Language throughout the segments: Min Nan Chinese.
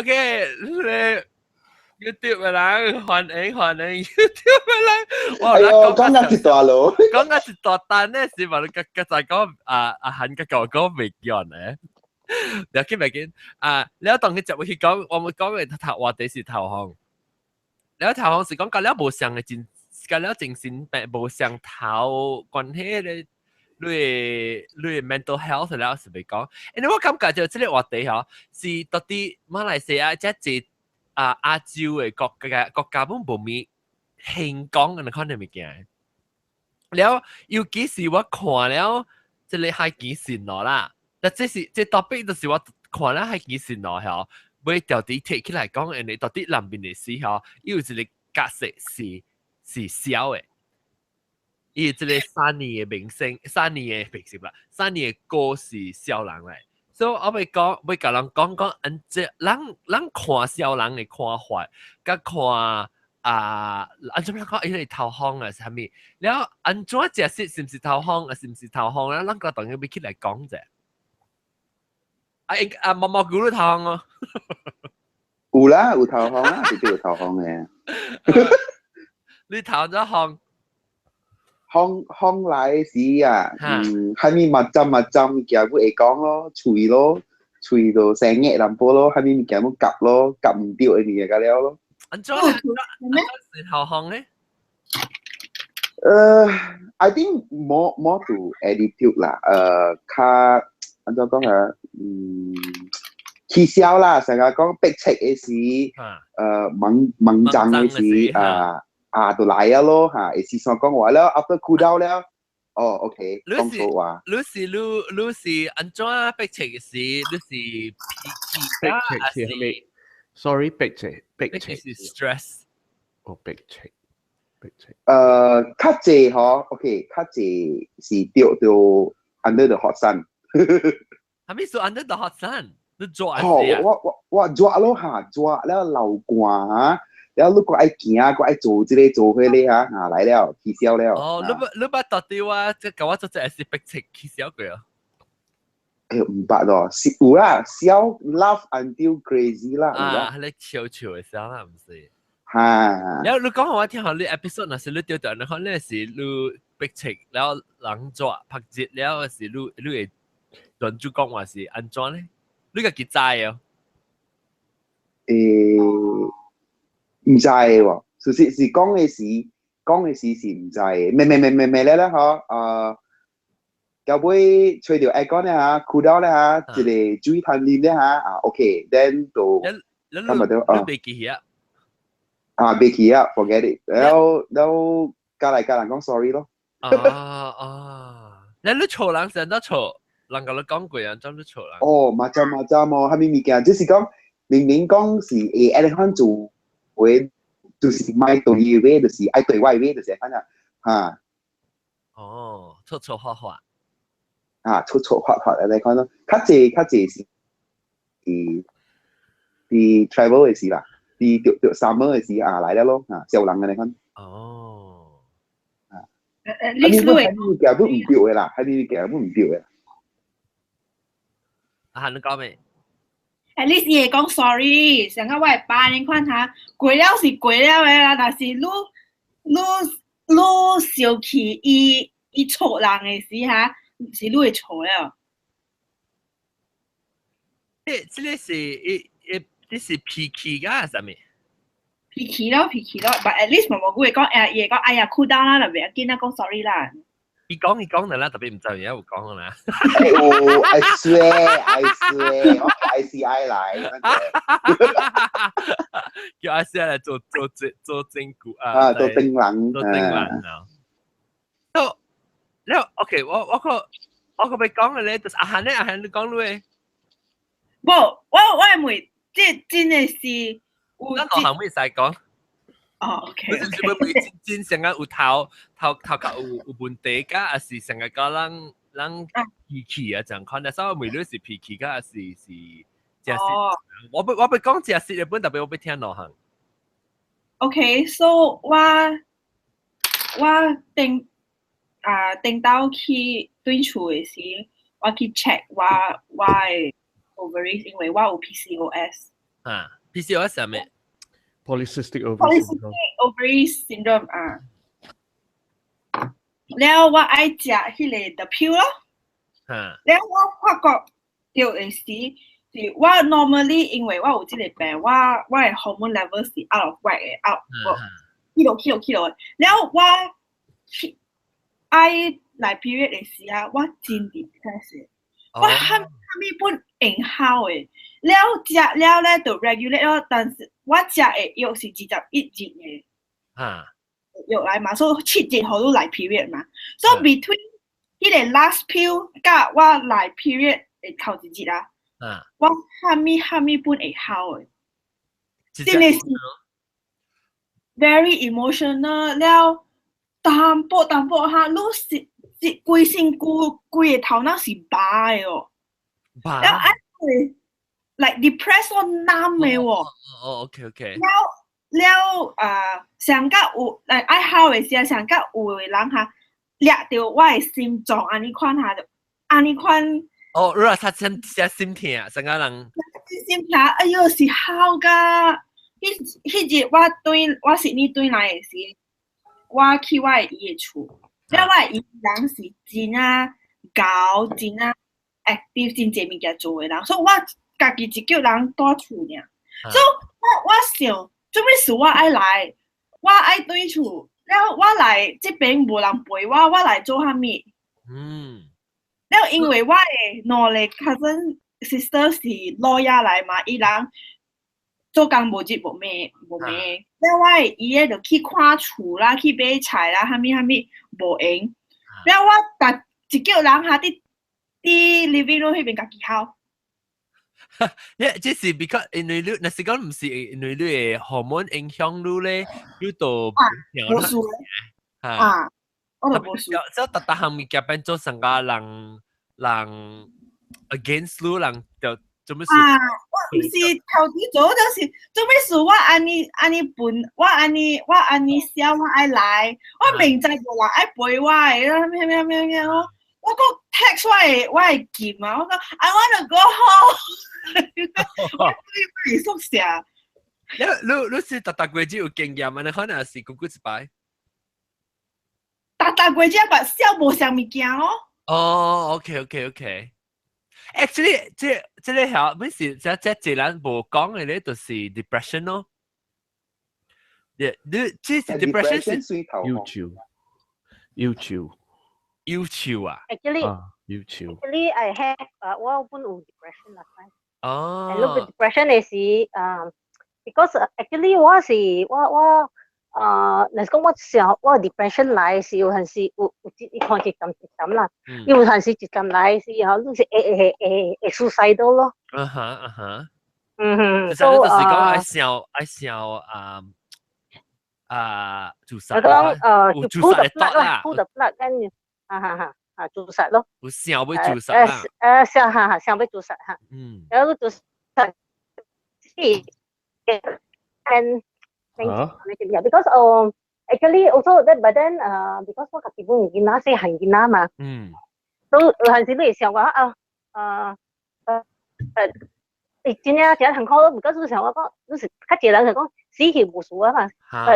OK，你 YouTube 嘅人歡迎歡迎 YouTube 嘅人，我講緊一大路，講緊一大單咧，是話你個個就講啊啊韓個講講未見咧。不要緊，不要緊啊！你要當佢接去講，我們講嘅頭話題是頭項。你頭項是講佮了無相嘅精，佮了精神病無相頭關係咧，你的 mental health 了是袂講。因為我感覺就這個話題嗬，是到底馬來西亞這濟啊亞洲的國家本無咪興講嘅款嘅物件。了，尤其是我看了這個海基線路啦。嗱，這是這 topic 就是我看了海基線路嗬，會到底提起來講，因為到底南邊的時候，有一個角色是痟的。伊這個 Sunny 的明星，Sunny 的明星啦，Sunny 的歌是痟人來，所以我欲講，欲共人講講，按這咱看痟人的看法，佮看啊，按怎樣講？伊個頭風啊，是啥物？了按怎解釋是毋是頭風啊？是毋是頭風咧？咱個當然欲起來講者。啊，啊，毛毛菇都頭風哦。有啦，有頭風啦，絕對有頭風的。你頭咗風？風風來時啊，啥物物針物針物件會講咯，喙咯，喙就生熱淡薄咯，啥物物件要夾咯，夾毋著的物件甲了咯。按怎按怎是頭風咧？I think more to attitude 啦，較按怎講啊？起痟啦，成日講逼切的時，猛猛漲的時，啊啊，就來啊咯嚇，會時常講話了，after cool down 了，哦，OK，講錯話。你是按怎逼切的時，你是脾氣啊？逼切是咩？Sorry，逼切逼切是 stress。哦，逼切逼切。較濟嗬，OK，較濟是著著 under the hot sun。係咪說 under the hot sun？你熱哦，我熱咯嚇，熱了流汗嚇，了你閣愛行，閣愛做這個做彼個嚇，啊來了，起痟了。哦，你捌到底我這共我做這是逼切起痟過啊？哎毋捌咯，是有啦，痟 laugh until crazy 啦。啊，你笑笑的時候啦，毋是？哈。了你講我聽下你 episode 若是你著著，你可能是你逼切了人熱曝熱了，是你會專注講話是按怎咧？你家己知哦？毋知喎，事實是講的時是毋知的，咩咩咩咩咩咧咧嗬，後尾吹著 aircon 咧嚇，cool down 咧嚇，一個水通啉咧嚇，啊 OK，then 就今日都啊，你袂記起啊？啊，袂記啊，forget it，然後然後加來加人講 sorry 咯。啊啊，你錯人成得錯，人共你講過啊，怎你錯人？哦，macam macam 哦，啥物物件，就是講明明講是會按呢款做話，就是莫對伊話，就是愛對我話，就是按呢嚇。哦，錯錯發發。啊，錯錯發發按呢款咯，較濟較濟是佇 travel 的時啦，佇著著 summer 的時啊來了咯，啊，痟人按呢款。哦。啊。你物件都毋對的啦，啥物物件都毋對的。啊，你講咩？ At least 伊會講 sorry，上個我會爸你看下，過了是過了的啦，但是你生氣伊錯人的時哈，是你會錯了。這個是伊伊這是脾氣㗎，啥物？脾氣咯，脾氣咯，but at least 毛毛會講，伊會講，哎呀，cool down 啦，就袂要緊啦，講 sorry 啦。伊講啦，特別毋知有有講啦。哦，I swear，I swear，我 ICI 來。叫 ICI 來做證據啊。啊，做證人。做證人啊。了了，OK，我個欲講的咧，就是阿漢咧，阿漢你講你。無，我會問，這真的是有。咱兩項會使講。哦，OK。你是會會真真成個有頭殼有問題㗎，還是成個講人脾氣啊？這樣款啊？稍微問你是脾氣㗎，還是真實？我欲講真實的本，特別我欲聽兩項。 OK，so 我頂啊頂到去轉厝的時，我去 check 我的 ovaries，因為我有 PCOS。啊，PCOS 係咩？ Polycystic ovary syndrome。 Ovary syndrome 啊。了我愛食彼個 the pill 咯。了我發覺著的時，是我 normally 因為我有這個病，我的 hormone level 是 out of whack 的，out 起落起落起落。了我去愛來 period 的時啊，我真 depressed 的。我蝦蝦米本會好的，了食了咧就 regulate 咯，但是我食的藥是21日的藥來嘛，所以7日予你來 period 嘛，所以 between 彼個 last pill 佮我來 period 的頭一日啊，我蝦米蝦米本會好的，真的是 very emotional 了，淡薄淡薄哈，你是是規身軀規個頭腦是白的哦。白了愛會 like depressed 到 numb 的喎。哦，OK。了了啊，上甲有來愛好的時啊，上甲有的人哈，掠著我的心臟按呢款哈，就按呢款。哦，如果他先先心疼，成個人。心疼，哎喲是好噶。彼彼日我轉我悉尼轉來的時，我去我的姨的厝，了我的姨人是真啊𠢕，真啊 active，真濟物件做的人，所以我家己一叫人蹛厝爾。所以我我想，做咩事我愛來，我愛轉厝，了我來這邊無人陪我，我來做啥物？了因為我的兩個 cousin sister 是老爺來嘛，伊人做工無日無咩無咩，了我的姨的就去看厝啦，去買菜啦，啥物啥物無閒。了我逐一叫人哈佇佇 living room 彼邊家己哭。因這是 because 因為你若是講毋是因為你的荷爾蒙影響你咧，你就無事啊，我就無事。即係逐逐項物件變做成個人人 against 你，人就做咩事？啊，我毋是頭拄做，就是做咩事我按呢按呢笨，我按呢我按呢痟，我愛來，我明知無人愛陪我的，咩咩咩咩我我閣 text 我的劍啊，我講 I want to go home，我對宿舍。你你你是逐逐月只有經驗啊？你可能是久久一擺。逐逐月只捌痟無啥物件哦。哦，OK。Actually，這這個係咩事？這這這人無講的咧，就是 depression 咯。你你這是 depression 是憂愁，憂愁，憂愁啊！Actually，憂愁。 Actually, I have 我本有 depression 啦。哦。 And depression 的是because actually 我是我我若是講我想我 depression 來是有陣時有有一看一陣一陣啦，有陣時一陣來是吼，你是會會會會 suicidal 咯。嗯哼嗯哼。嗯哼。其實你就是講愛想愛想啊啊自殺。我講自殺的 thought 啦，pull the plug 跟住，哈哈哈，啊自殺咯。有想欲自殺啦。想哈哈想欲自殺哈。然後自殺是 and 啊，because actually also that but then because 我家己本囡仔細漢囡仔嘛，都有陣時你會想講啊真正真辛苦咯，because 你想我講，你是較濟人就講死去無事啊嘛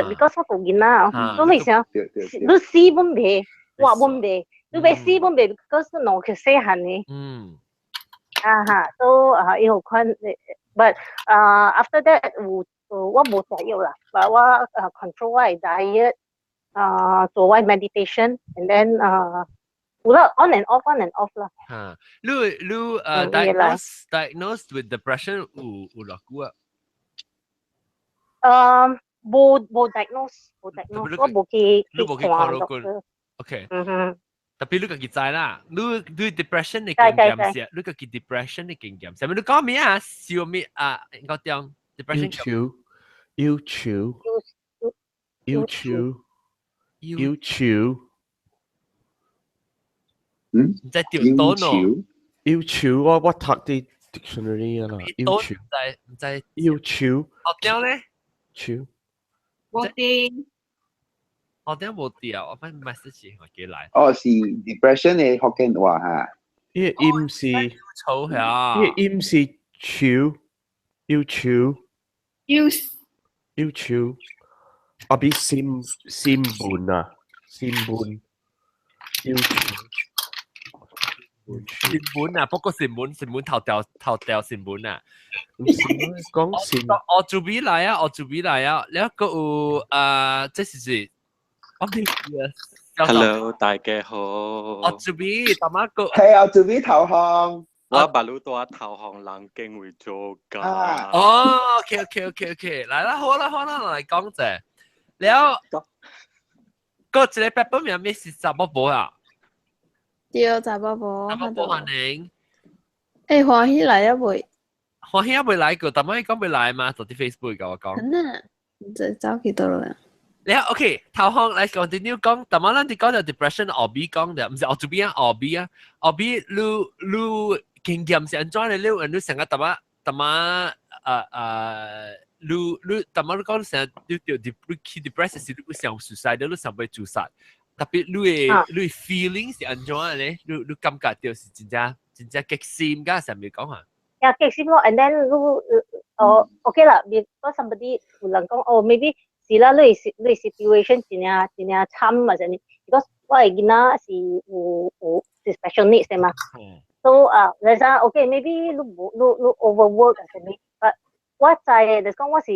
，because 我有囡仔哦，所以你想，你死本袂，活本袂，你欲死本袂，because 兩個細漢的，啊哈，都啊有款，but 啊 after that 有我無食藥啦，but 我control 我的 diet，啊做我 meditation，and then 啊有啦 on and off，on and off 啦。嚇，你你diagnosed with depression 有有偌久啊？無無 diagnose，無 diagnose，我無去你無去看看 doctor。 OK。嗯哼。 Tapi 你家己知啦，你你 depression 的經驗是，你家己 depression 的經驗，啥物你講咩啊？笑咩啊？應該點 depression？憂愁，憂愁，憂愁，憂愁。嗯？唔知掉多喏。憂愁，我我讀啲 dictionary 啊啦。憂愁。唔知唔知。憂愁。學掉咧？愁。我啲。我點無掉，我反 message 我記來。哦，是 depression 的福建話哈。伊個音是，愁係啊。伊個音是愁。憂愁。憂憂愁。啊比心心悶啊，心悶。憂愁。新聞啊，不過新聞新聞頭條頭條新聞啊。講新。我做俾來啊，我做俾來啊，你一個有啊，這是是，我記啊。 Hello，大家好。我做俾大媽個。係啊，做俾投降。我把路多投降人敬為做㗎。哦，OK，來啦，好啦好啦，來講者。了，個一個版本名咩是查某婆啊？對，查某婆。查某婆歡迎。欸，歡喜來啊未？歡喜啊未來過，但係講未來嘛，就佇 Facebook 共我講。真啊，這走去倒啦。你 OK，頭項來 continue 講，但係咱佇講到 depression 後邊講的，毋是後這邊啊，後邊啊，後邊你你經驗是按怎咧？你你成個淡仔淡仔啊啊，你你淡仔你講成日你著你去 depress 時，你想 suicide，你想欲自殺，特別你的你 feeling 是按怎咧？你你感覺到是真正真正激心㗎，啥物講啊？呀，激心咯，and then 你哦，OK 啦，because somebody 有人講哦，maybe 是啦，你是你 situation 真正真正慘啊，啥物？because 我的囡仔是有有是 special needs 的嘛，so 啊，你講 OK，maybe 你無你你 overwork 啊啥物，but 我知的，就是講我是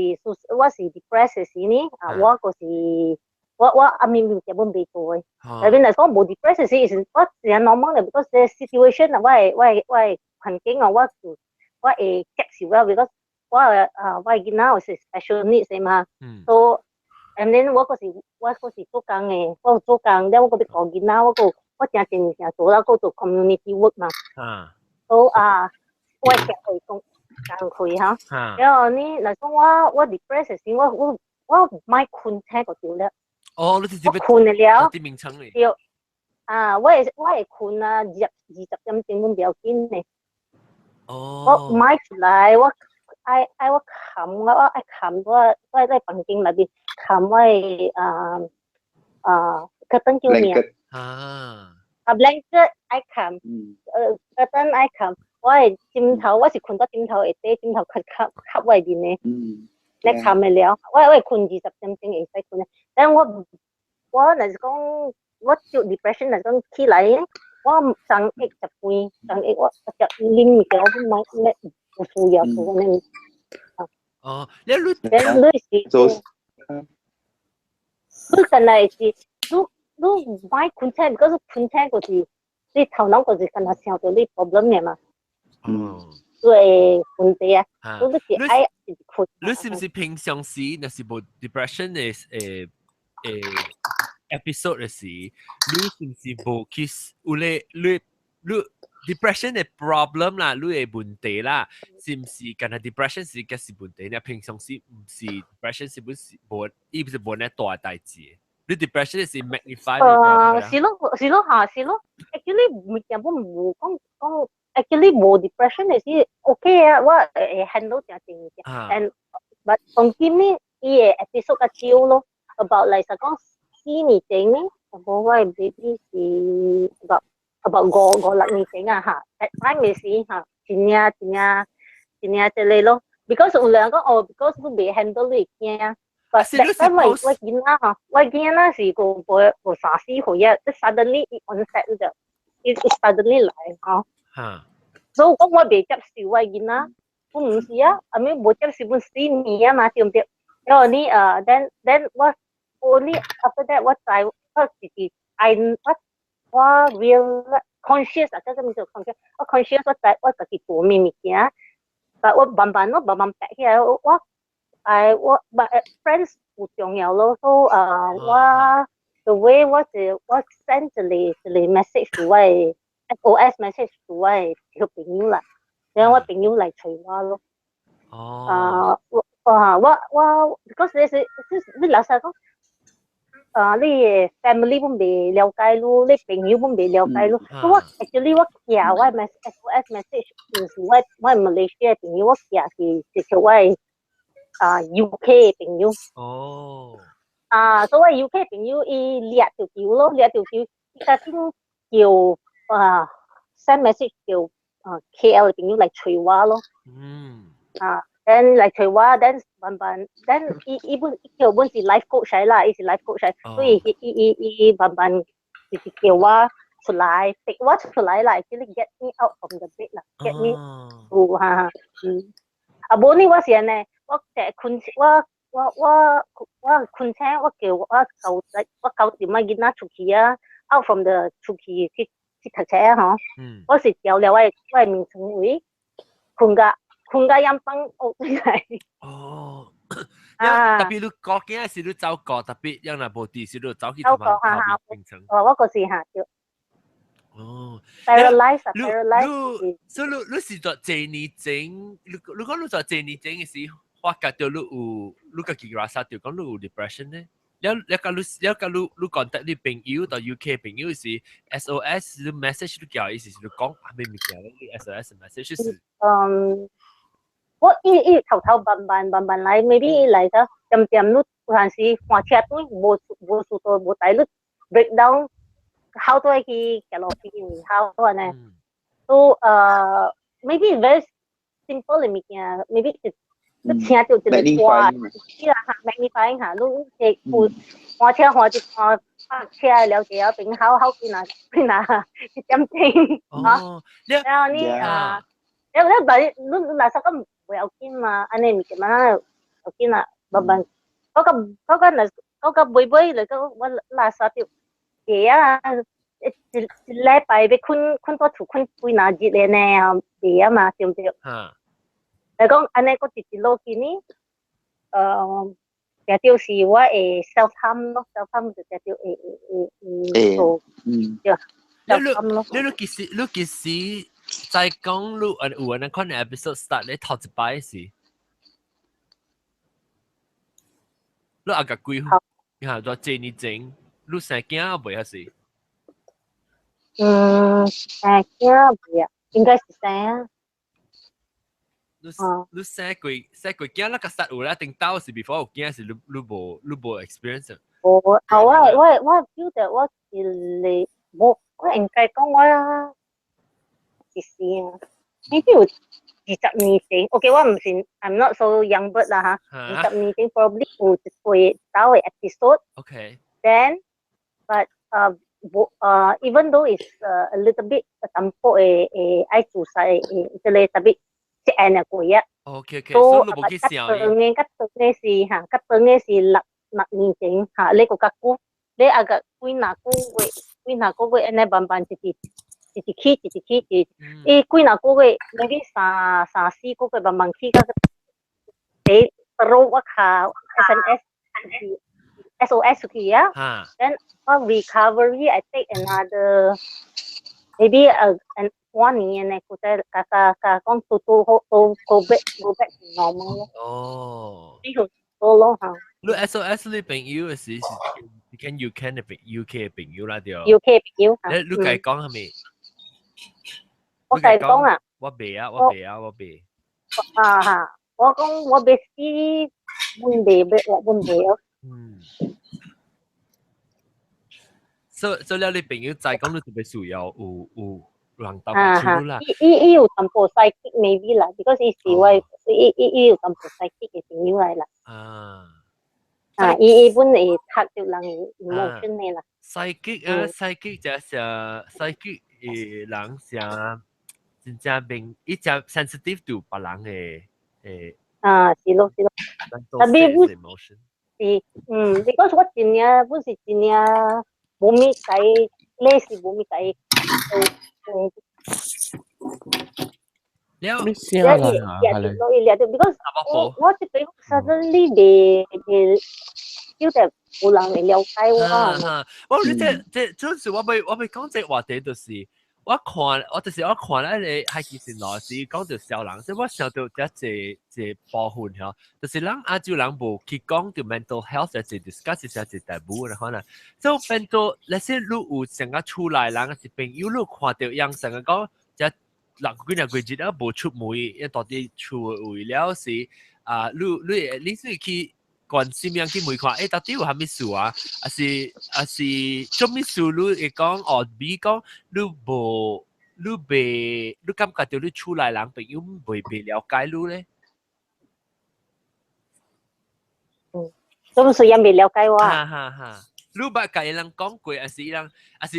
我是 depressed 的時呢，啊，我就是我我阿面物件本袂做的，特別來講無 depressed 時是我自然 normal 的，because the situation 啊，我的我的我的環境啊，我就我會接受啦，because 我啊我的囡仔有是 special needs 的嘛，so and then 我閣是我閣是做工的，我有做工，了我閣欲顧囡仔，我閣我誠濟物件做啦，閣做 community work 嘛，so 啊，我會會講工課哈，然後呢，若講我我 depressed 時，我我我毋愛睏醒就對了。哦，你直接我睏了。啲名稱嚟。對，啊，我會我會睏啊，二十20點鐘阮袂要緊呢。哦。我毋愛出來，我愛愛我冚我我愛冚我我喺房間內面冚我的啊啊 curtain 叫咩啊？啊 blanket 愛冚，curtain 愛冚，我的枕頭我是睏到枕頭下底，枕頭較較較外面的。你冚會了，我我會睏20點鐘會使睏的，但我我若是講我就 depression 若是講起來，我昨日食飯，昨日我食啉物件，我買咩有需要做安尼。哦，你你你是做，你敢若是你你毋愛睏醒，because 睏醒就是你頭腦就是敢若想著你 problem 的嘛。對問題啊，你是愛一直睏。你是毋是平常時若是無 depression 的誒誒 episode 的時，你是毋是無去有咧你你 depression 的 problem 啦，你的問題啦，是毋是敢若 depression 是個是問題？你平常時毋是 depression 是不是無，伊毋是無呢大代誌？你 depression 是 magnify 是咯，是咯嚇，是咯。Actually 物件本無講講，actually 無 depression 的是 OK 啊，我會 handle 誠濟物件。And but 當今呢，伊的 episode 較少咯，about 嚟實講4年前呢，無我的 baby 是 about 5、6年前啊嚇，that time 的時嚇，真正真正真正這個咯。because 有人講哦，because 你袂 handle 你會驚。But that time 我我囡仔吼，我囡仔是個無無3、4歲啊，即 suddenly 伊 onset 就，伊伊 suddenly 來吼。所以講我袂接受我囡仔，我毋是啊，阿咪無接受阮4年啊嘛，對毋對？然後你then then 我 only after that 我知我自己 I 我我 real conscious 啊，這個物叫 conscious，我 conscious 我知我家己做咩物件，但我慢慢我慢慢白起來，我I 我 but friends 有重要咯，所以我 the way 我是我 send 一個一個 message 給我的 SOS message 給我的好朋友啦，然後我朋友來揣我咯。哦。啊，我啊我我，because 你是你老實講，啊你的 family 本袂了解你，你朋友本袂了解你，所以我 actually 我寄我的 SOS message 毋是我我馬來西亞朋友，我寄是是叫我的啊 UK 的朋友。哦。啊，所以 UK 朋友伊掠著球咯，掠著球，伊較緊叫啊 send message 叫啊 KL 的朋友來揣我咯。啊， ，then 來找我，then 慢慢，then 伊伊本伊叫本是 life coach 嚟啦，伊是 life coach 嚟，所以伊伊伊伊慢慢就是叫我出來，逼我出來啦，actually get me out from the bed 啦，get me 有哈，嗯，啊無呢，我是按呢，我成日睏我我我我睏醒，我叫我九我9點仔囡仔出去啊，out from the 出去去去讀冊啊吼，我是調了我的眠床位，睏甲睏甲飲崩屋來。哦，啊，特別你過囝時你走過，特別樣若無佇時你走去走過哈哈，哦，我嗰時哈對。哦，paralyze 啊，paralyze。所以你你是在這年前，你你講你在這年前嘅時，發覺到你有你家己拉薩到講你有 depression 呢？了了甲你了甲你你 contact 你朋友到 UK 朋友是 SOS 你 message 你叫伊是你講啥物物件？你 SOS message 是？嗯，我伊伊頭頭慢慢慢慢來，maybe 來得漸漸你有陣時換車轉無無速度無帶你 break down。好多去行路邊好按呢，都maybe very simple 的物件，maybe 你聽到一個歌，是啦哈，magnifying 哈，你會有換車換一換泊車了解啊，變好好幾若幾若一點鐘，哈，然後你啊，然後你但你你垃圾咁袂要緊嘛，按呢物件嘛要緊啦，慢慢，嗰個嗰個若嗰個尾尾嚟講，我垃圾就。會啊，一一一禮拜欲睏睏倒厝睏幾若日的呢，袂啊嘛，對毋對？來講按呢，閣一直落去呢，定著是我會 self harm 咯，self harm 就定著會會會會做，對，self harm 咯。你你幾時你幾時在講你有按呢款的 episode start 咧頭一擺時，你阿個幾歲？你看在這年前。你生囝未還是？嗯，生囝未啊，應該是生啊。你你生過生過囝，那個實有啦，頂到是 before 有囝是你你無你無 experience。無啊，我我我記得我一個無，我應該講我幾時啊？呢啲有20年前，OK，我毋是，I'm not so young bird 啦哈。20年前 probably 有一個走的 episode。 Then but even though it's a little bit 淡薄的的愛自殺的的這個特別一按就過啊。 所以你無去想。較長的較長的是哈，較長的是6年前哈，你閣較久，你啊個幾若個月，幾若個月按呢慢慢一直一直起，一直起，一直，伊幾若個月，maybe 三三四個月慢慢起到第terus 我敲 SMS。SOS 出去啊，then 我 recovery I take another maybe a an one 年呢，佢再加加加講都都好都 go back to normal 咯。哦，呢個多咯嚇。你 SOS 你朋友的時是你講 UK 的朋 UK 的朋友啦對。 UK 朋友。你你共伊講啥物？我共伊講啊。我袂啊，我袂啊，我袂。啊哈，我講我欲死，阮袂欲我阮袂哦。嗯。所所以了，你朋友知講你特別需要有有人鬥手啦。伊伊伊有淡薄 psychic maybe 啦，because 伊是我伊伊伊有淡薄 psychic 的朋友來啦。啊。啊，伊伊本會讀著人的 emotion 的啦。 psychic 啊，psychic 就是 psychic 的人是真正明，伊真 sensitive to 別人的誒。啊，是咯是咯。特別是，嗯，because 我真正本是真正無物解，你是無物解，嗯。了，咩聲啦？係咧。 because 我我這邊 suddenly 袂袂，叫得有人會了解我。我你這這就是我欲我欲講這話題就是。我看，我就是我看咧，個海基先老師講著痟人，所以我想到這這這部分吼，就是咱亞洲人無去講著 mental health 這 discuss 是這 taboo 的可能。所以變做，那些你有成個厝內人是朋友，你看著樣成個講，這六幾若幾日啊無出門，一到底厝為了是啊，你你你是去關心樣去問看，欸，到底有啥物事啊？還是還是做物事？你會講哦，比如講你無你袂，你感覺著你厝內人朋友袂袂了解你咧？總是也未了解我。哈哈哈！你捌共伊人講過，還是伊人，還是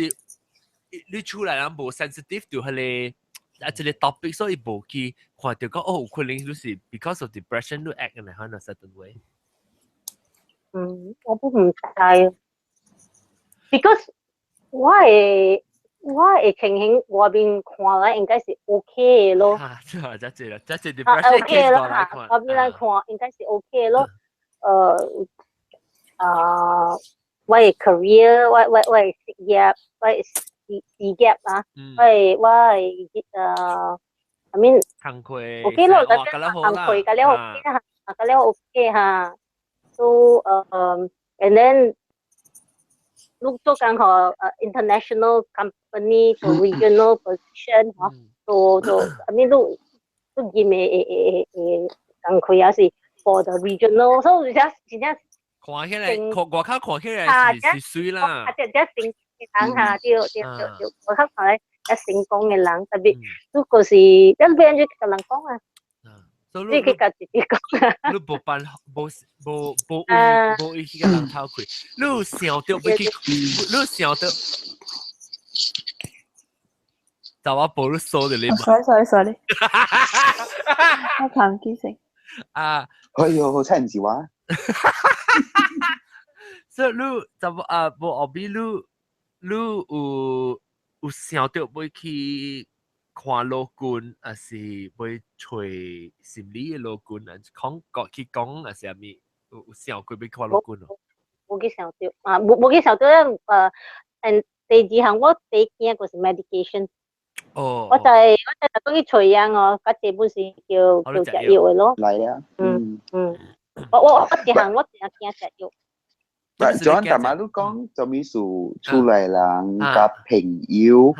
你厝內人無 sensitive 到彼個啊，這個 topic，所以無去看著講哦，有可能就是 because of depression 你 act in a certain way。嗯，我都毋知，because 我的情形外面看來應該是 OK 的咯。哈，這這這啦，這這啊 depression OK case 咯過來看。外面來看應該是 OK 咯。我的 career，我的事業，我的事業啊，我的I mean 工課 OK 咯，哇，咁好啦，工課咁了 OK 哈，咁了 OK 哈。So and then 你做工予international company 做 regional position 嗬，做 I mean 你你入的的工課也是 for the regional，所以而且真正看起來，看外口看起來是媠啦。啊，這這成人哈，對對對對，外口看來一成功的人，特別如果是一邊就共人講啊。你去共自己講啊。你無辦無無無無無去共人偷開，你有想著欲去，你想著，就我無你鎖著你嘛。 Sorry sorry sorry，我談記性。啊！哎喲，好彩毋是我。所以你就啊，無後尾你有想著欲去看老君，還是欲揣心理的老君，還是講講去講，還是啥物？有想過欲看老君哦？無去想著啊，無去想著，and 第二項我第驚就是 medication。哦。我知講去揣人哦，較濟本是叫食藥的咯。來啊。嗯，我一項我真驚食藥。但 John 大馬你講，做咩事厝內人佮朋友，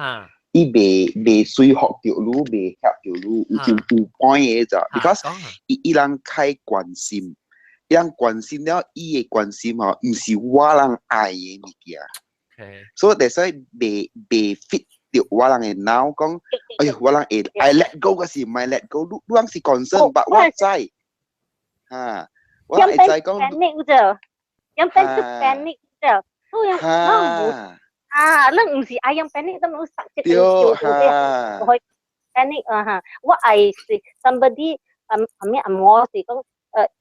伊袂說服著你，袂協著你，有有 point 的咋？because 伊人較關心，伊人關心了，伊的關心吼，毋是我人愛的物件。所以所以袂 fit 著我人的腦講，哎喲，我人會愛 let go 嗰時毋愛 let go，你人是 concern，but 我知，哈，我會知講。 panic 就。樣變做 panic 就，所以咱無啊，咱毋是愛用 panic，咱攏實質做做啲，會 panic 啊哈。我愛是 somebody 啊啊咩啊，我是講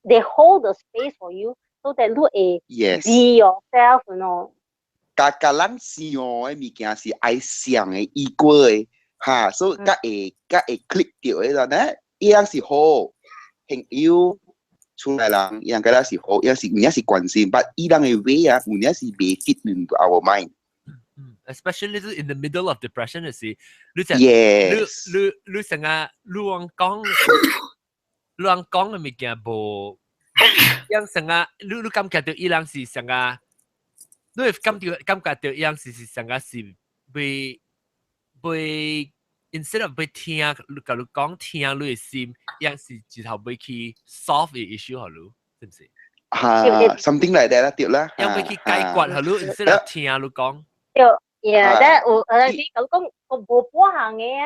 ，they hold the space for you so that 你會 be yourself，you know。共共咱想的物件是愛想的、意過的，哈，所以較會 click 著的啦呢，伊樣是好朋友。厝內人，伊人覺得是好，伊是有影是關心，but 伊人的 way 啊，有影是袂 fit into our mind。 Especially in the middle of depression 的時，你就 你成日你往講，你往講的物件無，樣成日你感覺著伊人是成日，你會感覺著伊人是成日是被 instead of 欲聽，共你講聽你的心，伊人是直頭欲去 solve 的 issue 予你，是毋是？哈，something like that 啦，對啦。要欲去解決予你，instead of 聽你講。對，yeah，但有時講講我無半項的啊。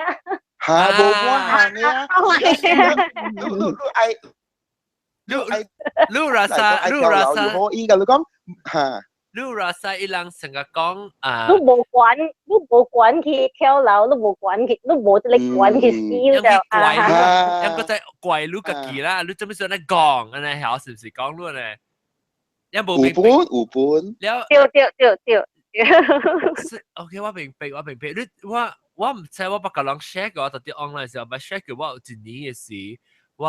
哈，無半項的啊。你愛，你你 rasa，你 rasa，好，伊共你講，哈。你 rasa 伊人成日講啊。你無管，你無管去跳樓，你無管去，你無這個管去死就啊。一個在怪你家己啦，你做咩想咧講按呢曉是毋是講你呢？一無有本有本。了。對對對對。是 OK，我明白，我明白。你我毋知我捌共人 share 過，到底 online 時候捌 share 過，我有一年的時，我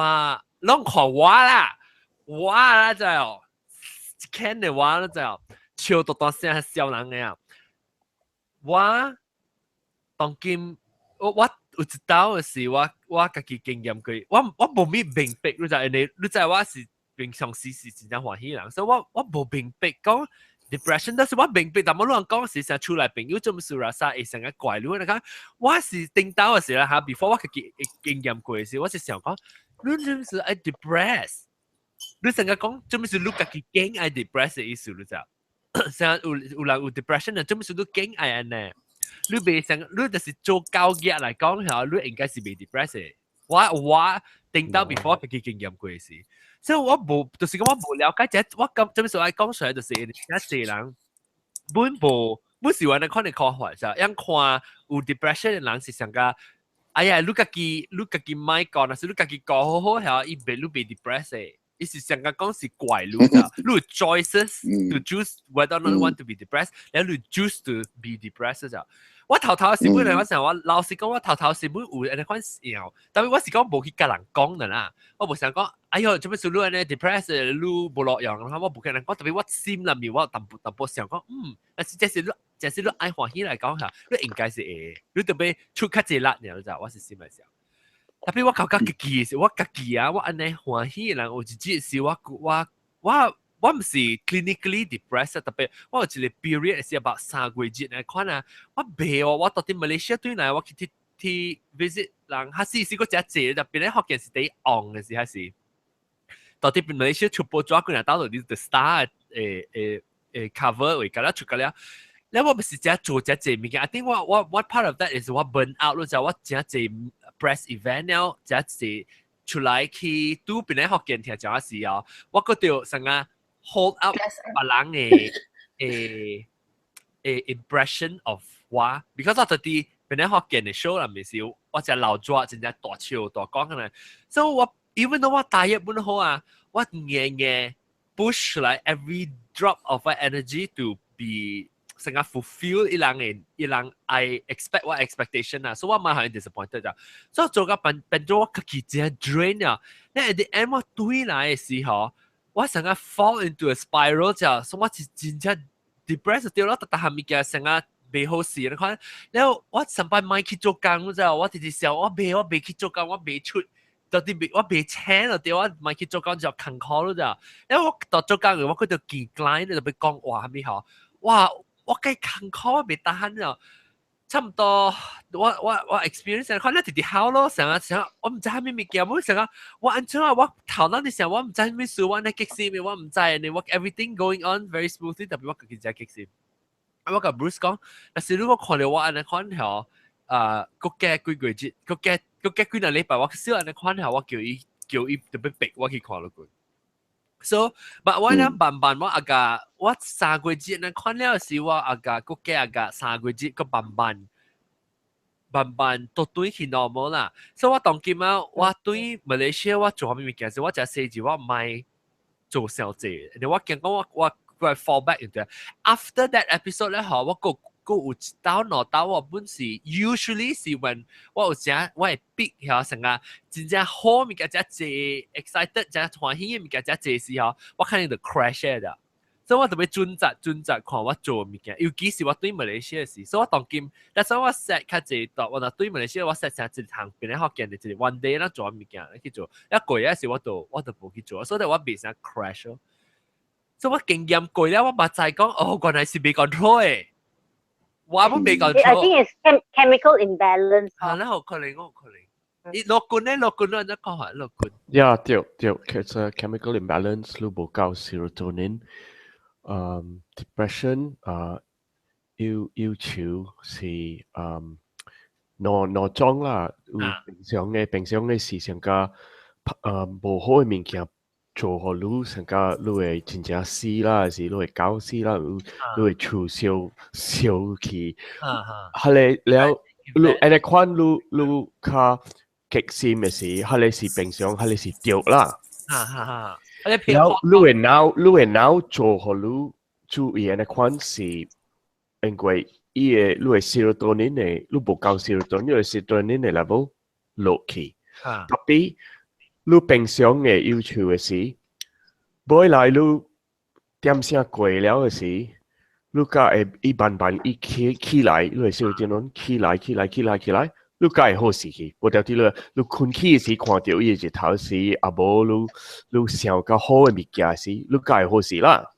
攏看我啦，我啦就哦，看的我啦就笑到大聲笑人的啊！我當今我有一道的是我家己經驗過，我無物明白，你知因為你知我是平常時是真正歡喜人，所以我無明白講 depression，但是我明白，但我亂講是成厝內朋友做麼事啦，啥會成個怪你，你看我是頂到的時啦哈，before 我家己經驗過的時，我是想講，你做麼事愛 depress？你成個講做麼事你家己驚愛 depress 的意思，你知？成有人有 depression 的，做麼事你驚愛按呢？你袂成，你就是做交易來講嚇，你應該是袂 depress 的。我頂到 before 自己經驗過時，所以我無就是講我無了解，這我咁這邊所愛講出來就是一濟人本無本是話你看你看法，就樣看有 depression 的人是上個，哎呀，你家己莫講，若是你家己講好好嚇，伊袂你袂 depressed 的，伊是上個講是怪你咋，你有 choices to choose whether or not you want to be depressed，然後你 choose to be depressed 就。我頭頭是本來我想我老實講，我頭頭是本有按呢款想，但係我是講無去共人講的啦。我無想講，哎喲，做咩事你按呢 depressed，你無路用，我無跟人講，特別我心裏面我淡薄淡薄想講，但是這是你，這是你愛歡喜來講下，你應該是會，你特別出較濟力爾，就我是心來想。特別我感覺家己是，我家己啊，我按呢歡喜的人有一日是我毋是 clinically depressed，特別我有一個 period 是 about 3個月呢款啊，我袂哦，我到佇馬來西亞對來，我去去去 visit 人，還是是個真濟，特別咧福建是第一紅的時，還是到佇馬來西亞出報紙幾若到底 The Star 誒 cover 位，甲了出個了。了我毋是真做真濟物件，I think 我 part of that is 我 burn out 咯，就我真濟 press event 了，真濟出來去拄邊咧福建聽講時哦，我覺得成個 hold up 別人的的 impression of 我，because 我到佇邊咧福建的 show 內面是，我真老抓，真正大笑大講可能，所以我 even though 我大約本好啊，我硬硬 push 來 every drop of my energy to be 成個 fulfill 伊人的伊人 I expect 我 expectation 啊，所以我蠻很 disappointed 咋，所以做個變變做我家己真 drain 啊，那 at the end 我對來的時候，我成個 fall into a spiral 就，所以我是真正 depressed 掉了，逐逐項物件成個袂好勢，你看，然後我上擺莫去做工，你知我直直想，我袂去做工，我袂出。到底袂我袂請了對，我莫去做工就艱苦了咋。然後我到做工，我閣著見 client 就欲講話啥物吼，哇！我計艱苦，我袂當了。差不多，我 experience 看你直直好咯，成日成日我毋知啥物物件，我成日我按怎啊？我頭腦佇想，我毋知啥物事，我呢激死我毋知呢，我 everything going on very smoothly，特別我家己真激死。我共 Bruce 講，若是如果看著我按呢款吼，啊，閣加幾個月，閣加幾若禮拜，我少按呢款吼，我叫伊特別逼我去看落去。So，但我呢慢慢我阿個我3個月呢看了時，我阿個閣加阿個三個月，閣慢慢慢慢都對去 normal 啦。所以我當今啊，我對馬來西亞我做啥物物件時，我誠細緻，我毋愛做傷濟。我驚講我 fall back into after that episode 咧，吼，我閣閣有一道兩道我本是 usually 是 when 我有誠我會逼曉成個真正好物件，誠濟 excited，誠歡喜的物件，誠濟時候，我肯定就 crash 的。所以我特別準則準則看我做物件，尤其是我對馬來西亞時，所以我當今，但是我 set 較濟，我若對馬來西亞我 set 成一項變咧福建的一個 one day 咱做物件去做，一過日時我就無去做，所以我袂啥 crash 咯。所以我經驗過了，我嘛知講，哦，原來是袂 control 的，我本袂 control。 I think it's chemical imbalance。係啦，有可能，有可能。你樂觀咧，樂觀咧，你講下樂觀。 Yeah，對對，其實 chemical imbalance 你無夠 serotonin，depression 啊，憂憂愁是兩種啦，有平常的是上加無好的物件做予你上加你會真正死啦，還是你會搞死啦，你會厝燒燒去，彼个了你按呢款你較激心的時，彼个是平常，彼个是對啦。哈哈哈。了你的腦做予你注意按呢款是因為伊的你的 serotonin 的，你無夠 serotonin，你的 serotonin 的 level 落去。特別你平常的憂愁的時，尾來你點聲過了的時，你才會伊慢慢伊起起來，你的 serotonin 起來起來起來起來，你才會好勢去。無條佇你睏起時看著伊的日頭時，抑無你想較好的物件時，你才會好勢啦。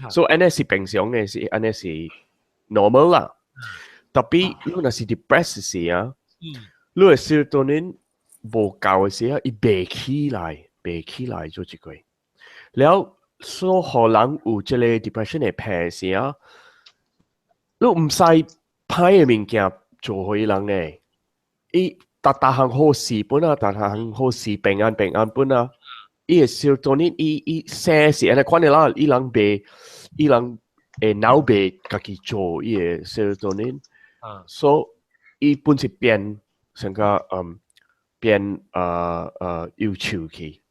所以按呢是平常的，是按呢是 normal 啦。特別你若是 depressed 時啊，你的 serotonin 無夠的時啊，伊袂起來，袂起來做這個。了，所予人有這個 depression 的病時啊，你毋使歹的物件做予伊人的，伊逐逐項好事本啊，逐項好事平安平安本啊，伊個 serotonin 伊伊生是按呢款的啦，伊人袂，伊人會腦袂家己做伊個 serotonin，所以伊本是變成個變憂愁去。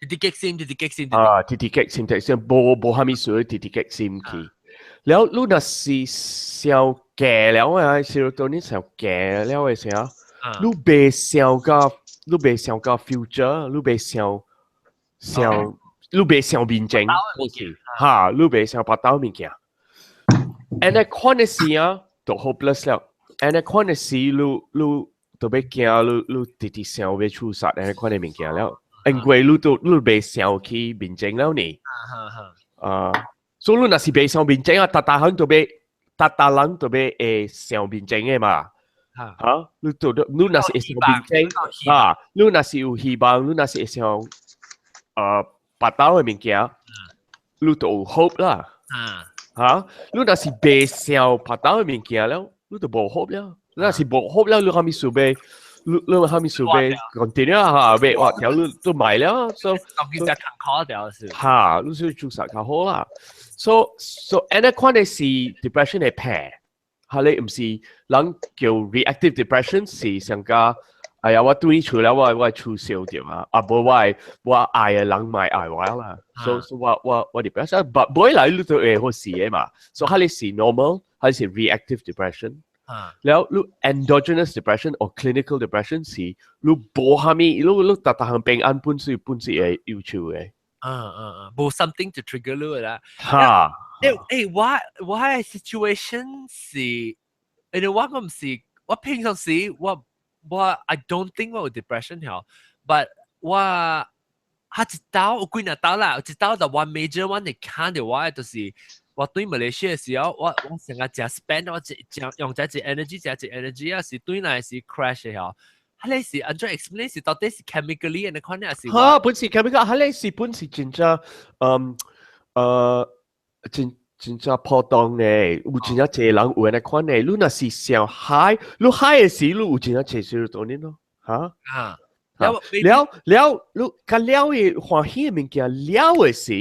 直直激心，直直激心。啊，直直激心，直心，無無蝦米事，直直激心去。了，你若是傷低了啊，serotonin 傷低了的時候，你袂想到，你袂想到 future，你袂想想，你袂想面前，哈，你袂想腹兜物件。按呢款的時啊，就 hopeless 了。按呢款的時，你你就欲驚，你你直直想欲自殺，按呢款的物件了。因為你都你袂想去面前了呢。啊，所以你若是袂想面前啊，逐逐項都欲，逐逐人都欲會想面前的嘛。嚇，你都你若是會想面前，啊，你若是有希望，你若是會想腹兜的物件，你就有 hope 啦。嚇，你若是袂想腹兜的物件了，你就無 hope 了。你若是無 hope 了，你啥物事欲？你你啥物事欲 continue 嚇，欲活條你都賣了，所以當佢就較掉是。嚇，你說自殺較好啦。所所按呢款的是 depression 的病，哈你毋是人叫 reactive depression 是上加，哎呀，我轉厝了，我我厝燒掉啊，啊無我我愛的人莫愛我啦，所所我我我 depression，but 尾來你都會好勢的嘛，所以彼是 normal，彼是 reactive depression。了你 endogenous depression or clinical depression 是你無蝦米，你你逐逐項平安本是本是會憂愁的。嗯嗯嗯，無 something to trigger 你啦。哈。誒誒，我我的 situation 是，因為我我毋是，我平常時我我 I don't think 我有 depression 嗬，but 我哈一道有幾若道啦，一道就 one major one 你看到我的就是我對馬來西亞的時候，我我成日誠 spend 我一用這一 energy 這一 energy 啊，是對來是 crash 的嗬。彼是按怎 explain 是到底是 chemically 按呢款還是？哈，本是 chemical，彼是本是真正真真正普通的，有真正濟人有按呢款的。你若是想 high，你 high 的時，你有真正濟 serotonin 咯，哈？啊，了了了，你較了的歡喜的物件了的時，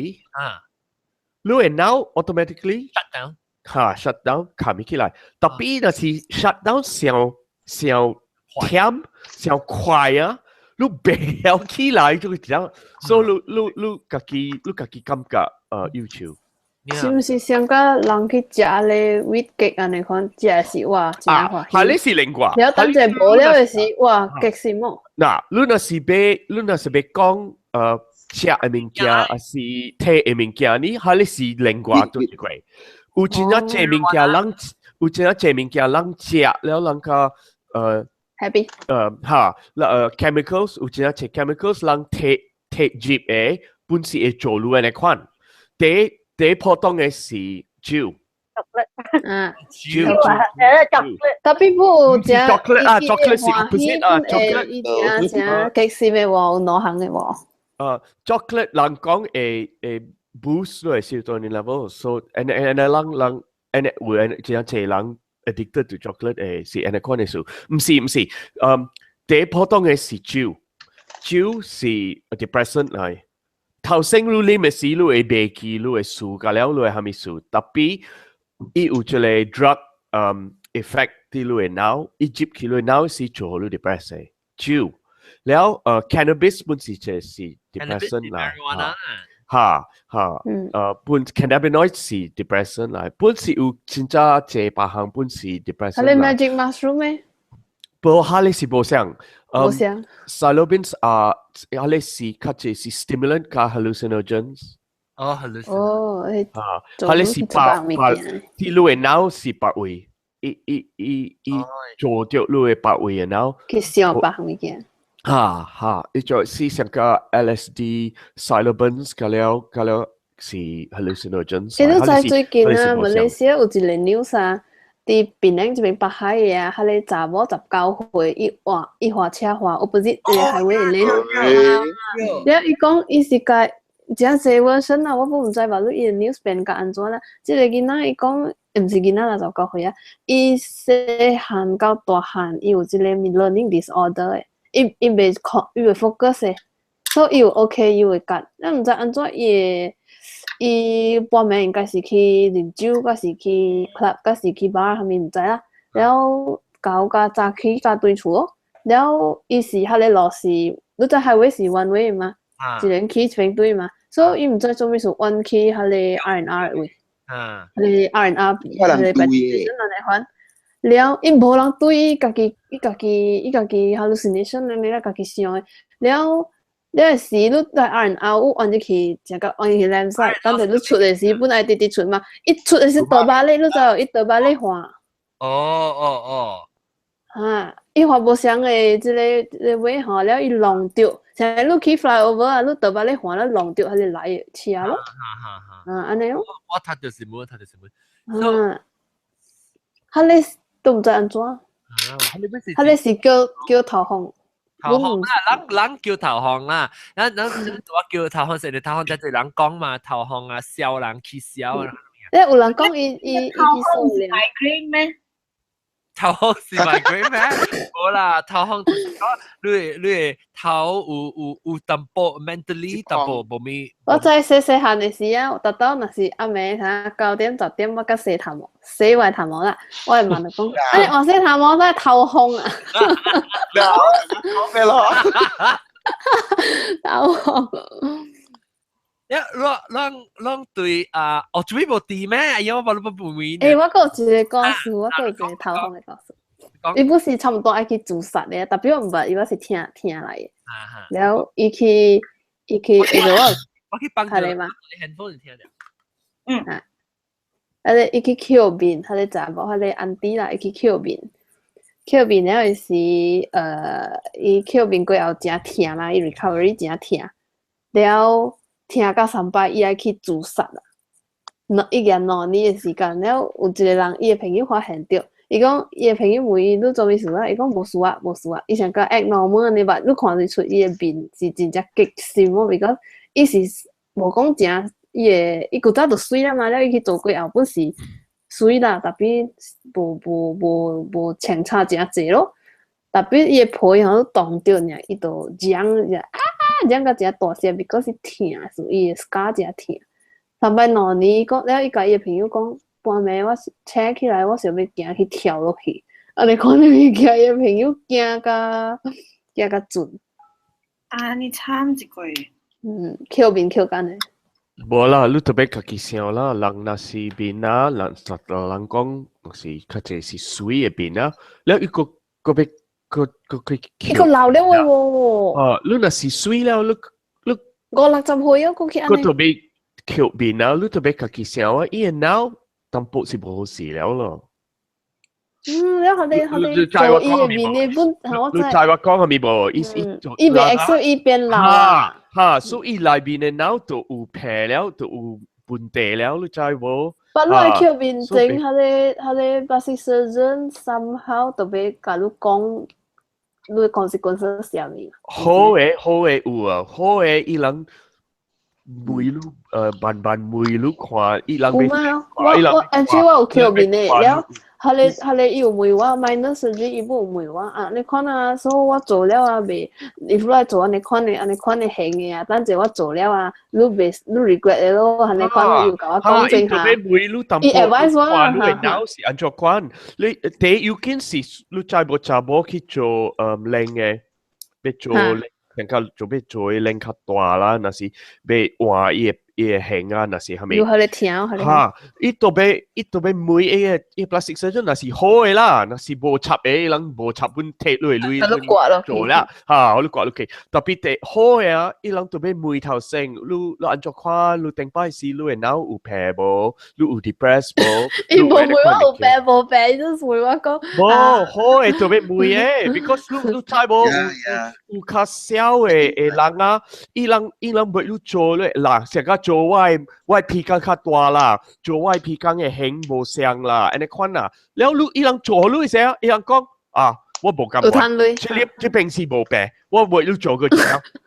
你的腦 automatically shut down，哈 shut down 冚起來。特別若是 shut down 傷傷忝傷快啊，你袂曉起來就會這樣，所以你你你家己你家己感覺憂愁。是毋是上個人去食咧 weed cake 按呢款，食是哇真歡喜。啊，彼是另外。了等陣無了的時，哇激心哦。嗱，你若是欲，你若是欲講食的物件，還是提的物件，你彼是另外對一個。有真正濟物件，人有真正濟物件，人食了人較happy。哈，chemicals 有真正濟 chemicals 人提提入的，本是會做你按呢款。第第普通的是酒。嗯，酒。 Tapi 不有食 chocolate 啊，chocolate 是 opposite 啊，chocolate 伊食食激心的無，有兩項的無。chocolate 人講會會 boost 你的 serotonin level，so and and 人人 and 有按真濟人 addicted to chocolate 會是按呢款的事，毋是毋是，第普通的是酒，酒是 depressant 來。頭先你啉的時，你會袂記，你會輸，甲了你會蝦米事，tapi 伊有一個 drug effect 佇你的腦，伊入去你的腦是做予你 depressed 的酒。了cannabis 本是就是 depressant 啦，哈哈，本 cannabinoid 是 depressant 來，本是有真正濟別項本是 depressant。彼 magic mushroom 咩？無，彼是無相。無相。 Psilocybin 啊，彼是較濟是 stimulant 加 hallucinogens。哦，hallucinogen。哦，啊，彼是別別，佇你的腦是別位，伊伊伊伊做著你的別位的腦。去想別物件。哈哈，伊就是上個 LSD、psilocybin 加了加了是 hallucinogens。其實在最近啊，馬來西亞有一個 news 啊，佇檳城這邊北海的啊，彼个查某19歲，伊換伊換車換 opposite 個 highway 咧。了伊講伊是共誠濟 version 啊，我本毋知吧，你伊個 news 變甲按怎啦？這個囡仔伊講，毋是囡仔啦，十九歲啊。伊細漢到大漢，伊有這個 learning disorder 的，伊伊袂控，伊袂 focus 的，所以伊有 OKU 的甲，咱毋知按怎伊會，伊半暝應該是去啉酒，抑是去 club，抑是去 bar，啥物毋知啦。了後甲早起甲轉厝咯，了伊是彼个路是，你知 highway 是 one way 嘛？一邊去一邊轉嘛，所以伊毋知做物事彎去彼个 R&R 的位。彼个 R&R 彼個白安尼款，了伊無人對伊家己，伊家己，伊家己 hallucination 按呢啦，家己想的。了，了時你在 R&R 有按入去，食到按入去 left side，等陣你出的時本來直直出嘛，一出的時倒巴咧，你知無？伊倒巴咧換。哦哦哦。哈，伊換無相的這个這个位吼，了伊弄著，像你去 flyover 啊，你倒巴咧換了弄著，彼個來的車咯。啊，按呢咯。我讀著新聞，讀著新聞。啊，彼个都毋知按怎。彼个是叫叫頭風。頭風啦，人人叫頭風啦，咱咱我叫頭風，是頭風，才濟人講嘛，頭風啊，痟人起痟啊。欸，有人講伊伊伊去數量。migraine 咩？頭風是 migraine 咩？無啦，頭風就是講你你頭有有有淡薄 mentally 淡薄無咪。我在細細漢的時啊，逐晝若是暗暝啥9點10點，我閣洗頭毛，洗完頭毛啦，我會問伊講，哎，我洗頭毛在頭風啊。講咩咯？頭風。一咱咱對啊，哦，做咩無佇咩？哎呀，我把你不問。欸，我閣有一個故事，我閣有一個頭風的故事。伊本是差不多愛去自殺的，但是我毋捌，伊我是聽聽來的。了，伊去伊去，因為我我去幫佢嘛。你聽著。嗯。啊，啊咧，伊去抾面，彼個查某，彼個 auntie 啦，伊去抾面，抾面了伊是伊抾面過後誠疼啦，伊 recovery 誠疼，了。疼到三擺，伊愛去自殺啦。兩一年兩年的時間，了有一個人，伊的朋友發現著，伊講伊的朋友問伊你做物事啊？伊講無事啊，無事啊。伊想講 act normal 按呢吧，你看得出伊的面是真正激心哦，because 伊是無講誠，伊的伊古早就媠啦嘛，了伊去做過後本是媠啦，tapi 無無無無穿插誠濟咯。tapi 伊的皮吼凍著爾，伊就嚷啊！嚷甲誠大聲，because 是疼，是伊的 scar 誠疼。三擺兩年講了，伊共伊的朋友講，半暝我醒起來，我想欲行去跳落去。啊！你看你物件，伊的朋友驚甲驚甲盡。啊！你慘一個。嗯，抾面抾干的。無啦，你特別家己想啦，人若是面啊，人實人講是較濟是媠的面啊，了伊閣閣欲閣閣去。伊閣老了的喎。哦，你若是媠了，你你五六十歲啊，閣去按呢。閣特別抾面啊，你特別家己想啊，伊的腦淡薄是無好勢了咯。嗯，了予你予你做伊的面的本，我你知我講啥物無？伊伊伊袂 accept 伊變老啊。哈，所以伊內面的腦就有病了，就有問題了，你知無？但你去抾面前，彼个彼個 plastic surgeon somehow 特別共你講，你的 consequences 是啥物？好的好的有啊，好的伊人問你慢慢問你看，伊人有嗎？我我 actually 我有抾面的了。彼个彼个伊有問我 minor surgery，伊有問我啊，你看啊，所以我做了啊，袂，你來做按呢款的按呢款的型的啊，等陣我做了啊，你袂你 regret 的咯，按呢款伊有共我講清下。伊 advise 我啊，你的腦是按怎款？你第一要緊是你知無查某去做靚的，欲做人家做欲做的靚較大啦，若是欲換伊的伊的型啊，若是啥物？有予你聽，予你。哈！伊特別伊特別每伊個伊 plastic surgeon 若是好的啦，若是無插的，人無插本摕落來做啦，哈！予你割落去。特別第好的啊，伊人特別問頭先，你你按怎看？你頂擺時你的腦有病無？你有 depress 無？伊無問我有病無病，伊就是問我講。無好的特別問的，because 你你知無？有有較痟的的人啊，伊人伊人袂你做咧，嗱，成個做我的我的鼻孔較大啦，做我的鼻孔的形無相啦，按呢款啦。了你伊人做予你時，伊人講啊，我無感覺。這粒這邊是無病，我為你做過一道，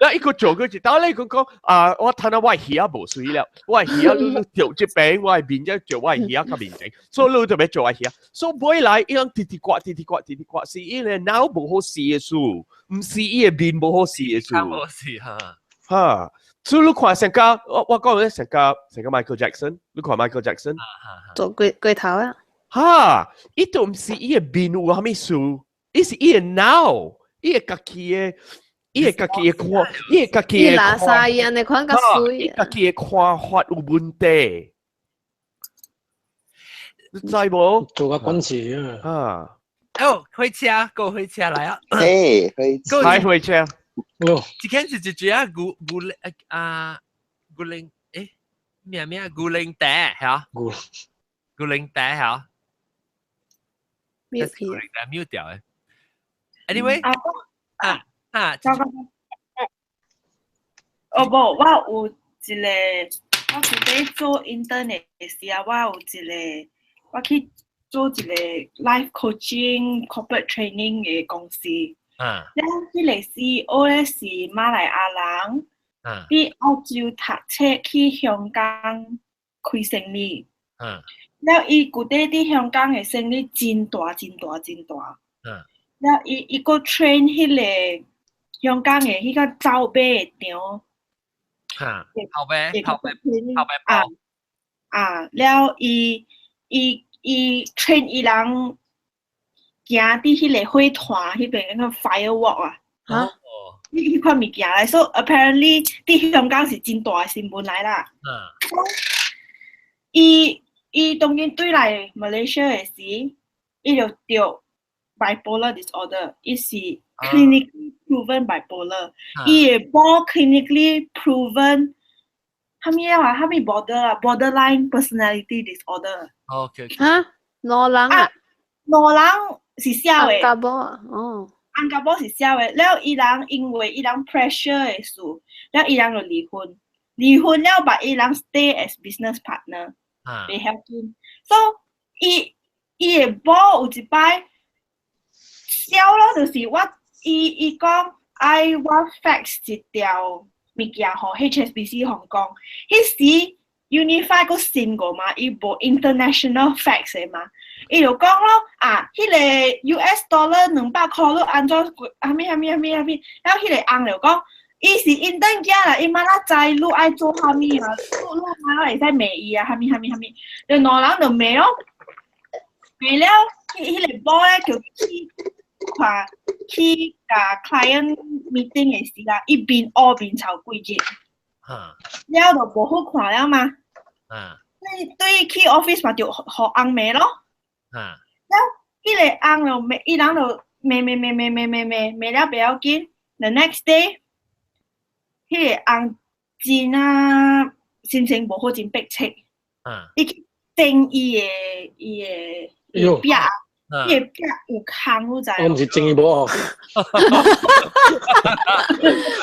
那一個做過一道咧，佢講啊，我睇到我耳仔無水了，我耳仔你做這邊，我面才做我耳仔較面前，所以你就欲做我耳仔。所以尾來伊人直直刮，直直刮，直直刮，是伊個腦無好勢的事，毋是伊个面無好勢的事。無事哈。哈，所以你看成個，我講咧成個成個 Michael Jackson，你看 Michael Jackson，做鬼鬼頭啊！哈，伊都毋是伊个面有啥物事，伊是伊个腦，伊个家己的，伊个家己的看，伊个家己的垃圾伊按呢款較媠，伊家己的看法有問題，你知無？做個軍事啊！啊！哦，火車，過火車來啊！嘿，火車，開火車。這間是一隻啊，牛牛啊牛奶，誒，咩咩牛奶茶嚇？牛牛奶茶嚇？牛奶茶 mute 掉的。Anyway，啊啊，哦無，我有一個，我舊底做 intern 的時啊，我有一個，我去做一個 life coaching corporate training 的公司。啊！了，彼個 CEO 咧是馬來亞人，佇澳洲讀冊去香港開生意。了，伊舊底佇香港的生意真大、真大、真大。了，伊伊閣 train 彼個香港的彼個走馬的場。哈，跑馬，跑馬，跑馬啊啊！了，伊伊伊 train 伊人。行佇彼個火團彼邊那個 firewalk 啊，哈，彼款物件來，所以 apparently 佇香港是真大的新聞來啦。伊伊當今對來 Malaysia 的時，伊就著 bipolar disorder，伊是 clinically proven bipolar，伊會無 clinically proven，啥物啊？啥物 border 啊？borderline personality disorder。 OK。哈，兩人啊？兩人。是痟的，翁佮某啊，哦，翁佮某是痟的，了伊人因為伊人 pressure 的事，了伊人就離婚，離婚了 but 伊人 stay as business partner，袂曉緊，所以伊伊的某有一擺痟咯，就是我伊伊講愛我 fax 一條物件予 HSBC 香港，彼時 Unifi 閣新過嘛，伊無 international fax 的嘛。伊就講咯，啊，彼個 US dollar 200箍，你按怎啥物啥物啥物啥物，了彼個翁就講，伊是𪜶轉囝啦，伊嘛哪知你愛做啥物啊？你你嘛哪會使罵伊啊？啥物啥物啥物，就兩人就罵咯，罵了，彼彼個某咧就去看去共 client meeting 的時啊，伊面烏面臭幾日，了就無好看了嘛。對對去 office 嘛就予翁罵咯。了，彼個翁就罵，伊人就罵罵罵罵罵罵罵罵了袂要緊。The next day，彼個翁真啊心情無好，真迫切。伊去整伊的伊的伊的壁，伊的壁有空，你知？我毋是整伊某。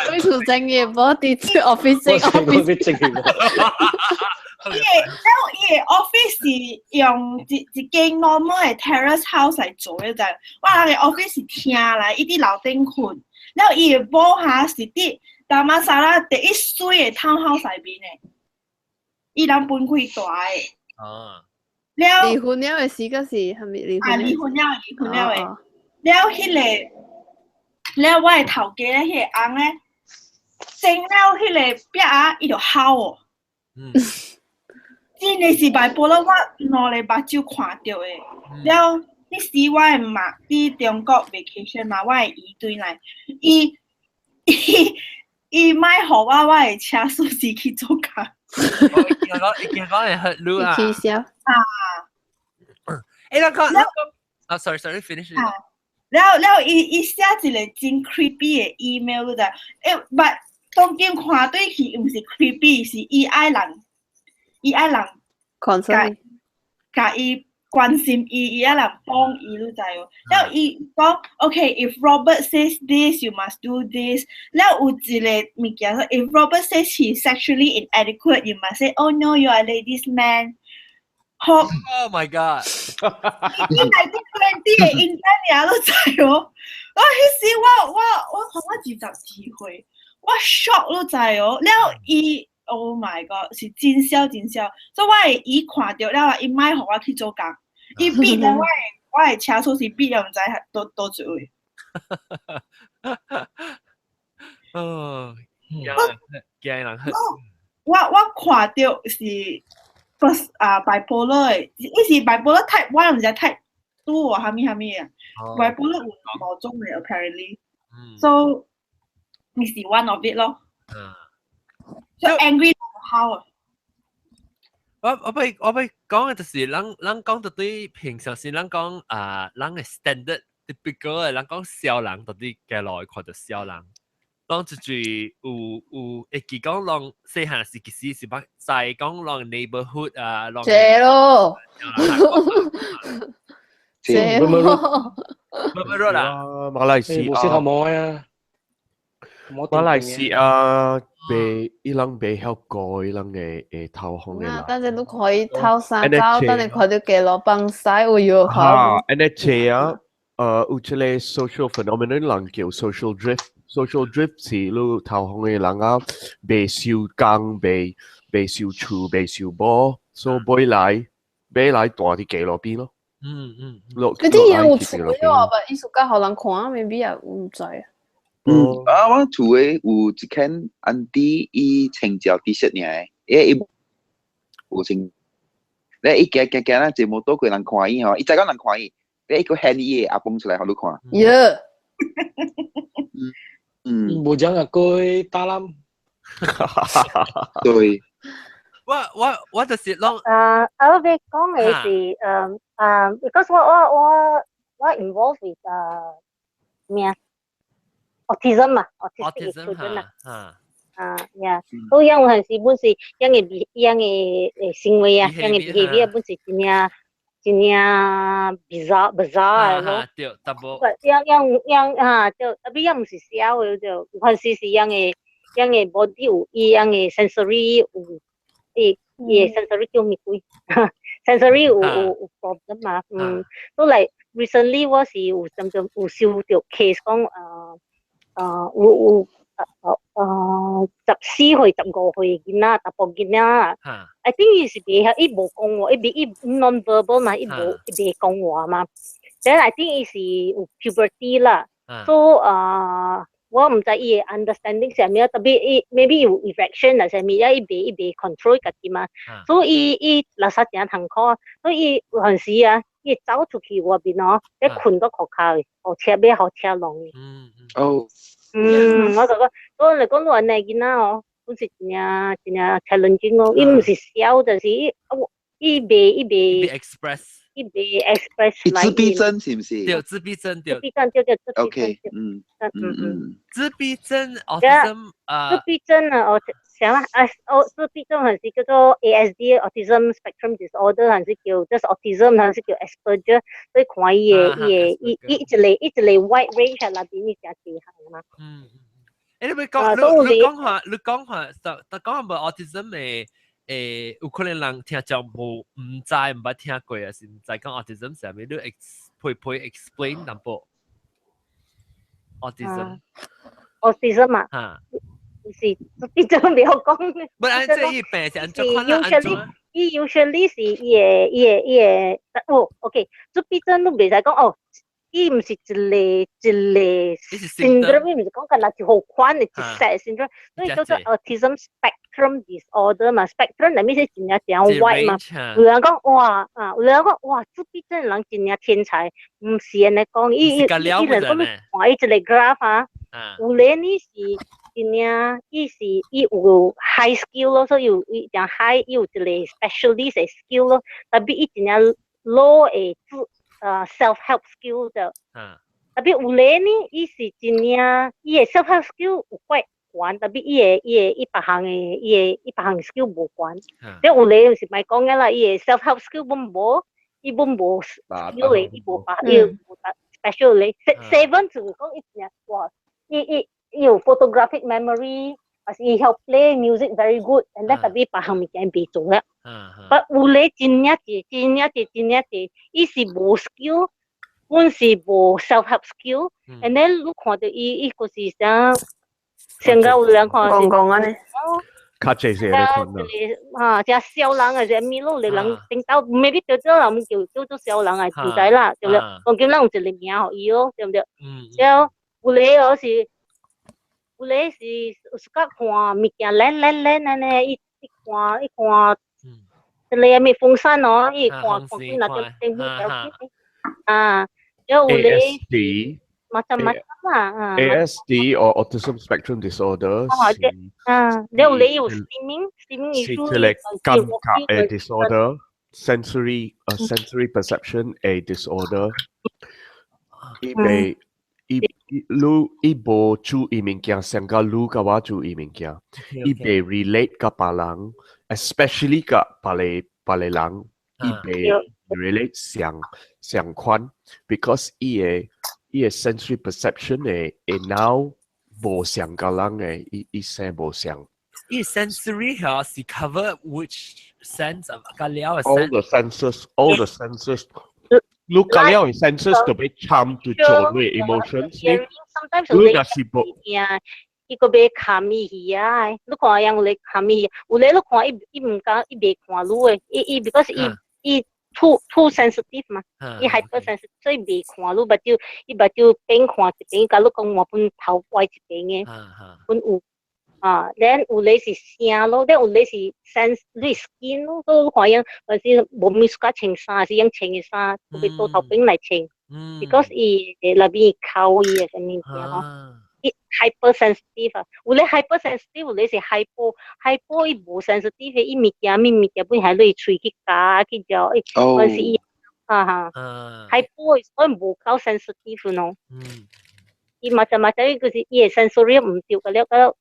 對厝整伊某，佇 office 整 office 整伊某。伊个，了伊个 office 是用一一間 normal 的 terrace house 來做的，就我人的 office 是廳來，伊佇樓頂睏，了伊的某哈是佇達瑪薩拉第一媠的 townhouse 內面的，伊人分開蹛的。了離婚了的時個是啥物離婚？啊，離婚了，離婚了的。了彼個，了我的頭家咧，彼個翁咧，整了彼個壁仔，伊就吼哦。真的是 bipolar，我兩个目睭看著的。了，彼時我的媽佇中國 vacation 嘛，我的姨轉來，伊伊伊莫予我我的車鎖匙去做工。我講，伊講會 hurt 你啊。起痟。啊。欸，咱講，咱講，啊，sorry sorry，finish。了了，伊伊寫一個真 creepy 的 email，你知？欸，but 當今看對去，毋是 creepy，是伊愛人。伊愛人共共伊關心伊，伊愛人幫伊，你知無？了伊講，OK，if Robert says this, you must do this。了有一個物件說，if Robert says he's sexually inadequate, you must say, oh no, you are a ladies man。好。 Oh my god！伊內底過 auntie 嘅 intent 爾，你知無？我彼時我看我22歲，我 shock 你知無？了伊 oh my god 是真痟真痟，所以我會伊看著了，伊莫予我去做工，伊逼了我的車鎖匙逼了，毋知佗佗一位。哦，驚驚人去。我看著是不是啊 bipolar 的，伊是 bipolar type 1，毋是 type 2 或啥物啥物啊？bipolar 有五種的 apparently。So 伊是 one of it 咯。So angry how 啊？我欲講的就是咱講到對平常時咱講啊，咱的 standard typical 的，咱講痟人到底街路會看著痟人，攏就是有會記講攏細漢時其實是捌知講攏 neighborhood 啊，攏謝咯，謝咯，乜乜啦？馬來西亞冇頭毛啊！馬來西亞被伊人被曉過，伊人的會頭風的人。等陣你可以頭衫走，等陣看著街路放屎，有藥哈，按呢這啊，有這個 social phenomenon 人叫 social drift。social drift 是你頭風的人啊，袂收工，袂收厝，袂收某，所以尾來尾來蹛佇街路邊咯。嗰啲嘢有厝了，但意思較予人看，maybe 也毋知。嗯，啊，我厝的有一間 auntie，伊穿條 T-shirt 爾，伊無穿，咧伊行行行啦，坐摩托過人看伊吼，伊知講人看伊，咧伊閣顯伊的阿公出來予你看。耶！無講啊，過打攬。對。我就是攏。啊，我欲講的是，because 我 involved with 咩啊？autism 啊，autistic children 啊，啊呀，所以有陣時本是樣的樣的行為啊，樣的 behavior 本是真正真正 bizarre bizarre 咯。對，淡薄。樣樣樣啊，對，特別樣毋是痟的，就有陣時是樣的樣的 body 有伊樣的 sensory 有，伊的 sensory 叫咩鬼？sensory 有 problem 嘛，都嚟 recently 我是有針針有收著 case 講有14歲15歲囡仔，查埔囡仔。I think 伊是袂曉，伊無講話，伊袂伊 non-verbal 嘛，伊無伊袂講話嘛。Then I think 伊是有 puberty 啦，so 我毋知伊的 understanding 是啥物，特別伊 maybe 有 erection 啊啥物，啊伊袂伊袂 control 家己嘛。所以伊伊垃圾誠痛苦，所以伊有陣時啊，伊會走出去外面哦，咧睏到塗跤的，予車欲予車挵的。哦。嗯，我就講，所以嚟講，你按呢囡仔哦，本是真正真正 challenging 哦，伊毋是痟，就是伊伊袂伊袂 express，伊袂 express 自閉症是毋是？對，自閉症對。自閉症對對自閉症。 OK，嗯嗯嗯。自閉症 autism 啊。自閉症啊，哦，啥啊？哦，自閉症還是叫做 ASD autism spectrum disorder，還是叫 just autism，還是叫 Asperger？所以看伊的伊的伊伊一個 wide range 內邊伊誠濟項嘛。嗯。欸，你欲講你講下，你講下，就就講下無 autism 的有可能人聽眾無毋知，毋捌聽過啊，是毋知講 autism 啥物，你 ex 陪陪 explain 淡薄 autism。 autism 啊？嚇。是自閉症袂曉講。不，按這伊病是按怎款啊？按怎？伊 usually 是伊的伊的伊的，哦，OK，自閉症你袂使講哦。伊毋是一個一個 syndrome，伊毋是講敢若一號款的一 set syndrome，所以叫做 autism spectrum disorder 嘛，spectrum 內面是真正真 wide 嘛。有人講哇啊，有人講哇，自閉症人真正天才，毋是按呢講，伊伊伊人講你看伊一個 graph 啊，有咧呢是真正，伊是伊有 high skill 咯，所以有伊誠 high，伊有一個 specialist 的 skill 咯，特別伊真正 low 的自self help skill 的，特別有咧呢，伊是真正伊的 self help skill 有怪懸，特別伊的伊別項的伊的伊別項 skill 無懸。即有咧是莫講的啦，伊的 self help skill 本無，伊本無 skill 的，伊無別伊無 special 咧。Seven 就是講伊真正哇，伊有 photographic memory，還是伊曉 play music very good，and then 特別別項物件袂做了。但有咧真正濟，真正濟，真正濟，伊是無 skill，本是無 self help skill，and then 你看到伊，伊個是啥？上個有人看講講按呢。較濟是按呢款啦。嚇，只痟人啊，只咪路嚟人頂到，maybe 叫做人叫叫做痟人啊，毋知啦，對不對？講叫人有一個名予伊咯，對不對？了有個哦是，有個是有時間看物件靚靚靚按呢，伊伊看伊看，一個咪風扇哦，伊看看見那個頂邊啊，了有個 ASD macam-macam 啦，啊。 ASD or autism spectrum disorder 哦，啊，了有咧有 stimming 是一個感覺的 disorder sensory perception 的 disorder 伊袂伊伊你伊無注意物件，像佮你佮我注意物件，伊袂 relate 佮別人，especially 佮別個別個人，伊袂 relate 相相款，because 伊的伊的 sensory perception 的的腦無像佮人的，伊伊生無像。伊 sensory 嚇是 cover which sense of 個了 All the senses, all the senses. 你個了的 senses 就欲參去做你 emotions 呢？ Sometimes 你若是無伊個欲看伊魚啊，你看樣有咧看伊，有咧你看伊伊毋敢伊袂看你的，伊伊 because 伊伊 too sensitive 嘛，伊 hyper sensitive，所以袂看你目睭，伊目睭邊看一邊，共你講我本頭歪一邊的，本有。啊，then 有咧是聲咯，then 有咧是 sense 你 skin 咯，都看樣，還是無咪 suka 穿衫，是用穿的衫，特別倒頭邊來穿，because 伊內邊扣伊的啥物件吼，伊 hyper sensitive 啊，有咧 hyper sensitive，有咧是 hypo hypo 伊無 sensitive，伊物件物物件本係你喙去咬去嚼，伊還是伊啊哈，hypo 所以無夠 sensitive 咯，伊嘛就嘛就伊就是伊的 sensory 毋對個了個。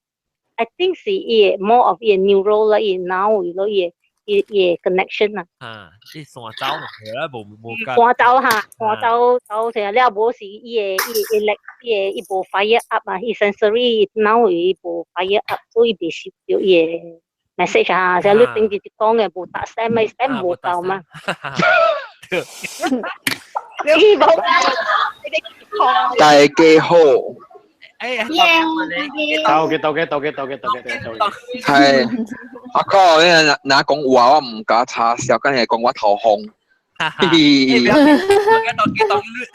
I think 是伊 more of 伊 neural 啦，伊腦伊咯，伊伊伊 connection 啊。啊，伊線走落去啦，無無線走哈，線走走成了無是伊的伊伊力伊的伊無 fire up 啊，伊 sensory 腦伊無 fire up，所以袂收到伊的 message 啊。像你頂日講的無打 stamp 咪 stamp 無夠嘛。你無夠，大家好。哎呀，到嘅到嘅到嘅到嘅到嘅到嘅。係，阿哥，你若講話我毋敢插笑，敢係講我頭風。當今當今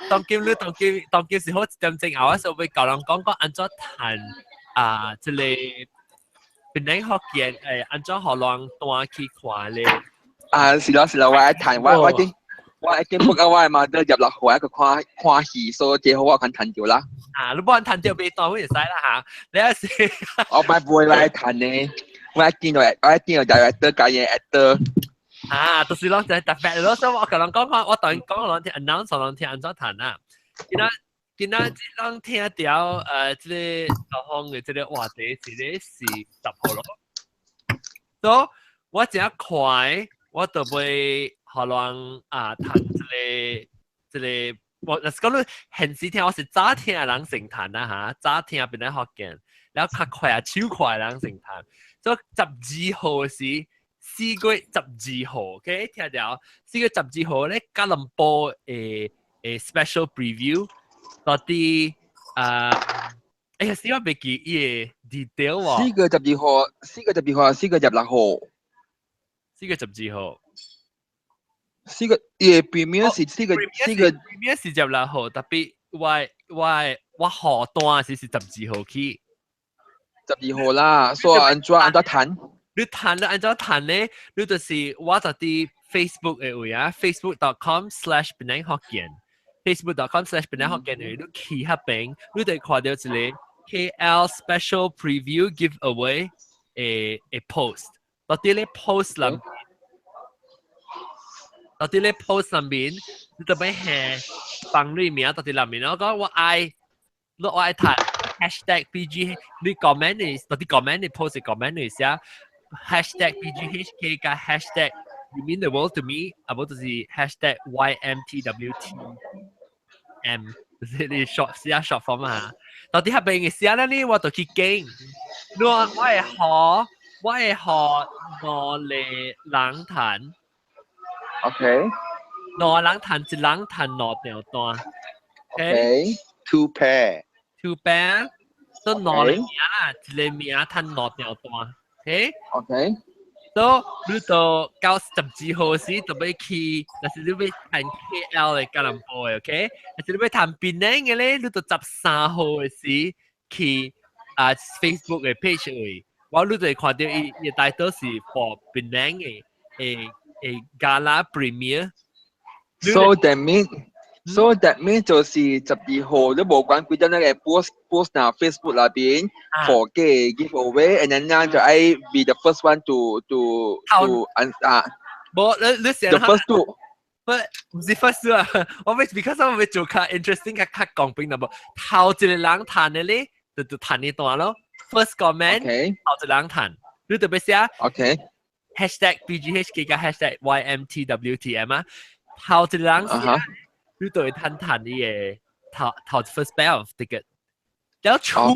當今你當今當今是好一點鐘後，我就會教人講講按怎彈啊，這個檳城福建誒，按怎予人帶去看咧？啊，是啦是啦，我愛彈，我我已經我已經 book 啊，我的媽都入落去一個看看戲，所以這好我肯彈著啦。啊，你無彈著袂當會使啦嚇，你也是。我唔會來彈呢，我一見到我一見到就係得教嘢得。啊，就是攏就特別咯，所以我共人講講，我當講人聽 announce 人聽按怎彈啊。今仔今仔這人聽著呃，這個頭風的這個話題是咧是10號咯。所以我真快，我就會予人啊彈這個這個，我若是講你現時聽，我是早聽的人先彈啦嚇，早聽檳城福建，了較快啊，手快的人先彈。所以12號是4月12號，OK，聽著，4月12號咧，吉隆坡的的 special preview，到底啊，哎呀，死我袂記伊的 detail 喎。 4月12號，四月十二號，4月16號。 4月12號。四個伊的 premiere 是四個四個 premiere 是16號，特別我我我賀單是是十二號起。十二號啦，所以按怎按怎彈？你彈你按怎彈咧？你就是我就佇 Facebook 的位啊，facebook.com/檳城福建，facebook.com/檳城福建的，你去彼邊，你就會看到一個 KL special preview giveaway 的的 post，到佇咧 post 內面，到佇咧 post 上面，你就欲下放你名到佇內面，我講我愛，你我愛彈 #BG，你 comment 你到佇 comment 你 post comment 你寫 #BGHK 加 #You mean the world to me，啊無就是 #YMTWTM，就是你 short 寫 short form 啊。到佇彼邊的寫咧，你我就去揀，你我會予我會予五個人彈。 OK。兩人趁一人趁兩張單。 OK。 Two pair。 Two pair，都兩個名啦，一個名趁兩張單。OK。 OK。所以你到到12號時就欲去，若是你欲趁 KL 的吉隆坡的，OK？若是你欲趁檳城的咧，你就13號的時去啊 Facebook 的 page 位，我你就會看著伊伊大多是 for 檳城的的的 Gala Premiere。 So that mean 就是12號你無管幾點那個 post 那 Facebook 那邊 for 嘅 giveaway，and then 呢就愛 be the first one to 啊，無你你想 the first two。不，毋是 first 啊，我欲 because 我欲做較 interesting 較較公平淡薄，頭一個人趁的咧，就就趁呢單咯。First comment，頭一個人趁，你特別寫 #BGHK 加 #YMTWTM 啊，頭一個人寫，你就會趁趁你的頭頭 first pair of ticket。了出了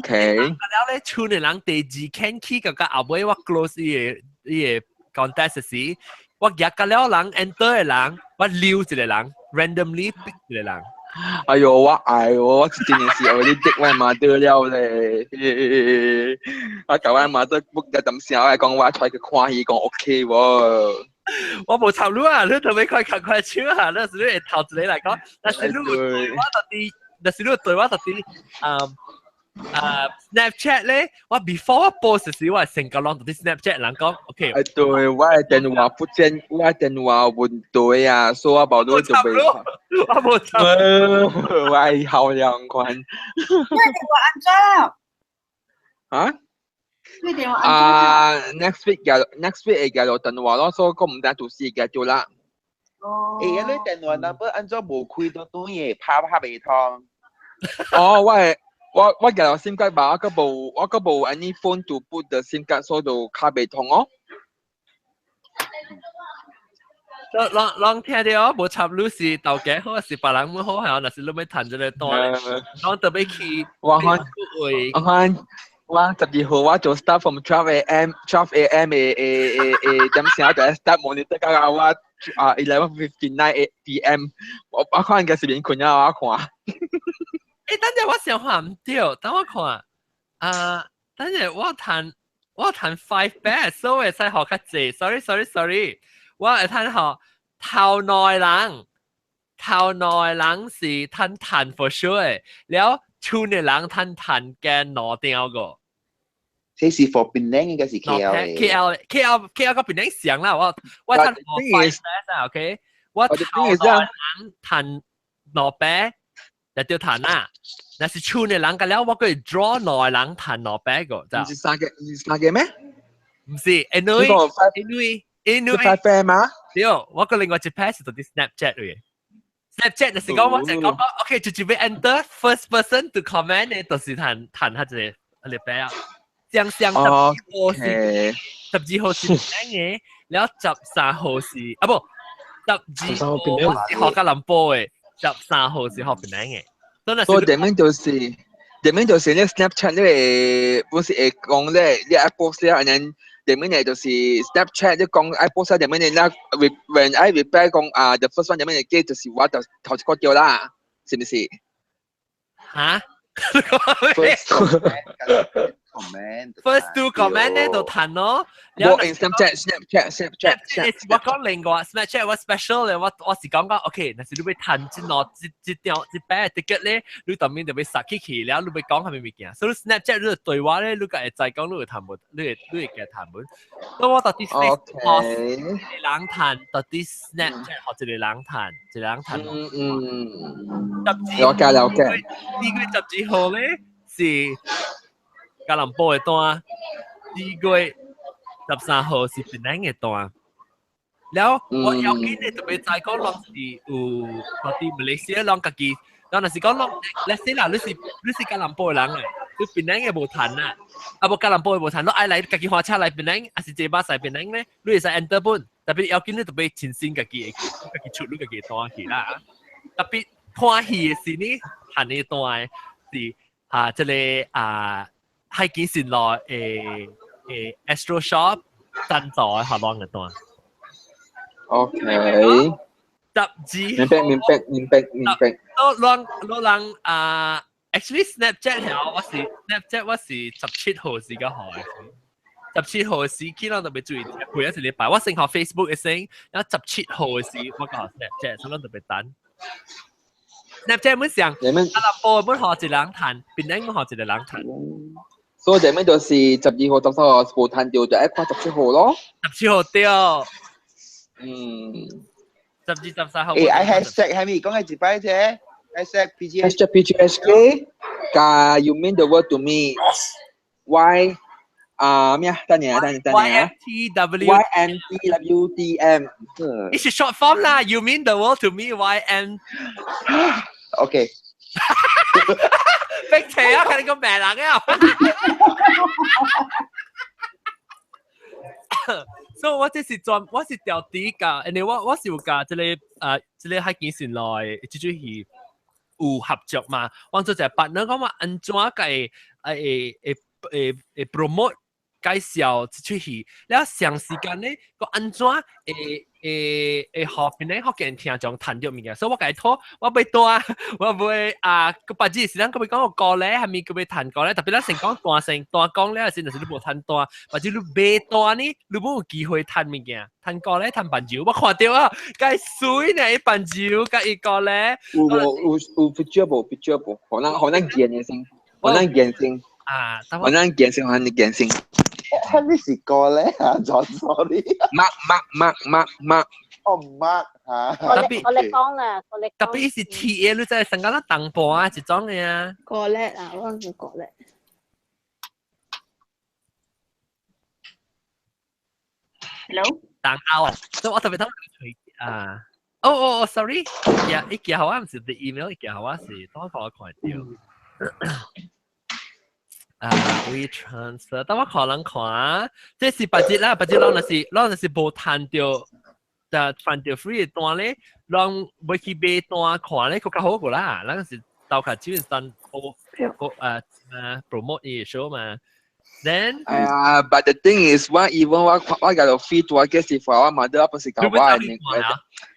咧，出的人第二間去，個個後尾我 close 伊个伊個 contest 時，我夾個了人 enter 的人，我溜一個人，randomly pick 一個人。哎喲，我愛我，我真係是我啲的我媽得了咧，我舊我媽都 book 咗陣時，我係講我出去看戲，講 OK 喎。我無插你啊，你特別快較快手啊，你是你會頭一個來講，但是你對我特啲，但是你對我特啲，嗯。啊 Snapchat 咧，我 before 我 post 時，我係成個攏啲 Snapchat 人講，OK。哎對，我的電話不見，我的電話問題啊，所以我無都就袂。我無插。我愛好兩款。你電話按怎了？啊？你電話啊，next week 嘅 next week 會寄到電話咯，所以講毋知就是會寄到啦。哦。欸，你電話 number 按怎無開都對嘅，拍拍袂通。哦，我的。我我寄到 SIM 卡吧，我閣無我閣無 any phone to put the SIM 卡，所以就較袂通哦。攏攏攏聽著，無插你是頭家好，是別人好，係若是你欲趁這個單，攏特別去。我看我看我12號我做 start from 12 a.m. 12 a.m. 的的的的點聲就 start monitor 到我啊 11:59 p.m. 我我看應該是免困啊，我看。欸，等陣我想看毋對，等我看。啊，等陣我趁我趁 five pair，所以會使學較濟。Sorry sorry sorry，我會趁學頭內人，頭內人是趁趁 for sure 的，了剩的人趁趁嘅兩張個。這是 for 檳城應該是 KL 的。 KL KL KL 個檳城上啦，我我趁 five pair 啊，OK，我頭內人趁兩 pair。就對趁啦，若是剩的人個了，我可以 draw 兩個人趁兩百個，毋是三個，毋是三個咩？毋是，因為因為因為 five pair 嗎？對，我個另外一 pair 是佇 Snapchat 嘅。Snapchat 就是講我就講講，OK，就直接 enter first person to comment 呢，就是趁趁下一個一個 pair 啊。相相12號是12號是檳城嘅，了13號是啊無，12號我是學吉隆坡嘅，13號是學檳城嘅。所以點樣就是點樣就是你 Snapchat 你會本是會講咧，你愛 post 了，然後點樣咧就是 Snapchat 你講愛 post 點樣咧，你 when I reply 講啊 the first one 點樣咧，記就是我就頭一個掉啦，是唔是？嚇？ First comment First two comment 咧就趁咯。我 Snapchat Snapchat Snapchat 我講另外 Snapchat 我 special 咧，我我是講講 OK，若是你欲趁這兩這這張這 pair ticket 咧，你當面就欲殺起去了，你欲講啥物物件。所以 Snapchat 你對話咧，你個會知講你會趁無，你會你會加趁無。所以我到底 Facebook 一個人趁，到底 Snapchat 學一個人趁，一個人趁。嗯嗯。了解了解。2月12號咧是吉隆坡的單，2月13號是檳城的單。了我要緊的特別知講，攏是有到佇馬來西亞攏家己，咱若是講攏，let's say 啦，你是你是吉隆坡的人誒，你檳城的無趁啊，啊無吉隆坡的無趁，你愛來家己駛車來檳城，還是坐巴士檳城咧，你會使 enter 本，特別要緊你特別親身家己家己出你家己單去啦。特別看戲的時呢，趁的單是啊，這個啊。海景線路的的 Astro Shop 贊助的活動的單。 OK。十12 明白明白明白明白。都讓都人啊，actually Snapchat 係我是 Snapchat 我是17號時間學。17號時，見咱特別注意，陪一個禮拜。我先學 Facebook 嘅先，然後十七號嘅時，我講 Snapchat，所以咱特別等。Snapchat 本上，你們阿林波本學一個人彈，邊兩個學一個人彈。所以這邊就是12號、13號無彈到，就愛看十七號咯。十七號對。嗯。12、13號。誒，I hashtag 係咪講係一擺啫？#PG #PGHK 加 You mean the world to me Y 啊咩啊？等陣啊，等陣等陣啊。 Y M T W Y M T W D M。呢是 short form 啦。You mean the world to me Y M。 OK。逼邪啊！佢哋個名人啊！所以我這是專，我是調底㗎，因為我是有甲這個這個海景線內這出戲有合作嘛，我做一個 partner 講話按怎個會會會會 promote 介紹這出戲，了長時間咧個按怎會會會予邊個福建聽眾趁著物件，所以我共伊討，我欲單，我欲啊個別日時咱閣欲講個歌咧，還咪閣欲趁歌咧，特別咱先講單先單講了時，就是你無趁單，或者你買單呢，你無有機會趁物件，趁歌咧，趁伴奏，我看著啊，該水呢，伊伴奏佮伊歌咧，有無有有 picture 無 picture 無，可能可能見嘅先，可能見先。啊，可能見先，可能見先。係咩是歌咧？啊，sorry。 Mark Mark Mark Mark Mark。哦，Mark 嚇。特別我嚟講啦，我嚟。特別伊是 T A，你知成個咱東半啊，一種的啊。歌叻啊，我講歌叻。 Hello。東歐啊，所以我特別當啊。哦哦哦，sorry，伊寄予我毋是 the email，伊寄予我是當我看著。啊，we transfer，但我可能看，這是別日啦，別日咱就是咱就是無趁著，就賺著 free 的單咧，咱欲去買單看咧，閣較好過啦。咱是鬥較基本上個個promote 伊 show 嘛。Then 哎呀，but the thing is，我 even 我我共 free 單，嘅是 for 我 mother，我本是共我，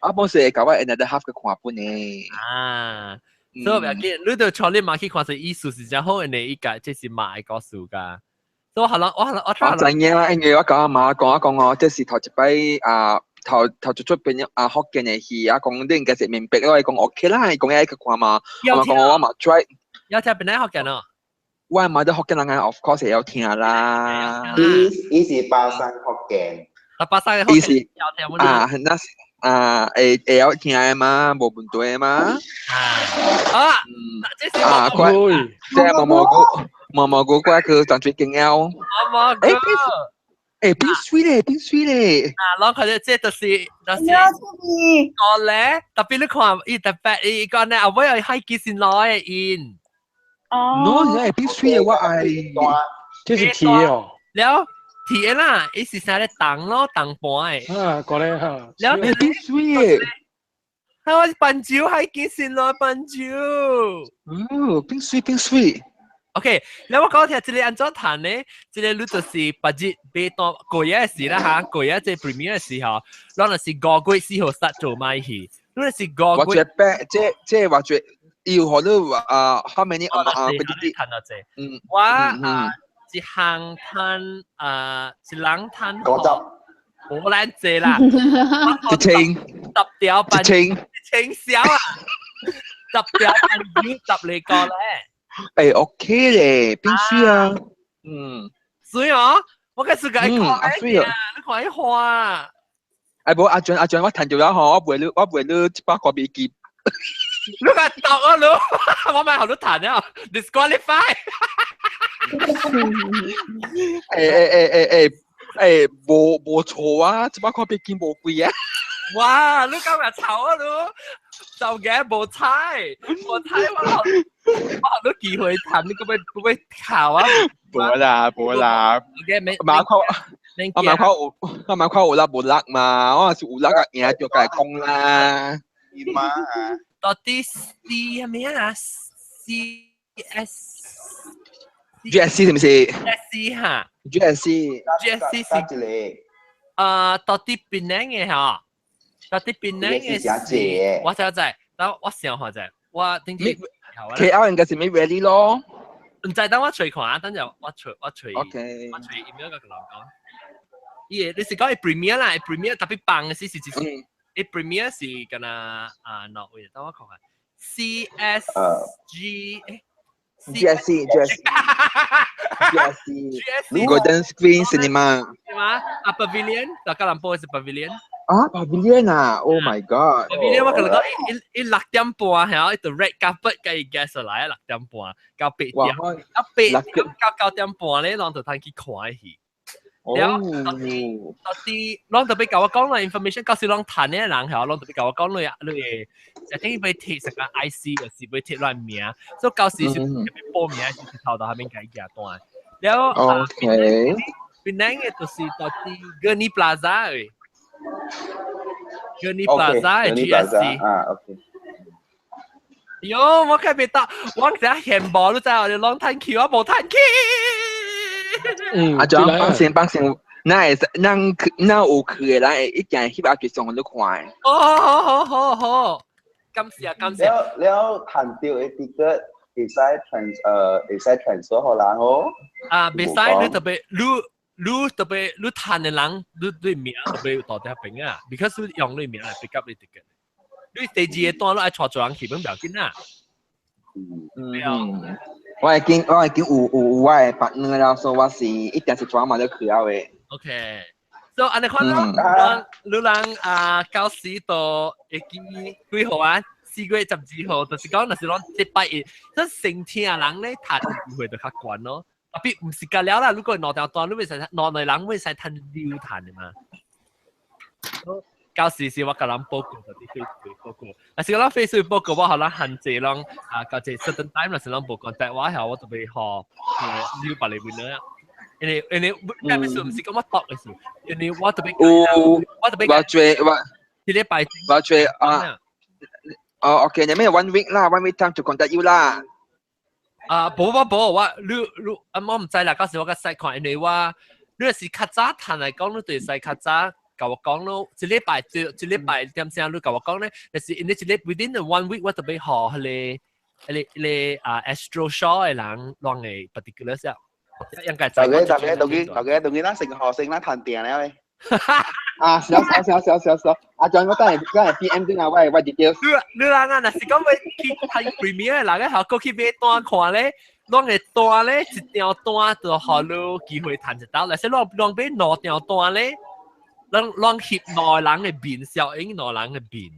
我本是共我 another half 嘅看本呢。啊。所以不要緊，你就帶你媽去看是意思是真好，因為伊家這是媽的故事噶。所以我可能我可能我我知影啦，因為我講阿媽講一講哦，這是頭一擺啊，頭頭一出邊啊福建的戲啊，講你應該是明白咯，伊講 OK 啦，伊講愛去看嘛，我講我嘛 try。有聽邊個福建哦？我媽都福建人啊，of course 會曉聽啦。伊是巴山福建。啊，巴山伊是啊，那是。啊，會會曉聽的嘛，無問題的嘛。啊，啊，快，這毛毛菇，毛毛菇過去淡水經了。毛毛菇。欸，變水咧，變水咧。啊，攏看著這就是個咧，特別你看，伊特別伊講咧，後尾又海幾先來的因。哦。喏，係變水的，我愛。這是鐵哦。了。鐵啦，伊是啥咧？銅咯，銅盤的。啊，過來哈。了，變水的。係我伴酒，海幾先來伴酒。哦，變水變水。 OK，你我講聽，這個按怎談呢？這個你就是別日買單過夜時啦嚇，過夜這 premiere 時候，咱就是5月4號 start 做買戲，你是五月。我覺得這這我覺要學你啊，how many 啊啊，嗰啲談到這，嗯，我啊。一項趁啊，一人趁五十，無咱濟啦，一千，十條半，一千，一千少啊，十條半要十嚟個咧。欸，OK 咧，變水啊，嗯，水哦，我開始共伊看水啊，你看伊花。哎，無阿俊阿俊，我趁著了吼，我賣你100塊美金。你個毒啊你！我買好多趁了，disqualify。欸欸欸欸欸欸，無無錯啊，100塊美金無貴啊。哇！你今日醜啊你，就嘅無菜，無菜我我好多機會趁，你閣欲閣欲考啊？無啦無啦。 OK，沒。馬看我馬看有我馬看有力無力嘛，我若是有力啊，贏就共伊講啦。媽啊！到底 C 係咩啊？C S G S C 是毋是？G S C 哈？G S C G S C 是一個。啊，到底邊個嘅嚇？但啲檳城嘅是，我知我知，但我想下啫，我頂啲 KL 應該是 Mid Valley 咯。唔知等我隨看，等陣我隨我隨 OK，我隨 email 個人講。伊你是講伊 premiere 啦，premiere 特別棒嘅是是是，伊 premiere 是敢若啊，喏，喂，等我看看，CSG 誒。 GSC GSC GSC Golden Screen Cinema 係嘛？啊 Pavilion，就吉隆坡是 Pavilion。啊 Pavilion 啊！Oh my god！ Pavilion 我同你講，伊伊6點半係一條 red carpet 計伊 guest 來6點半到8點，啊8點到9點半咧，攏就通去看戲。了到底到底，攏特別共我講啦 information，到時攏趁的人係攏特別共我講你你會，一定欲貼成個 IC，就是欲貼亂名，所以到時是特別報名是頭到下面共伊寄單。了 OK，檳城的就是到底 Gurney Plaza 的，Gurney Plaza 的 GSC 啊，OK。喲，我開別得，我成日嫌無，你知我哋攏趁去，我無趁去。嗯，啊，就放心放心，那會咱那有去的人會一定翕阿上去看。哦，好好好好，感謝感謝。了了，趁著的 ticket 會使 trans 會使 transfer 予人哦。啊，袂使，你特別你你特別你趁的人，你對名特別大條邊啊，because 你用你名來 pick up 你 ticket。你第二個單你愛帶做人去，本不要緊啊。嗯。我已經有我的 partner 了，所以我是一定是轉嘛就去了的。 OK，so 按呢款咯，你人啊，到時都會記幾號啊？4月12號，就是講，若是講這拜一，這成天啊人咧，趁機會就較懸咯。特別毋是甲了啦，如果兩條單，你袂使兩個人袂使趁溜趁的嘛。到時是我共人報告，就佇 Facebook 報告。若是講 Facebook 報告，我予人限制攏啊，到一 certain time 若是攏無 contact 我，後我就欲予留別個 winner 啊。因為咩意思？毋是講我讀的事，因為我特別我特別我最我一禮拜我最啊。哦，OK，你咩 one week 啦，one week time to contact you 啦。啊，無無無，我你你啊，我毋知啦。到時我較細看，因為我你若是較早趁來講，你就會使較早。共我講咯，一禮拜一禮拜點聲你共我講咧，就是因為一禮 within the one week 我特別予彼個啊 Astro Shaw 的人攏會 particular 先，應該大家大家當佢大家當佢咱成個學生咱談定了咧。啊，是啊是啊是啊是啊是啊是啊，阿 John 我等下等下 PM 轉啊，我 details。你你人啊，若是講欲去睇 premiere 的人，後過去買單看咧，攏會單咧，一張單就予你機會趁一道，若是攏攏買兩張單咧。攏攏翕兩個人的面，小英兩個人的面，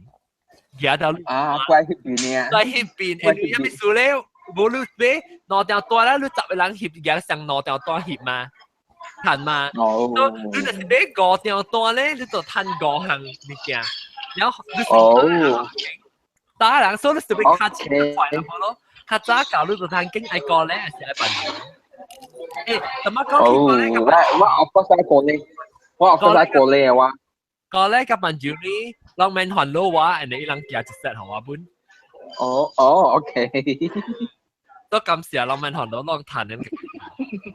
舉到啊，怪翕面啊，怪翕面，因為啥物事咧？無你買兩張單啦，你10個人翕，舉上兩張單翕嘛，趁嘛。哦。你若是買五張單咧，你就趁五項物件，然後你哦。打人所以你是欲較錢快咯，較早搞你就趁緊愛過咧，還是愛辦？欸，怎麼講？哦，我我我使過咧。我有過過咧我。過咧甲辦酒呢，攏免煩惱我，因為伊人寄一 set 予我本。哦哦，OK。都感謝攏免煩惱，攏趁的。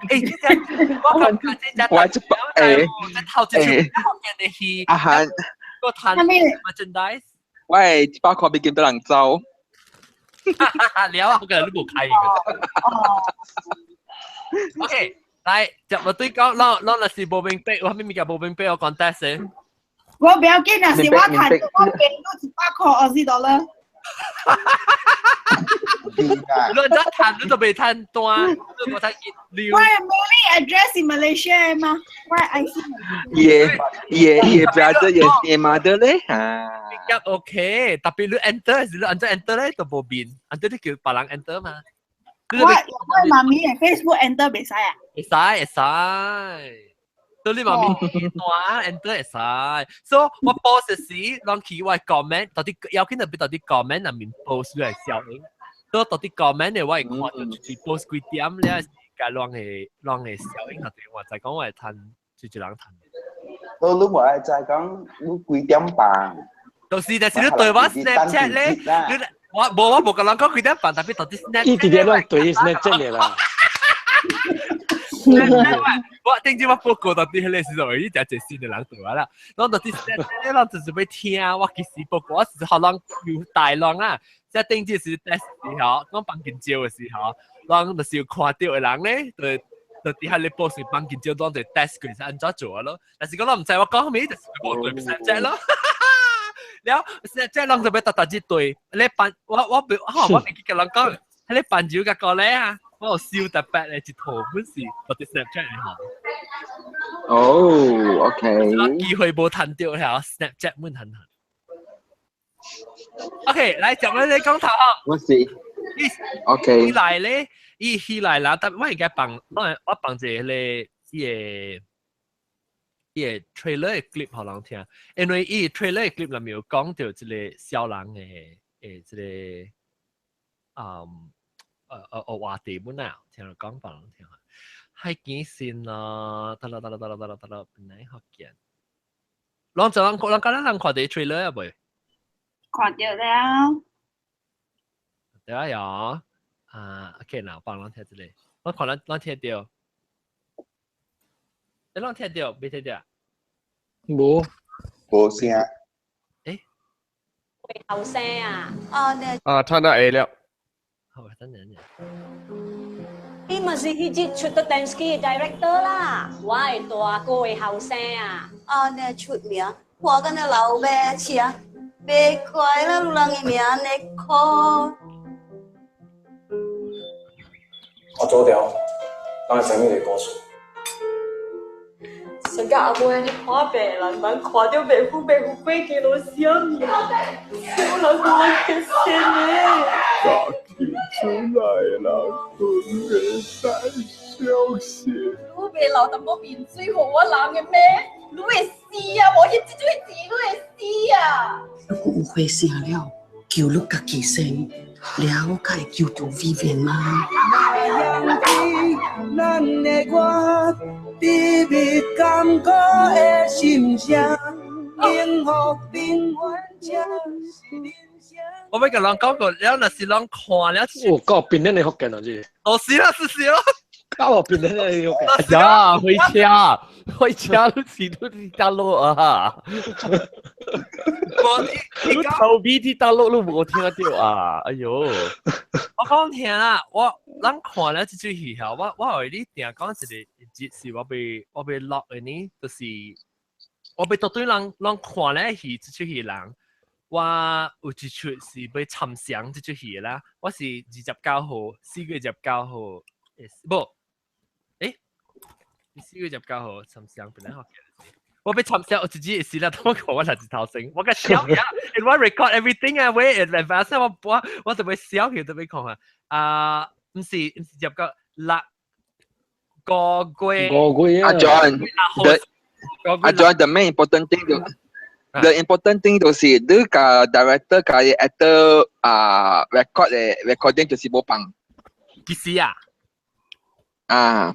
欸，這隻我感覺這隻我這欸，這頭一出好見的戲。啊哈。個趁 merchandise。我係100塊美金俾人走。了啊，我個人都無開個。OK。來，接落對講，咱咱若是無明白，有啥物物件無明白，我講解釋。我不要緊，若是我趁，我變都100塊20多啦。你真趁，你都袂趁單，你無趁一我 mailing address in Malaysia 嘛，我 IC。耶耶耶，brother 耶耶 mother 咧嚇。比較 OK，特別你 enter 時，你按怎 enter 咧都無變，enter 你叫別人 enter 嘛。我媽咪的 Facebook enter 袂使啊？會使會使，對你媽咪單 enter 會使。所以我 post 時，攏去我 comment，到底要緊特別到底 comment 入面 post 嚟效應。所以到底 comment 的我會看到就是 post 幾點咧，該攏會攏會效應，到底我再講我會趁，就一人趁。我你無愛知講你幾點半？就是，但是你對我 Snapchat 咧，你。我無我無共人講幾點半，特別到底 Snapchat。伊直接攏對 Snapchat 的啦。我頂住我報告到底迄個時陣，伊就一新的人對我啦。攏到底你攏就是欲聽我其實報告，我是予人有大浪啊。即係頂住是 test 時候，講放緊照的時候，攏就是有看到的人咧，就佇遐咧報是放緊照，攏就 test 過是按怎做咯。但是講攏毋知我講啥物，就是無對 Snapchat 咯。了，Snapchat 攏就欲沓沓一對，你扮我我袂，我袂記共人講，彼个伴手佮個咧啊，我有收特別的一套本是我佇 Snapchat 的吼。哦，OK。我機會無趁著遐 Snapchat 阮趁趁。OK，來講咧，你講頭啊。我是。OK。起來咧，伊起來啦，但我應該放，我放一个伊个 trailer 的 clip 予人聽，因為伊 trailer 的 clip 內面有講著這个痟人的這个話題本啊，聽人講放人聽。海景線啊，得啦得啦得啦得啦得啦，本來福建。攏就人人敢若人看佇 trailer 啊未？看著了。對啊，有啊，OK，嗱，放人聽這個，我看咱咱聽著，你攏聽著未聽著？無，無聲。欸？後生啊！哦，你啊，聽到會了。好，等陣。伊嘛是彼日出的 Dansky director 啦，我的大哥的後生啊！哦，你出名，看敢若老馬車，袂快啦，有人的名咧哭。我做掉，咱會知影這個故事。上甲阿妹你看病人，人看著袂赴袂赴過去落啥物？小人我結線的。家己出來人不會再相信。你袂流淡薄面水予我人的咩？你會死啊！無彼這種字，你會死啊！如果有發生了，求你家己先，了才會求著 Vivian 嗎？咱的我，甜蜜甘苦的心聲，幸福永遠才是人生。我欲共人講過，了若是人看了，哦，到檳城的福建啊，這。哦，是啦，是是咯。到檳城的福建。哎呀，回家，回家都是都佇大陸啊！你頭皮佇大陸都無聽著啊！哎喲，我講聽啦，我咱看了這齣戲吼，我予你定講一个節是我欲落的呢，就是我欲對人人看了戲這齣戲人，我有一齣是欲參詳這齣戲的啦，我是29號，4月29號，無，4月29號參詳本來學嘅。我欲參詳，我自己是啦，我看我來一頭先，我共笑呀，我 record everything 啊，喂，advance 我我我就欲笑去，就欲看下，啊，毋是毋是入個六個月，五月啊，John，the 啊 John，the main important thing 就 the important thing 就是你共 director 共 actor 啊 record 的 recording 就是無放。幾時啊？啊。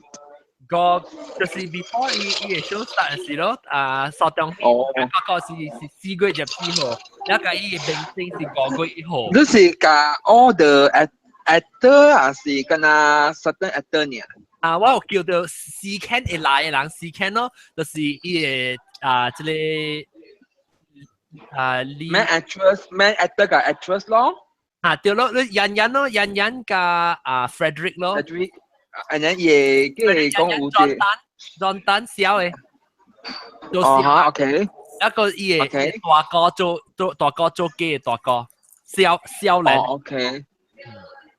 個就是 before 伊伊個 show start 時咯，啊，沙中哦，個是4月24號，一個伊個明星是5月1號。你是共 all the actor 還是敢若 certain actor 呢？啊，我有叫做四 can 會來的人，四 can 咯，就是伊個啊，這個啊， main actress、main actor 共 actress 咯。啊，對咯，你欣欣咯，欣欣佮啊 Frederick 咯。 Frederick，and then 也叫伊講有隻。 John Tan 痟的。哦哈，OK。一個伊個大哥做做大哥做機的大哥，痟痟人。 OK。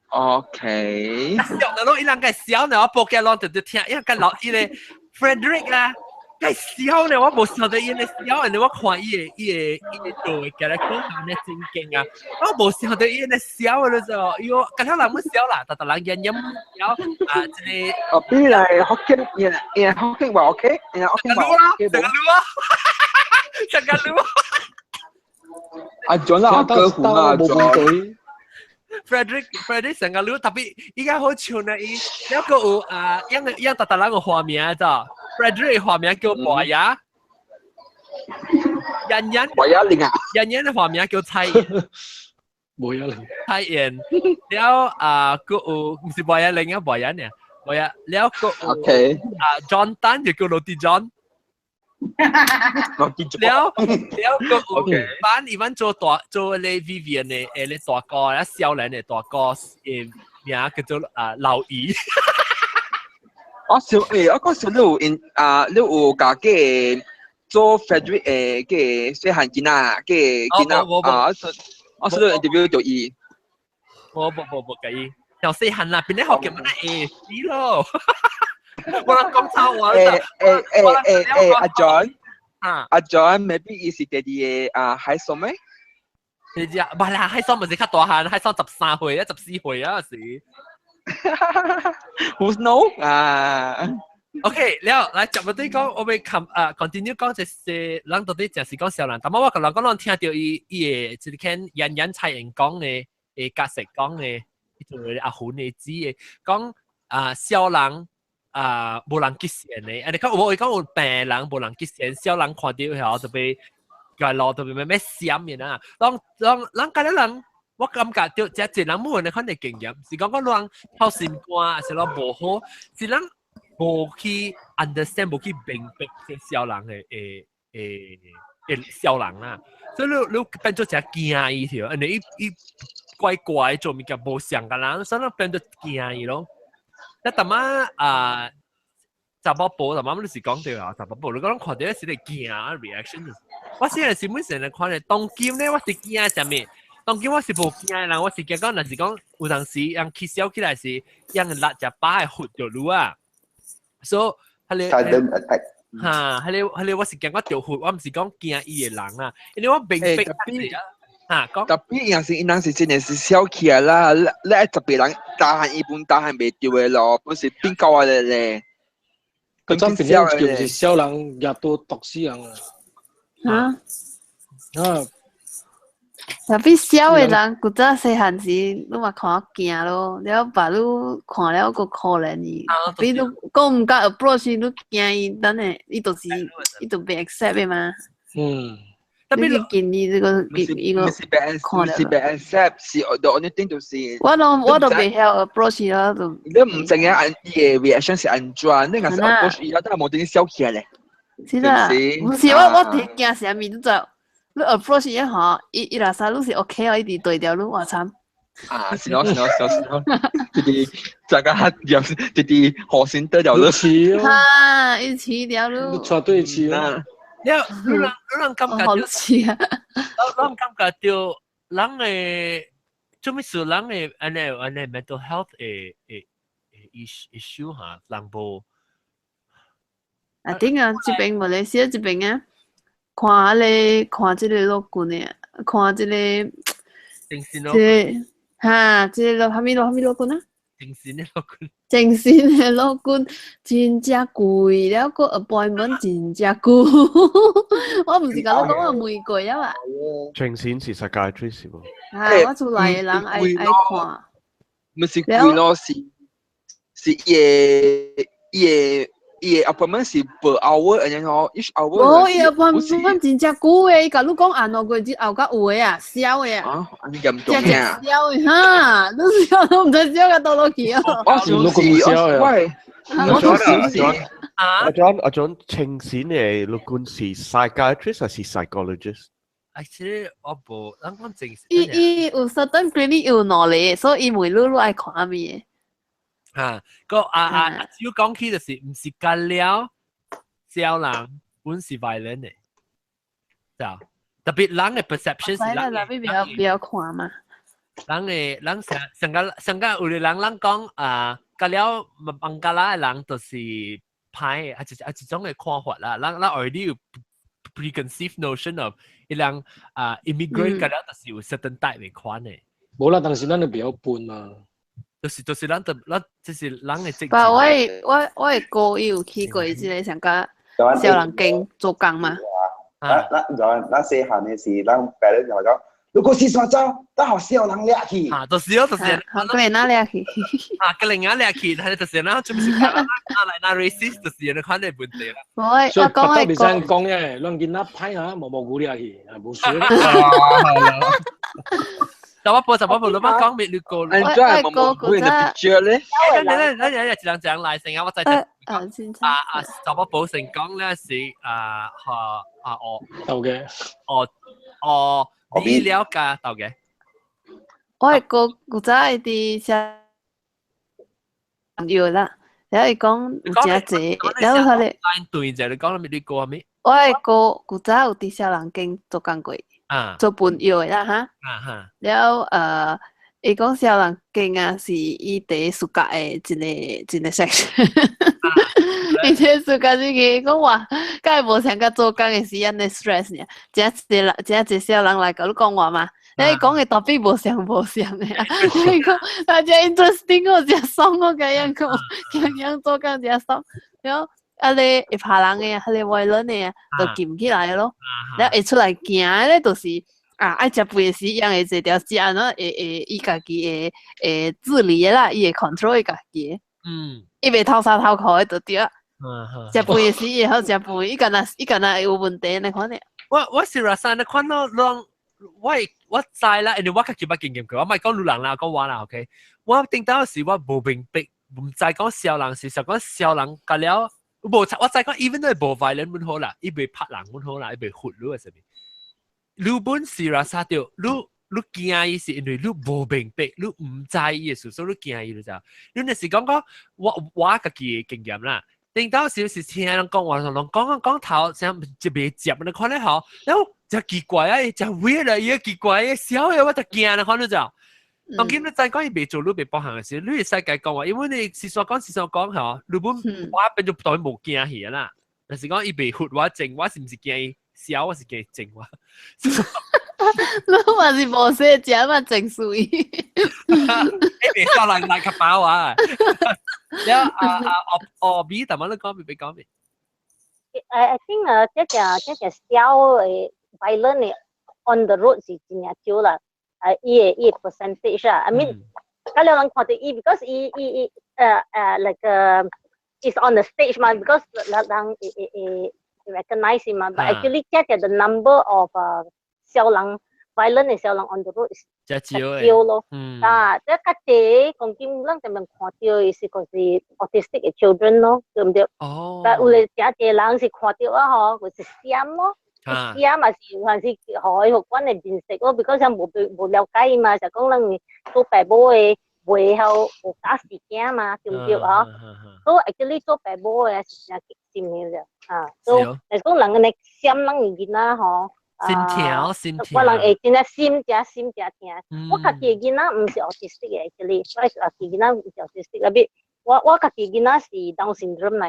OK。痟的咯，伊人個痟呢，我報警攏就就聽，伊個老伊個 Frederick 啊，個痟呢，我無想著伊個痟，因為我看伊個伊個伊個做的起來講下呢真勁啊，我無想著伊個痟的就，喲，敢若人欲痟啦，逐逐人演演痟啊，這個。哦，比來福建，伊伊福建話 OK，伊福建話 OK 成個路啊，成個路。阿 John 啦，歌湖啊，John。 Frederick 成個路特別，依家好笑呢，伊一個有啊，一個一逐逐人個花名咋？Frederick 花名叫博雅，欣欣博雅玲啊，欣欣的花名叫蔡妍，博雅玲，蔡妍，了啊，閣有毋是博雅玲啊，博雅呢？我呀，了個 OK 啊，John Tan 就叫 Roti John。了了個班伊班做大做咧 Vivian 的咧大哥，啊少年的大哥名叫做啊老姨。我小我講小你有 in 啊，你有家嘅做 Frederick 嘅細漢囡仔嘅囡仔啊，我小你 interview 到伊。無無無無計，由細漢啦，邊啲學叫乜嘢死咯？我諗講臭話。阿 John 啊，阿 John maybe 伊是第二個啊，海松咩？你知啊？唔係啦，海松唔是較大漢，海松13歲啊，14歲啊是。 Who know 啊？OK，了來接落對講，我欲 com 啊 continue 講就是人到底就是講小人，但我個人講，人聽到伊伊的，就是聽楊楊蔡英講的，角色講的，就是阿胡的子的講啊，小人啊，無人結線的，啊你講我講有病人無人結線，小人看到後特別個路特別咩咩閃的啊，當當人家人。我感覺到這一人冇人款的經驗，是講講人透心肝，還是講無好，是人無去 understand，無去明白這小人的小人啦，所以你變做真驚伊條，因為伊伊怪怪做物件無像個人，所以你變做驚伊咯。那淡仔啊，查某婆，淡仔你是講對啊，查某婆你講看到是咧驚 reaction。我現在是每成日看咧，當今咧我是驚啥物？當今我是無驚的人，我是驚講，若是講有當時人起笑起來是人辣隻把會佛著你啊，所以彼個 sudden attack 哈，彼個我是驚我著佛，我毋是講驚伊的人啊，因為我明白啊，講特別若是伊人是真的是笑起來啦，你愛特別人打漢伊本打漢袂著的咯，本是變狗的咧。佢真變咗就是小人也都毒死人啊！啊啊！特別小的人，古早細漢時，你嘛看驚咯，了把你看了閣可憐伊，比如講毋敢 approach 你驚伊，等下伊就是伊就袂 accept 的嘛。嗯。特別你建議這個一個看了。是被 accept，是 the only thing 就是。我都袂曉 approach 啦，就。你毋知影按伊的 reaction 是按怎，你若是 approach 伊，但係無等笑起來咧。是啦，毋是我我佇驚啥物，你知？你 approach 伊吼，伊伊若啥你是 OK 哦，伊直對掉你，我慘。啊，是咯是咯是咯是咯，直直大家入直直河線得掉你。哈，伊飼掉你。你帶對飼啊。你你人你人感覺好似啊，人感覺到人的做咩事？人的按呢按呢 mental health 的 issue 哈，人無。啊，頂啊，這邊馬來西亞這邊啊，看彼個看這個老君的，看這個，這個哈，這個老啥物老啥物老君啊？精神的老君。精神的老君真正貴了，閣 appointment 真正久。我毋是共你講我問過了啊。精神是 psychiatrist 是無？啊，我厝內的人愛愛看。毋是貴咯，是是伊的伊的伊的 appointment 是 per hour，然後 each hour。無，伊 appointment 真正久的，伊共你講按兩個月之後才有的啊，痟的啊。啊，按呢嚴重啊！痟的哈，你痟都毋知痟到佗落去哦。我是喂，我都是阿 John 阿 John 清醒的律官是 psychiatrist 還是 psychologist？ Actually 我無，咱講正。伊伊有 certain clinic 有兩個，所以伊問你你愛看啥物的。哈，個啊啊，只要講起就是毋是干了，小人本是 violent 的，就特別人的 perception 是人的。比較比較看嘛。人的人上上個上個有的人人講啊，干了孟加拉的人就是歹，啊一啊一種的看法啦，人人 already 有 preconceived notion of 伊人啊 immigrant 干了就是有 certain type 的款的。無啦，但是咱就比較笨嘛。就是咱的咱就是人的職。但我我我的哥伊有去過這個上甲小人間做工嘛。咱咱咱咱細漢的時，咱 parents 就講，如果是山走，咱予小人掠去。啊，就是哦，就是。個人掠去。啊，個人掠去，但就是咱就是咱來那 racist 就是那款的問題啦。我我講我袂使講嘅，咱囡仔歹啊，毛毛骨掠去，啊無輸。就我報就我報，你媽講咩？你個安怎冇冇會的 picture 咧？你你你你一人講來先啊！我再啊啊，就我報成講咧是啊嚇啊我豆嘅，哦哦，你了解豆嘅。我係個古早伊佇寫藥啦，然後伊講有誠濟，然後佢咧對者，你講咩？你講咩？我係個古早有佇小人間做工過，做笨藥的啦哈。然後伊講小人間啊是伊佇暑假的一個一個 section，伊佇暑假時期講話，敢會無像佮做工的時按呢 stress 爾，誠濟人誠濟小人來共你講話嘛。你講的 topic 無相無相的，你講啊誠 interesting 哦，誠爽哦，咁樣講，咁樣做工誠爽。然後啊咧會拍人的啊，彼个 violent 的啊，就禁起來咯。然後會出來行的咧，就是啊愛食飯的時，伊會坐條食，按怎會會伊家己會會自理的啦，伊會 control 伊家己的。伊袂偷衫偷褲的就對啊。食飯的時，伊會好食飯，伊敢若伊敢若會有問題按呢款的。我是話生，你看到攏我我知啦，因為我家己捌經驗過，我毋係講路人啦，講我啦，OK。我頂到時我無明白，毋知講小人是想講小人甲了，無我知講 even 都係無 violent 本好啦，伊袂拍人本好啦，伊袂罰你啊啥物。你本是話啥著，你你驚伊是因為你無明白，你毋知伊的事，所以你驚伊就知。你若是講講我我家己的經驗啦。頂到時是聽人講話，人講講講頭，像一袂接，你看咧吼，然後真奇怪啊，真 weird 啊，伊奇怪，小的我就驚啦，看你就。當今你知講伊袂做，你袂幫行嘅時，你會使共講話，因為你是說講是說講吼，你本我變做當然無驚去啦。但是講伊袂罰我靜，我是毋是驚伊小，我是驚靜我。你嘛是無說食嘛靜水。伊袂小人來較飽啊。了啊啊哦哦，B，淡仔你講未？講未？ I think 啊，這個這個小的 violent 的 on the road 是真正少啦。啊，伊的伊的 percentage 啊，I mean，嗰兩人看到伊，because 伊伊伊誒誒，like is on the stage 嘛，because 人人會會會 recognize 嘛，but actually 這個 the number of 小人 violent 的小人 on the road 是少少咯。啊，這較濟講真，咱這邊看到的是就是 autistic 的 children 咯，對毋對？哦。但有咧誠濟人是看到啊吼，就是閃咯。閃嘛是還是予伊互管的面色咯，because 啥無無了解嘛，就講咱做爸母的袂曉有教事件嘛，對毋對啊？所以 actually 做爸母的是誠激心的了，啊，所以若講人按呢閃咱的囡仔吼。心疼，心疼。我人會真正心誠心誠疼。我家己的囡仔毋是 autistic 的，actually，我家己囡仔毋是 autistic，特別我我家己囡仔是 Down syndrome 來。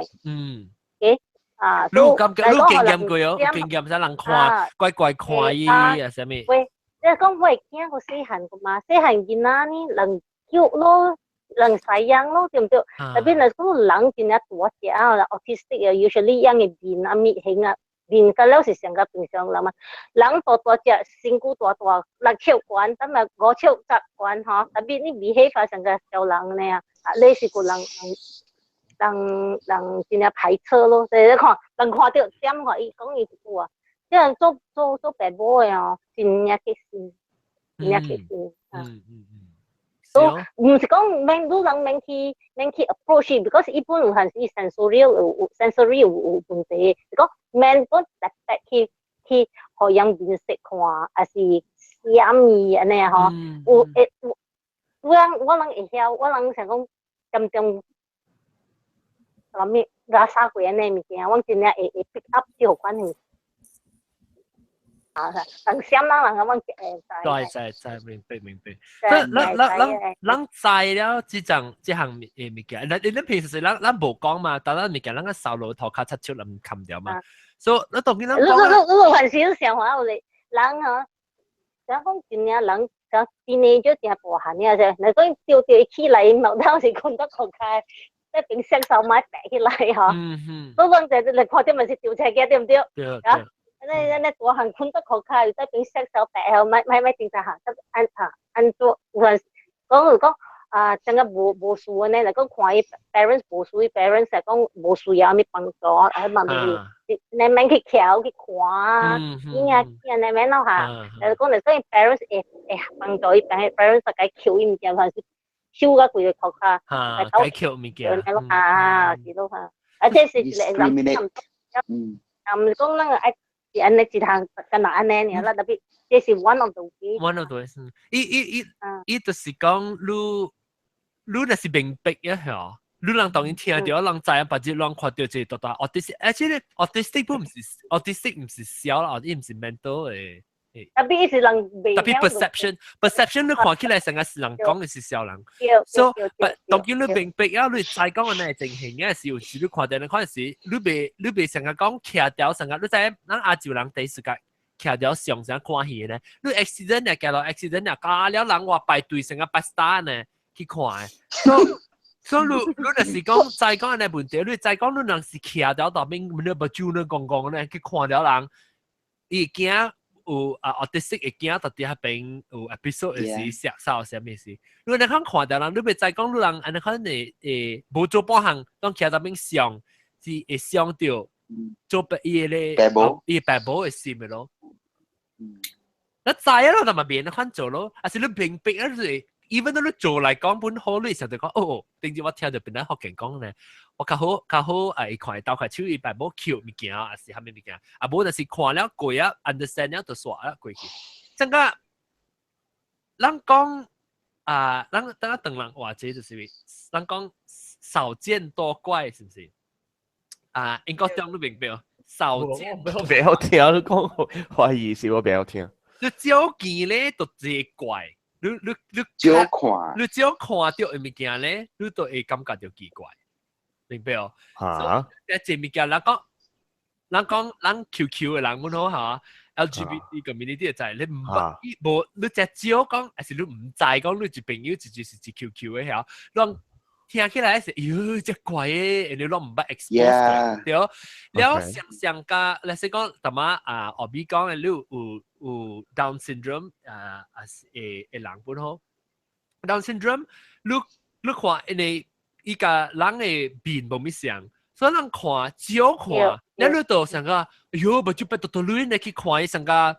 OK，啊，你有感覺，你有經驗過哦？經驗啥人看，怪怪看伊啊，啥物？喂，你講我會驚個細漢個嘛？細漢囡仔呢，人叫咯，人西樣咯，對毋對？特別若講人真正大隻啊，autistic 啊，usually 樣的面啊面型啊。面甲了是上較平常人嘛，人大大隻，身軀大大，六尺懸，等下5尺10懸吼，特別你behave 上較小人呢啊，你是個人人人真正排斥咯，所以你看人看著點看伊講伊一句啊，這人做做做爸母的哦，真正激心，真正激心啊。所以毋是講免女人免去免去 approach，because 伊本有還是 sensory 有有 sensory 有有問題，是講免講特別去去予人面色看，還是閃伊按呢吼，有會有我人我人會曉，我人想講點點啥物拉啥過按呢物件，我真正會會 pick up 這款的。啊，人閃人人我會知。對，知知明白明白。咱咱咱咱知了這種這項誒物件，咱咱平時是咱咱無講嘛，但咱物件咱個掃落塗跤擦手人冚掉嘛。所以咱當然咱講。你你你還是想法有咧，人吼，想講真正人講 teenager 真大漢爾啫，若講丟丟起來，毛當時困得較開，在邊雙手買白起來吼。所以講就你看到嘛是丟車嘅對毋對？對。啊。那那大漢困得較開，在邊雙手白吼，買買買正常行，按啊按做有陣講有講啊，啊，真個無無事呢，嚟講看伊 parents 無事，伊 parents 嚟講無需要咩幫助，啊嘛是，你免去橋去看，你啊你免咯嚇，嚟講嚟講伊 parents 會會幫助伊，parents 就該求伊物件，還是收甲規個殼卡，嚇，該求物件，啊，是咯嚇，而且是一個 example，啊，毋是講咱個愛是按呢一項干焦按呢爾啦，特別這是 one of the way。 One of the ways，伊伊伊伊就是講你。你若是明白一下，你人當然聽著，人知影，別日人看著這個大 autistic，而且咧 autistic 不毋是 autistic 毋是痟啦，伊毋是 mental 的。特別是人特別 perception，perception 你看起來成個是人講的是痟人，所以當然你明白啊，你知講的那情形嘅時，有時你看著你看時，你袂你袂成個講徛掉成個，你知咱亞洲人第一時間徛掉上啥看戲咧，你 accident 也行落 accident 也加了人話排隊成個巴士呢。去看的，所以你你若是講知講按呢問題，你知講你若是徛掉後面，你目睭你摃摃呢去看著人，伊會驚有啊，autistic 會驚佇彼邊有 episode 會是嚇啥啥物事。你若看看著人，你袂知講你人按呢可能會會無做半項，當徛佇邊上是會傷著做白伊個咧，伊爸母的心的咯。你知啊咯，但嘛免款做咯，啊是你明白啊，就是 even 你做來講本好，你想就講哦，頂日我聽著邊個福建講咧，我較好較好啊，伊看鬥塊手伊爸母抾物件，還是啥物物件，啊無就是看了過啊，understand 了就煞了過去。真個，咱講啊，咱等下等人話這就是咱講少見多怪，是毋是？啊，英國中你明白？少見我袂曉聽，你講懷疑是我袂曉聽。你少見咧，就這怪。你你你少看，你少看著的物件咧，你都會感覺著奇怪，明白哦？嚇！一這物件，人講，人講，人 QQ 的人阮好嚇，LGBT community 就係你毋捌，無你只少講，還是你毋知講，你一朋友一就是一 QQ 的嚇，人聽起來是，喲，這怪的，你攏毋捌 expose 對。了想想甲，例如講，淡仔啊，後邊講的你有有 Down syndrome 啊啊是會會人本好，Down syndrome 你你看，因為伊共人的面無物像，所以人看少看，你你就想個，哎喲，目睭白嘟嘟亂的去看伊，想個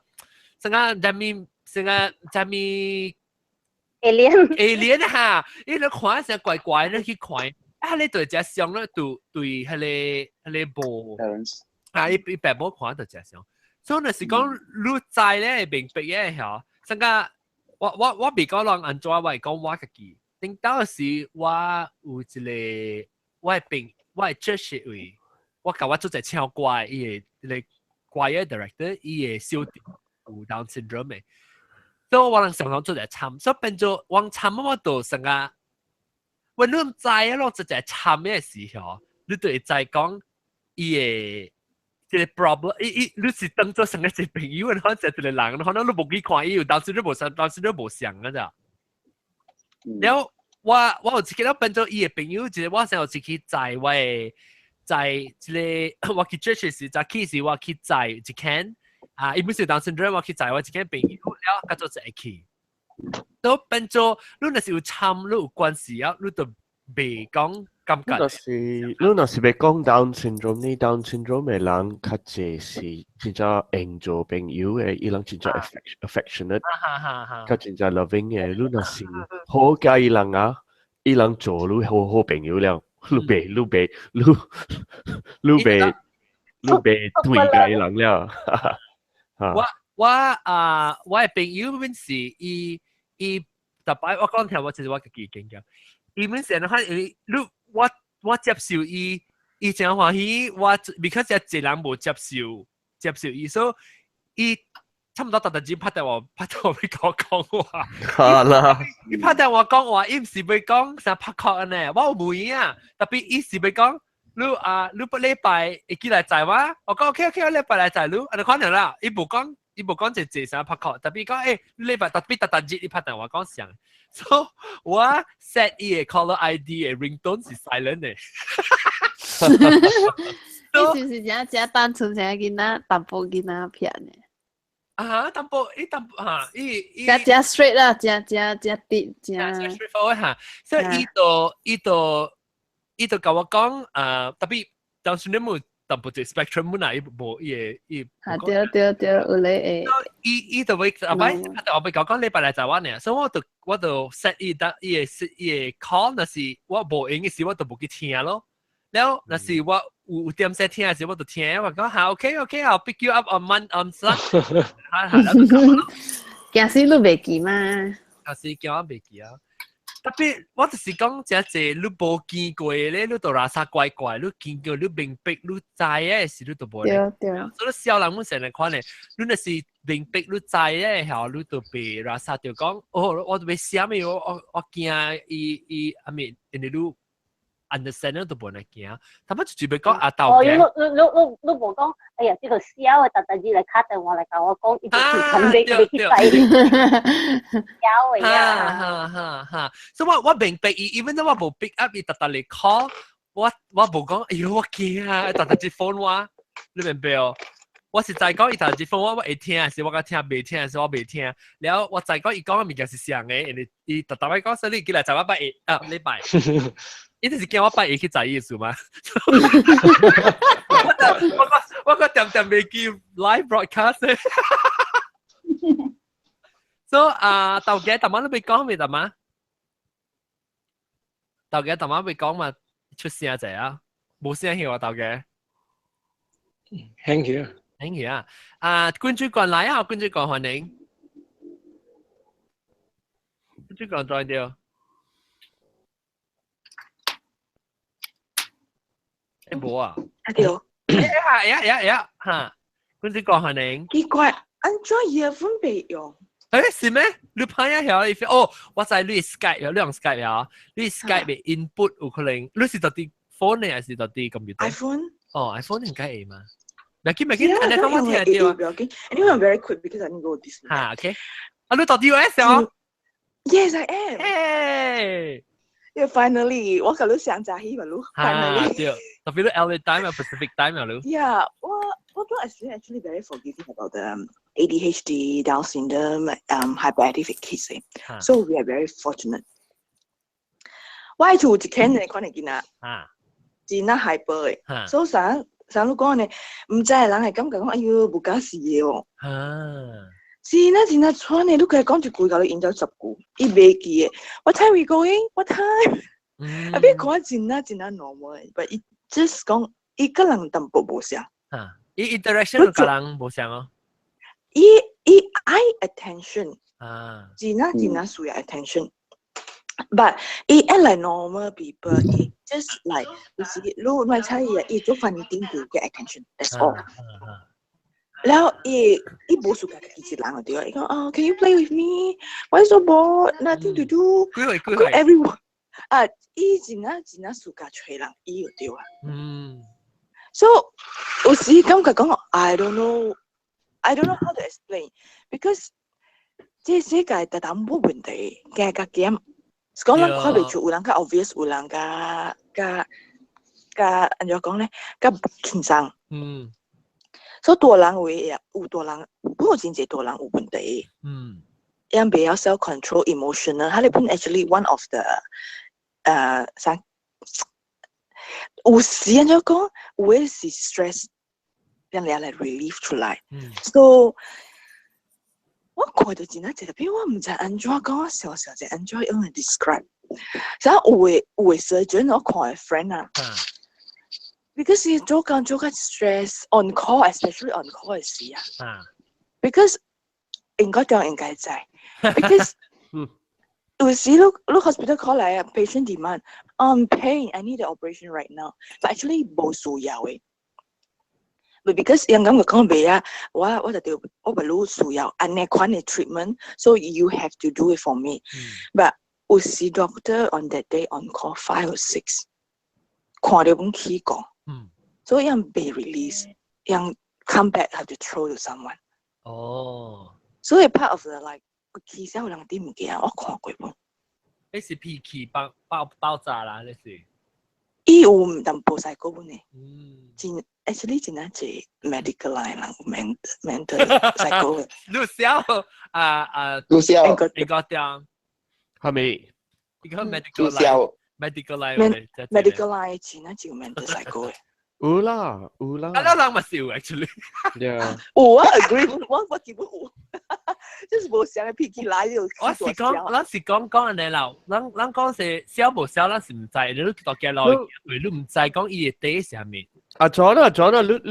想個啥物，想個啥物。 alien alien 哈，伊咧看成怪怪，你去看，啊，你對隻相咧，對對，彼個彼個無，啊，伊伊爸母看就隻相，所以若是講你知咧明白嘅嚇，成個我我我袂講人按怎，我會講我家己。頂當時我有一個我的朋我的 church 位，我共我做者唱歌，伊個彼個 choir director，伊個小弟有 Down syndrome 的。所以我人常常做者參，所以變做我參我就成個，我你毋知啊，咯，做者參的時候，你就會知講伊個這個 problem，伊伊你是當做成個一個朋友，然後一個人，可能你無去看伊有當時你無想，當時你無想啊咋。了我我有一個變做伊的朋友，一個我先有一去載我的載這個我去 church 時，早起時我去載一間。啊，伊本是 Down syndrome，我去載我一間朋友了，佮做一去。都變做你若是有參，你有關係啊，你就袂講感覺。若是你若是欲講 Down syndrome 呢，Down syndrome 的人較濟是真正會做朋友的，伊人真正 affectionate，較真正 loving 的。你若是好佮伊人啊，伊人做你好好朋友了，你袂你袂你你袂你袂對佮伊人了。我我啊，我的朋友本是伊伊逐擺我講聽，我其實我家己經驗。伊本是按怎因為你我我接受伊，伊誠歡喜，我 because 一個人無接受接受伊，所以伊差毋多逐逐日拍電話拍電話欲共我講話。好啦。伊拍電話講話，伊毋是欲講啥拍 call 呢，我有無影，特別伊是欲講。你啊，你不禮拜會記來載我？我講 OK OK，我禮拜來載你，按呢款爾啦。伊無講，伊無講一濟啥拍 call，特別講欸，你禮拜特別逐逐日伊拍電話講啥？所以我 set 伊的 caller ID 的 ringtone 是 silent 的。你是毋是真正單純，成個囡仔淡薄囡仔騙的？啊，淡薄伊淡薄嚇，伊伊加加 straight 啦，加加加啲加 straightforward 嚇，所以伊就共我講啊，特別當時你冇淡薄隻 spectrum 本來伊無伊個伊。嚇對對對，有咧會。伊伊就會後擺，後擺講講禮拜來就我呢，所以我就 set 伊得伊個伊個 call，若是我無閒的時，我就無去聽咯。了，若是我有點說聽的時，我就聽。我講嚇 OK OK，I'll pick you up on Mon on Sunday。嚇嚇，驚死你袂記嘛？驚死驚我袂記啊！特別我就是講真濟，你無見過咧，你就垃圾怪怪，你見過你明白，你知的時，你就無咧。對對。所以小人阮成日看咧，你若是明白你知的後，你就袂垃圾就講，哦，我就欲啥物，我驚伊伊阿咪，因為你 understand 你都無來驚。他們就準備講阿豆哦，你你你你你無講，哎呀，這個痟的，逐逐日來敲電話來共我講，伊就肯定袂去知。痟的啊！哈哈哈！所以我明白伊，even though 我無 pick up 伊逐逐嚟 call，我無講，哎呦我驚啊！逐逐接 phone 我，你明白哦？我實在講伊逐日 phone 我，我會聽，是我較聽，袂聽是我袂聽。了我知講伊講的物件是啥個，因為伊逐逐擺講說你過來就我拜二啊禮拜。伊就是驚我拜二去在意思嘛？我個點點袂記 live broadcast。So 啊，豆姐，大媽你未講未？大媽，豆姐，大媽未講嘛？出聲者啊，無聲去啊，豆姐。興起啊！興起啊！啊，關主管來啊，關主管歡迎。關主管轉掉。欸無啊！啊對。哎呀呀呀哈！關主管歡迎。奇怪，按怎 earphone 袂用？欸是咩？你拍一下，哦，我知你 Skype 你用 Skype 啊？你 Skype 的 input 有可能，你是到底 phone 還是到底 computer？ iPhone。哦，iPhone 應該會嘛？袂緊袂緊，按呢講我聽得到。不要緊。Anyway, I'm very quick because I need to go this. 哈，OK。啊，你到底 US 哦？Yes, I am. Hey. Yeah, finally，我共你上早起嘛，你 finally。對，特別你 LA time 啊，Pacific time 啊，你。 Yeah，我都 actually very forgiving about the ADHD, Down syndrome, hyperactive kids. So we are very fortunate. 我厝一間的可能囡仔，真啊 hyper 的，所以啥啥你講呢？毋知的人會感覺講，哎喲，無假事的哦。真啊真啊喘的，你共伊講一句，共你應咗10句，伊袂記的。What time we going? What time？啊，別看真啊真啊 normal，but 伊 just 講伊個人淡薄無相。啊，伊 interaction 個人無相哦。伊愛 attention，真啊真啊需要 attention。But 伊愛 like normal people，伊 just like 有時你莫睬伊啊，伊做 funny thing to get attention，that's all。然後伊伊無需家己一人就對，伊講啊，Can you play with me? Why so bored? Nothing to do. 幾歲幾歲？Everyone 啊，伊真啊真啊暑假揣人，伊就對啊。So 有時感覺講，I don't know, I don't know how to explain because 這世界逐逐無問題，加加減。是講咱看袂出，有人較 obvious，有人較較較按怎講咧，較輕鬆。所以大人有的有大人，本有真濟大人有問題。𪜶袂曉 self control emotional，佢哋本 actually one of the 啥，有時按怎講，有的是 stress，讓你來 relief 出來。So 我看到真濟，特別我毋知按怎講，我小小者按怎用來 describe。所以有的 surgeon 我看的 friend 啊。because 伊做工做較 stress on call，especially on call 的時啊。Because 應該講應該知，because 有時你 hospital call 來啊，patient demand，I'm pain，I need the operation right now，but actually 無需要的。But because 人感覺講袂啊，我就對我不如需要按呢款的 treatment，so you have to do it for me。But 有時 doctor on that day on call 5 or 6，看到阮起講，所以𪜶被 release，𪜶 come back have to throw to someone。所以 part of the like 其實有人啲物件，我看過無。彼是脾氣爆爆爆炸啦，這是。伊有淡薄細個本的，真，actually 真係濟 medical line 人 mental psycho 你笑啊啊！你笑，你個點？係咪？你個 medical line，medical line， medical line 真係有 mental psycho 嘅。有啦有啦。啊，人嘛是有 actually。 Yeah。有啊，agree，我基本有，就是無想嘅脾氣來就。我是講，咱是講講按呢啦，咱講是痟無痟，咱是毋知，你大家落，你毋知講伊的底是啥物。啊，咗啦咗啦，你人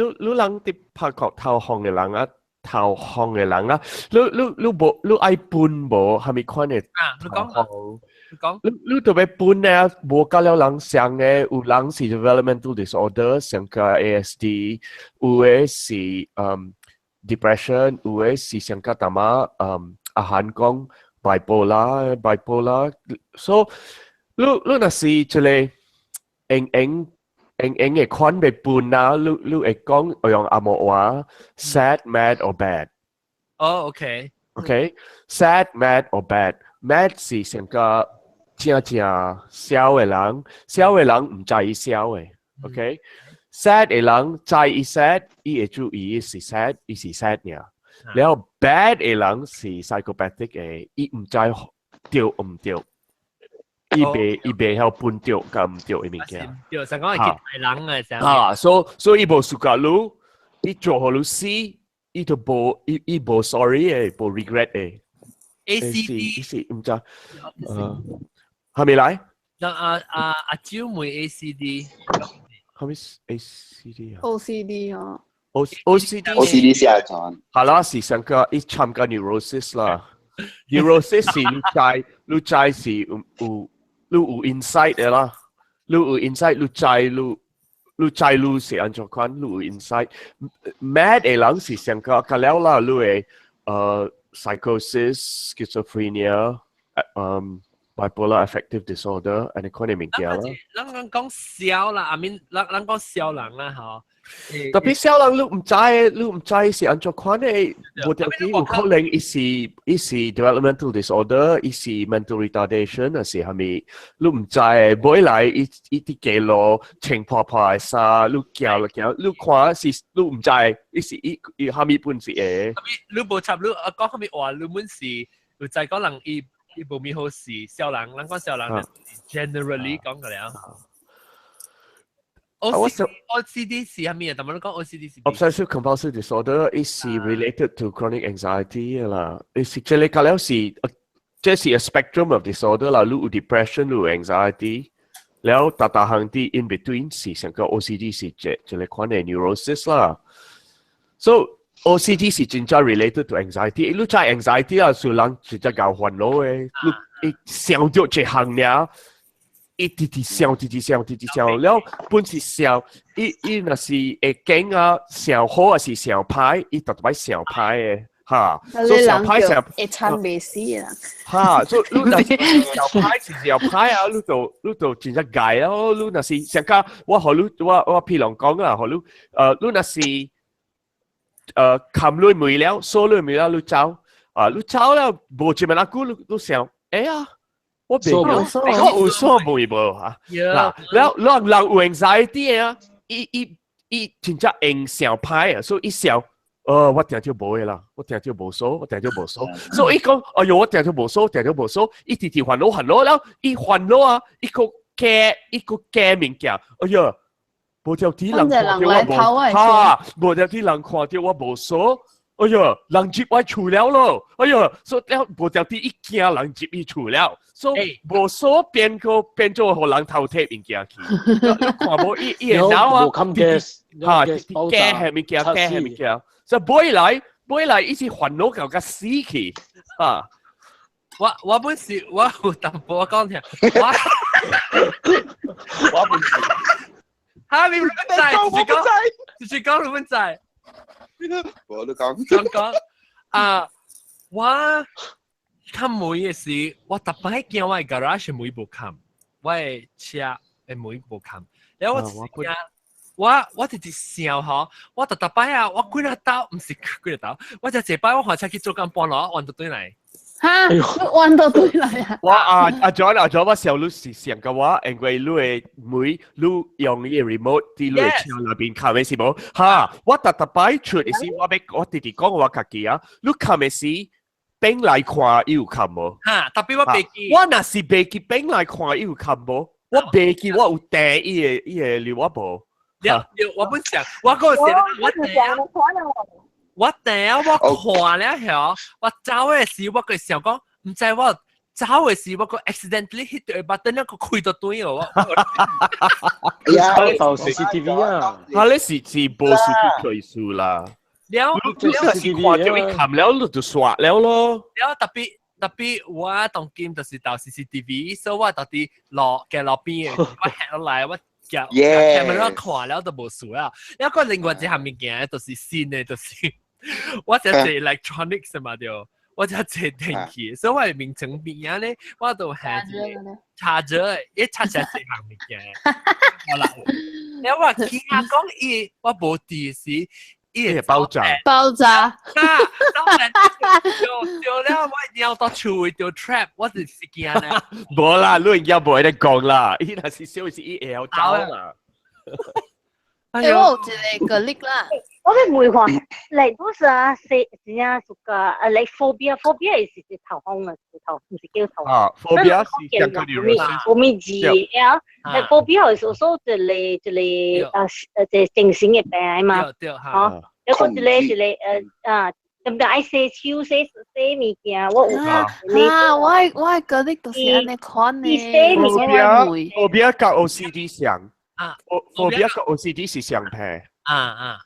佇拍國投降嘅人啊，投降嘅人啊，你無你愛分無蝦米款嘅啊？你講。講，你特別分咧，無佮了人相嘅，有人是 developmental disorder，像個 ASD，有的是depression，有的是像個淡仔阿韓講 bipolar，bipolar，so 你若是一個用用用用嘅款欲分啊，你會講用紅毛話 sad、mad or bad。哦，OK。 OK，sad、mad or bad，mad 是成個正正痟的人，痟的人毋知伊痟的，OK，sad 的人知伊 sad，伊會注意伊是 sad，伊是 sad 爾。了 bad 的人是 psychopathic 的，伊毋知對毋對，伊袂曉分對佮毋對的物件。對，想講係大人嘅時候。啊，所以伊無 suka 你，伊做予你死，伊就無伊無 sorry 的，無 regret 的。 A C D 是毋知，係咪來？那阿蕉妹 A C D，係咪 A C D 啊？O C D 哦。 O C D O C D 是阿怎？係啦，是上個伊參加 neurosis 啦。neurosis 是你知，你知是有你有 insight 的啦，你有 insight，你知你知你是按怎款，你有 insight。mad 的人是上個較了啦，你會psychosis、schizophrenia、bipolar affective disorder，按呢款的物件啦。咱講講痟啦，I mean，咱講痟人啦，嗬。特別痟人，你毋知，你毋知是按怎款的，無條件有可能伊是 developmental disorder，伊是 mental retardation，還是啥物？你毋知，尾來伊佇街路穿破破的衫，你行來行，你看是你毋知，伊是伊啥物本事的。你無插你啊講啥物話？你本是有知講人伊無咪好事，痟人，咱講痟人，generally 講個了。O C O C D 是啥物啊？但係你講 O C D 是 Obsessive compulsive disorder 是 related to chronic anxiety 啦，是這個了是，這是 a spectrum of disorder 啦，你有 depression，你有 anxiety，了逐逐項佇 in between 是成個 OCD 是這個款的 neurosis 啦。So OCD 是真正 related to anxiety，你知 anxiety 啊，是人真正𠢕煩惱的，你一想著一項爾。一直直想，直直想，直直想，了本是想，伊若是會驚啊，想好還是想歹，伊特別想歹的，哈，所以想歹想會慘袂死啦。哈，所以你若是想歹是想歹啊，你就真正𠢕啊，你若是想講，我予你，我譬如講啊，予你，你若是冚你門了，鎖你門了，你走，啊，你走了，無一暝仔久，你想，哎呀。我袂我有鎖門無哈？嗱，了人人有 anxiety 啊，伊真正用想歹啊，所以伊想，我定著無的啦，我定著無鎖，我定著無鎖，所以伊講，哎喲，我定著無鎖，定著無鎖，伊直直煩惱煩惱了，伊煩惱啊，伊閣加伊閣加物件，哎喲，無條天人看著我無，哈，無條天人看著我無鎖。哎喲，人入我厝了咯！哎喲，所以了無條天伊驚人入伊厝了，所以無鎖變個變做予人偷提物件去。你看無伊伊會腦啊，哈，加下物件，加下物件，所以尾來伊是煩惱到甲死去，哈。我本是我有淡薄講聽，我本是，哈，你唔知，就是講，就是講你唔知。我都講講講啊！我冚門的時，我逐擺驚我的 garage 門無冚，我的車的門無冚。然後我驚，我直直想吼，我逐逐擺啊，我幾若兜，毋是幾若兜，我就一擺我開車去做工半路，我就轉來。哈，你彎到對來啊！我啊阿 John 阿 John 我小你是上個話，因為你的妹你用伊 remote 佇你的車內邊看的是無？哈，我逐逐擺出的時，我欲我直直講我家己啊，你看的時變來看伊有看無？哈，特別我袂記。我若是袂記變來看伊有看無？我袂記我有訂伊的伊的料我無。了了，我本想，我嗰時我訂，我訂我看了後，我走的時我個想講，毋知我走的時我個 accidentally hit 到 button，那個開到斷哦。呀，到 CCTV 啊！啊，你是是無數據追溯啦。了，你是看到伊冚了，你就刷了咯。了特別特別，我當今就是到 CCTV，所以我到底落嘅路邊，我行落來我。夾 camera 看了都無事啊！一個另外一項物件就是新的，就是我只做 electronics 嘛對，我只做電器，所以我名稱邊仔咧，我都係一個插座，一插成四項物件。好啦，你我驚講伊，我無佇時，伊會爆炸，爆炸。啊！掉掉了，我尿到厝位掉 trap，我是是驚咧。無啦，你應該無會講啦，伊若是小是伊會曉走啦。欸，我有一個個例啦。我欲問看，嚟都是啊，是真正屬個啊，嚟 phobia，phobia 是是頭風啊，是頭，毋是叫頭。啊，phobia 是講個有物字啊，phobia 是說一個一個啊，一個精神的病嘛。吼，一個一個一個啊，對毋對？愛洗手、洗洗物件，我有。啊，我的個例就是按呢款的。 phobia 佮 OCD 相。啊，phobia 佮 OCD 是相仝。啊啊。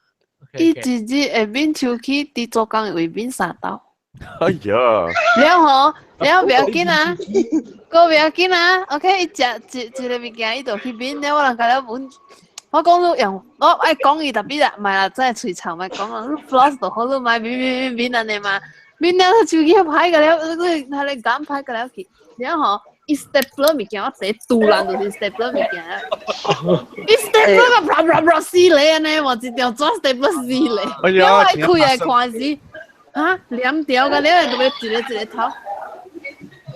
伊一日會抿手去佇做工的位抿三道。哎呀！了吼，了袂要緊啊，閣袂要緊啊。OK，伊食一一個物件，伊就去抿了。我人共了問，我講你用，我愛講伊特別啦，莫啦，真係喙臭，莫講啦。你 floss 就好，你莫抿抿抿抿按呢嘛，抿了手氣歹個了，你他咧眼歹個了去，了吼。伊 stapler 物件，我第一拄爛就是 stapler 物件。伊 stapler 個啪啪啪死咧按呢，我一條紙 stapler 死咧。了我開來看時，啊，黏條個了，就欲一個一個頭。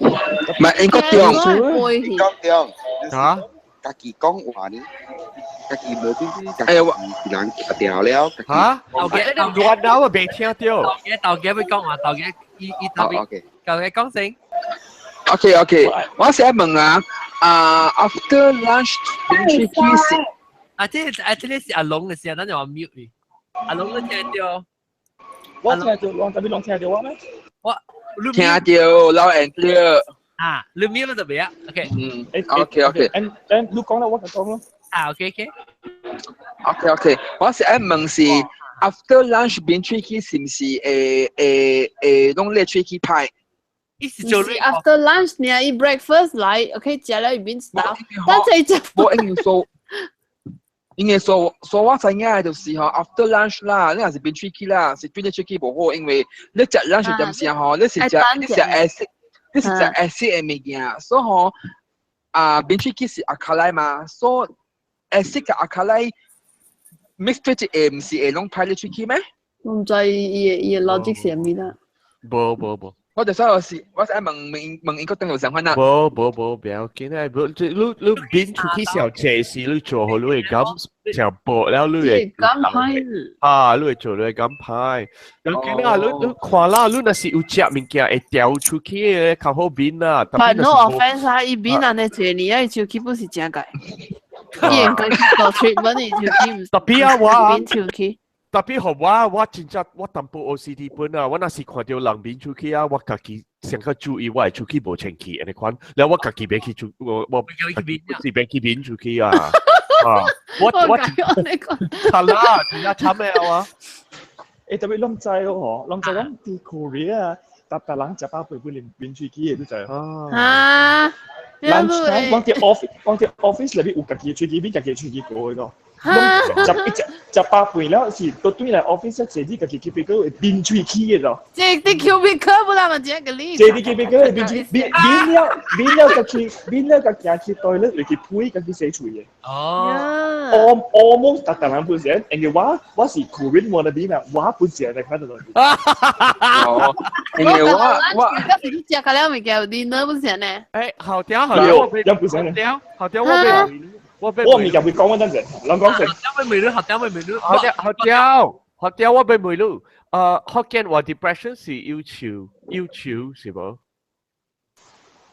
唔係應該中，應該中。嚇？家己講話呢？家己無邊家己人掉了。嚇？我哪會未聽到？頭家頭家欲講話，頭家伊伊頭邊，頭家講先。 OK OK，我想問啊，啊 after lunch 抿喙齒是？啊，這啊這個是阿龍的聲，等陣我 mute 你。阿龍你聽到？我聽到，我特別攏聽到我咩？我聽到 loud and clear。啊，你 mute 就未啊？OK。嗯，OK OK。誒，你講啦，我就講咯。啊，OK OK。 OK OK，我是愛問是 after lunch 抿喙齒是毋是會會會攏咧喙齒歹？意思就是 after lunch 呢，伊 breakfast 來，OK，食了伊抿三，但這只我應該說，應該說，說我知影的就是吼，after lunch 啦，你若是抿喙齒啦，是對你喙齒無好，因為你食 lunch 點時吼，你是食 acid，你是食 acid 的物件，所以吼啊，抿喙齒是 alkali 嘛，所以 acid 佮 alkali mix 做一下，毋是會攏歹你喙齒咩？我毋知伊的 logic 是啥物啦。無無無。我就所以是，我是愛問問問英國等有相款啦。無無無，不要緊啊！無，你你抿出去小濟時，你做好你會感就薄了，你會感歹。啊，你會做你會感歹。然後緊啊，你你看啦，你若是有食物件會掉出去的，較好抿啊。 But no offense 啊，伊抿按呢濟年啊，伊手氣不是正解。伊應該去做 treatment，伊手氣毋。特別啊，我抿手氣。特別予我，我真正我淡薄 OCD 本啊，我若是看著人抿喙齒啊，我家己先較注意我的喙齒無清氣，按呢款，了我家己欲去出，我我是欲去抿喙齒啊，啊，我我係啦，真正慘的啊！欸，特別攏知咯嗬，攏知講佇 Korea 逐逐人食飽肥肥連抿喙齒的，你知啊？ lunch time，講佇 office，講佇 office 內面有家己的喙齒，抿家己的喙齒過的咯。攏食一食食飽飯了是都對來 office 坐佇家己 cubicle 會變喙齒的咯。這啲 cubicle 本來嘛這個你。坐佇 cubicle 會變喙，變變了變了，家己變了，家行去 toilet 會去呸，家己洗喙的。哦。 Almost 逐逐人本身，因為我是 Korean wannabe 嘛，我本身嚟看到。哦，因為我嗰時你食個了物件，dinner 本身呢？誒，好屌好屌，有本身屌，好屌，我被我被我物件會講嗰陣時，人講成。好屌被美女，好屌被美女，好屌好屌好屌，我被美女。福建話 depression 是憂愁，憂愁是無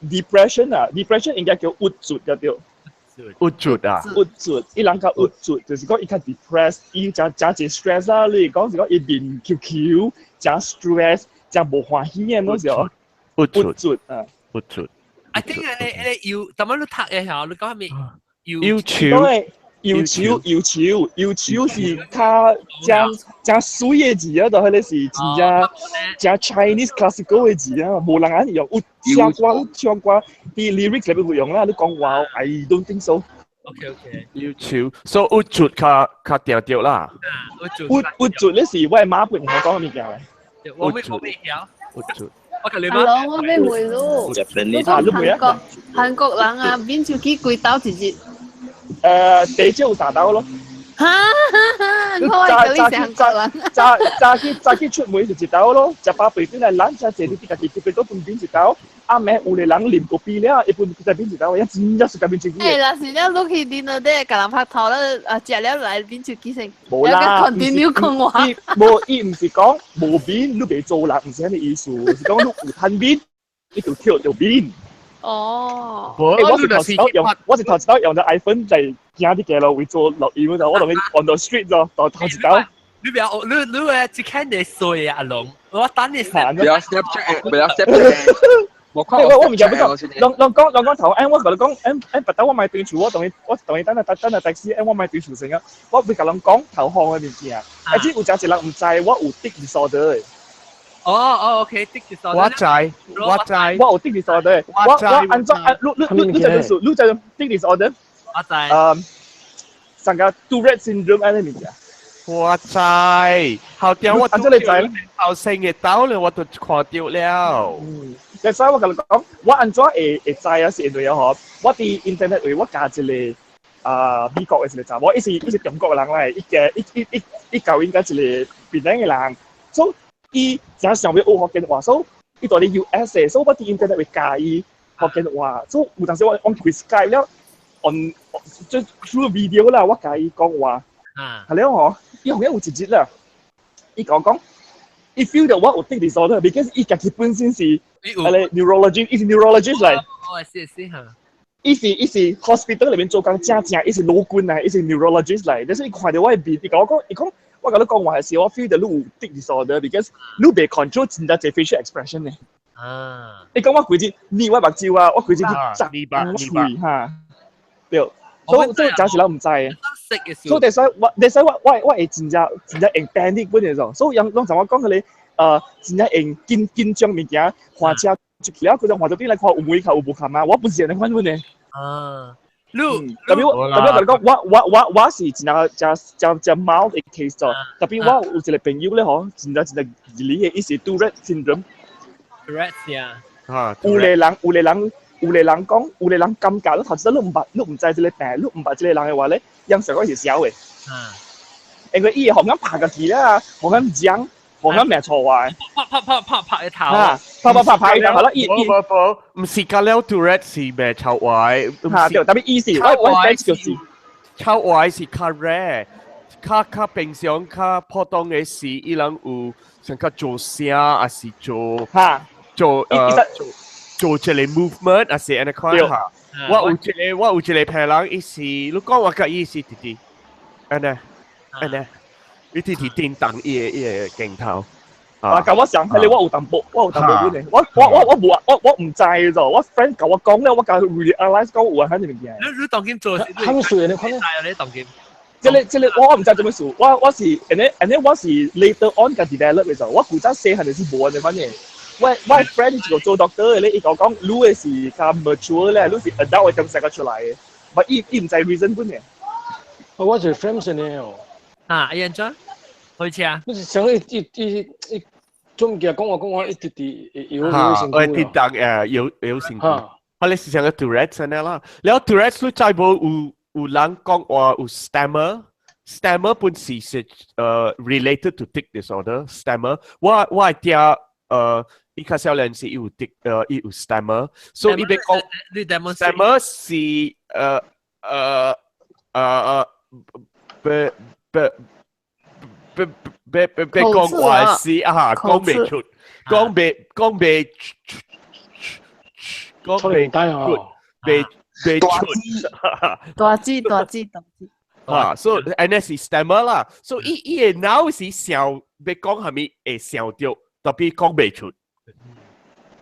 ？depression 啊，depression 應該叫鬱卒嘅對。鬱卒啊！鬱卒，伊人較鬱卒，就是講伊較 depressed，伊誠誠濟 stress 啦。你講是講伊面 Q Q，誠 stress，誠無歡喜嘅嗰時候。鬱卒卒啊！鬱卒。 I think 你你要，怎麼你讀嘅時候，你講係咪？憂愁。憂愁，憂愁，憂愁是較誠誠媠的字啊，就彼个是真正誠 Chinese classical 的字啊，無人按呢用。有唱歌，有唱歌，佇 lyrics 內面會用啦。你講話，I don't think so。 OK OK。憂愁，所以鬱卒較較定著啦。鬱鬱卒你是我的媽本人講的物件嚟。我未曉。鬱卒。我甲你媽。Hello，我欲問你。你講韓國韓國人啊，面手機幾刀一日？地少有三刀咯。哈哈，我會叫你是韓國人。早早去早去出門就一刀咯，食飽飯轉來咱才坐佇家己這邊都分變一刀。暗暝有個人啉咖啡了，一分在變一刀，也真正是甲變手機。欸，若是了落去 dinner 底，共人拍拖了，啊，食了來變手機先。無啦，continue 講話。無，伊毋是講無面，你袂做人，毋是按呢意思，是講你有趁面，你就跳就面。哦，欸，我是頭一刀用著 iPhone 來行佇街路位做錄音就，我同伊 on the street 就，頭頭一刀。你不要，你你誒，只看你衰啊，阿龍，我等你。不要 Snapchat，不要 Snapchat。我我唔記得講，攏攏講攏講頭，欸，我共你講，欸欸，別等我買對厝，我同伊等下等下 taxi，欸，我買對厝先啊，我會共人講頭項的物件，啊，只有誠濟人毋知我有 tic disorder 的。哦哦，OK，tic disorder。我知，我知，我有 tic disorder，我我按怎按，你你你你知影你知影 tic disorder？我知。上個 Tourette syndrome 按呢物件。我知，後屌我按怎你知？後生嘅刀咧，我都看到了。嗯，所以我共你講，我按怎會會知啊？是因為嗬，我佇 internet 位我加一個啊美國的一個查某，伊是伊是中國人來，伊嘅伊伊伊伊交應該一個檳城的人，所以伊誠想欲學福建話，所以伊住佇 US 的，所以我佇 internet 會教伊福建話，所以有當時我我開 Skype 了，on 即 through video 啦，我教伊講話，係了嗬，伊好像有一日啦，伊講講，伊 feel 到我有 tic disorder，because 伊家己本身是係咧 neurologist，伊是 neurologist 嚟。哦，是是嚇。伊是 hospital 裏面做工正正，伊是老君嚟，伊是 neurologist 嚟。但是伊看到我的面，伊共我講，伊講我共你講話時，我 feel 到你有 tic disorder，because 你袂 control 真濟 facial expression 呢。伊講我規日睨我目睭啊，我規日去眨喙哈。對，所以所以真是人毋知的。所以第使我第使我我我會真正真正用 panic 本來種，所以人攏像我講彼个真正用緊緊張物件，換車出去了，佢就換到轉來看有門口有無冚啊，我不是按呢款款的。啊，你特別我特別我共你講，我我我我是真正誠誠誠 mild 的 case 咗，特別我有一個朋友咧嗬，真正真正二理的，伊是 Tourette syndrome。 Tourette 呀。啊，有個人有個人有個人講，有個人感覺你頭先你毋捌，你毋知這個病，你毋捌這個人的話咧，人想講是痟的。因為伊會予人拍家己啦，予人講，予人罵錯話。拍拍拍拍拍一頭。啊，拍拍拍拍一頭，好啦，伊伊。無無無，毋是甲了 Tourette 是罵臭話。嚇對，特別伊是，我我就是。臭話是較 rare，較較平常較普通的是，伊人有像較做聲，還是做做做一個 movement，還是按呢款哈。我有一個朋友，伊是你講我佮伊是弟弟，按呢按呢，伊弟弟叮當伊的鏡頭。啊，共我想，彼个我有淡薄，我有淡薄本的，我我我我無啊，我我毋知咗，我 friend 共我講了，我共 realize 講有啊，彼個物件。你你當今做？他們數你看咧？你當今。這個這個我我毋知做咩事，我我是，and then and then 我是 later on 共 develop 的時候，我古早細漢就是無按呢款的。我我 friend 一個做 doctor 的咧，伊共我講，你的是較 mature 咧，你是 adult 的點生個出來的，但伊伊毋知 reason 本的。我一個 friend 是呢哦。啊，阿燕怎開車？你是想伊伊伊伊總結講話講話一直直搖搖身軀。我跌當搖搖身軀。我哋是像個 Tourette 咁樣啦。然後 Tourette 你知無有人講話有 stammer。stammer 本是是related to tic disorder。stammer 我係聽伊較少年是有 tic 伊有 stammer，所以伊欲講 stammer 是別別別別別別講話是啊，講袂出，講袂講袂講袂出，袂袂出。大字大字大字。啊，所以按呢是 stammer 啦，所以伊伊的腦是想欲講啥物會想著，特別講袂出。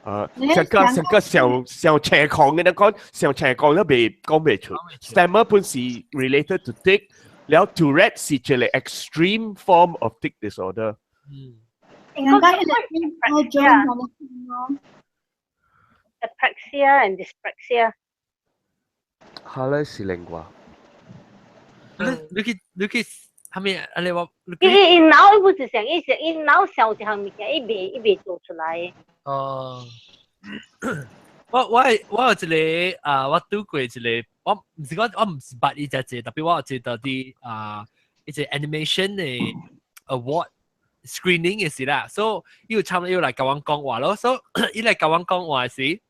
啊，成個成個想想斜講嘅，你講想斜講都袂講袂出。stammer 本是 related to tic，了 Tourette 是一個 extreme form of tic disorder。嗯。人家迄個我做我 Apraxia and dyspraxia。下咧是另外。你你去你去，係咪啊？你話伊伊伊腦伊不是想，伊想伊腦想一項物件，伊袂伊袂做出來。哦，我我我有一個啊，我拄過一個，我毋是講我毋是捌伊只隻，特別我有一個佇啊，一個 animation 的 award screening 的時啦，所以伊有參伊有來共阮講話咯，所以伊來共阮講話時，伊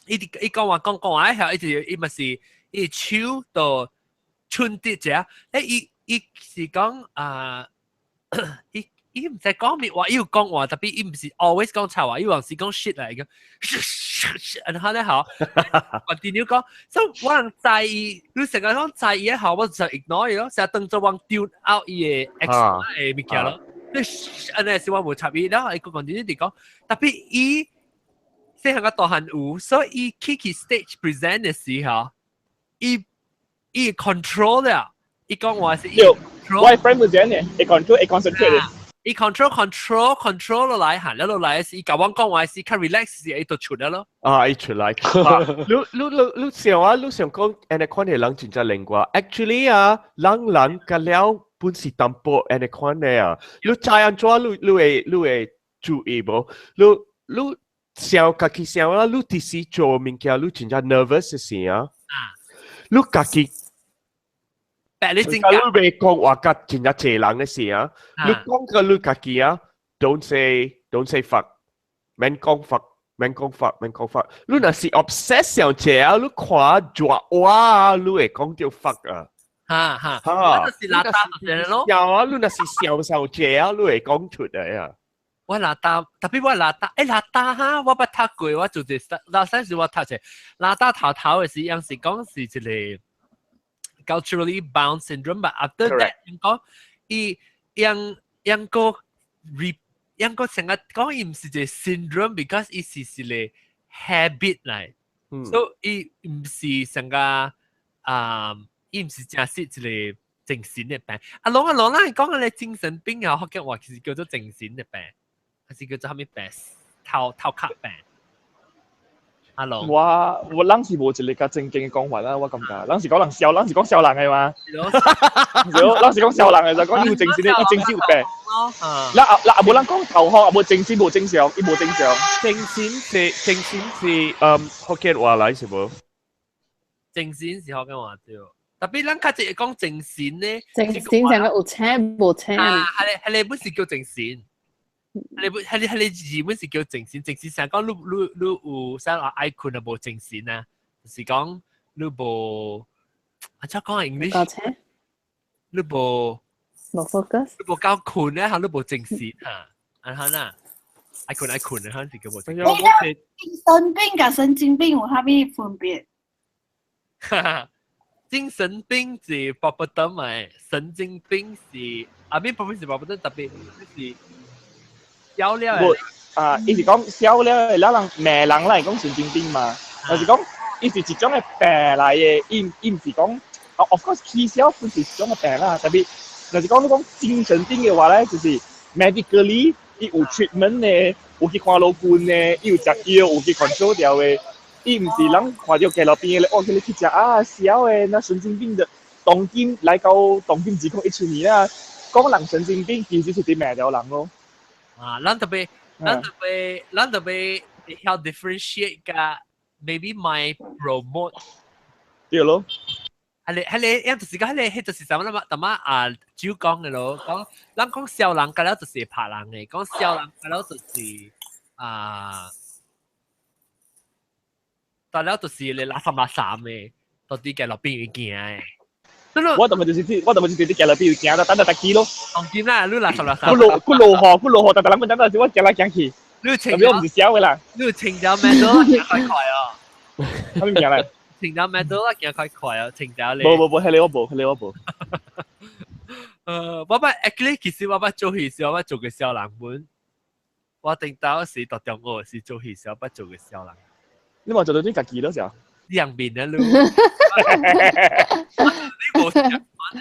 伊講話講講話，後伊就伊嘛是伊手就春啲只，伊伊是講啊，伊伊毋知講咩話，伊有講話，特別伊毋是 always 講臭話，伊有時講 shit 來個，然後咧好，我電腦講，所以我人在意，你成日講在意好，我就 ignore 伊咯，成日當做我 tune out 伊的 extra 的物件咯。你按呢是我無插伊，然後伊個講點點講，特別伊細漢個大漢有，所以伊去去 stage present 的時候，伊伊 control 了，伊講話是伊 control。我 friend 會這樣嘅，會 control 會 concentrate 嘅。伊 control control control 落來行，了落來是伊共阮講話是較 relax 時，伊就出來咯。啊，伊出來。你你你你想啊，你想講，按呢款的人真正靈活。Actually 啊，人人甲了本是淡薄按呢款的啊。你知按怎，你你會你會注意無？你你想家己想啊，你佇時做物件，你真正 nervous 的時啊。你家己。你真你袂講話甲真正濟人的時啊，你講個你家己啊，don't say fuck，免講 fuck，免講 fuck，免講 fuck。你若是 obsess 上濟啊，你看熱話，你會講著 fuck 啊。哈哈，我就是邋遢就是咯。有啊，你若是想上濟啊，你會講出來啊。我邋遢，特別我邋遢，欸邋遢哈，我捌讀過，我做者老細時我讀者，邋遢頭頭的時，樣是講是一個 culturally bound syndrome，but after that 講伊樣樣個 re 樣個成日講伊毋是一個 syndrome，because 伊是一個 habit 來，所以伊毋是成個啊，伊毋是真實一個精神的病。啊，攏啊攏，咱講個精神病啊，福建話其實叫做精神的病，還是叫做啥物病？頭頭殼病。阿龍，我我咱是無一個較正經的講法啦，我感覺，咱是講人笑，咱是講笑人的嘛。咱是講笑人的，就講伊有精神的，伊精神有病。嗱嗱，無人講頭殼，無精神無正常，伊無正常。精神是精神是嗯福建話來是無？精神是福建話對。特別咱較濟講精神呢，精神成個有請無請。啊，係係你本是叫精神。你本係你係你字本是叫精神，精神成講你你你有啥話愛困啊無精神啊，就是講你無啊，怎講 English？你無無 focus，你無夠困咧，嚇你無精神嚇，啊哈呐，愛困愛困啊，嚇是叫無精神。精神病佮神經病有啥物分別？精神病是 proper term 嚟，神經病是啊，邊 proper 是 proper term，特別是。痟了啊！伊是講痟了，了人罵人來講神經病嘛，就是講伊是一種的病來的，伊伊毋是講，of course 起痟本是一種的病啦，特別就是講你講精神病的話咧，就是 medically 伊有 treatment 的，有去看醫生的，伊有食藥，有去 control 掉的，伊毋是人看著街路邊的，哦，彼個去食啊痟的，那神經病的，當今來到當今2017年啦，講人神經病其實是佇罵著人咯。啊，咱特別曉 differentiate 佮 maybe 莫 promote。對咯。係你，因就是講，彼就是啥物啦嘛？淡仔啊，主講的咯，講咱講痟人，佮了就是拍人的，講痟人佮了就是啊，但了就是你垃圾垃圾的，到底行路邊會行的。我當就是佇行路邊行啦，等下特機咯。當今啦，你垃圾垃圾。佢落河，佢落河，但但人等等是我行來行去。你清我毋是痟的啦。你清咗咩都行快快哦。啥物名來？清咗咩都行快快哦，清咗你。無無無，彼个我無，彼个我無。我捌 actually 其實我捌做戲時，我捌做過痟人本。我頂到時讀中學時做戲時，我捌做過痟人。你嘛做到啲家己咯，時候？兩面啊，你。你無想玩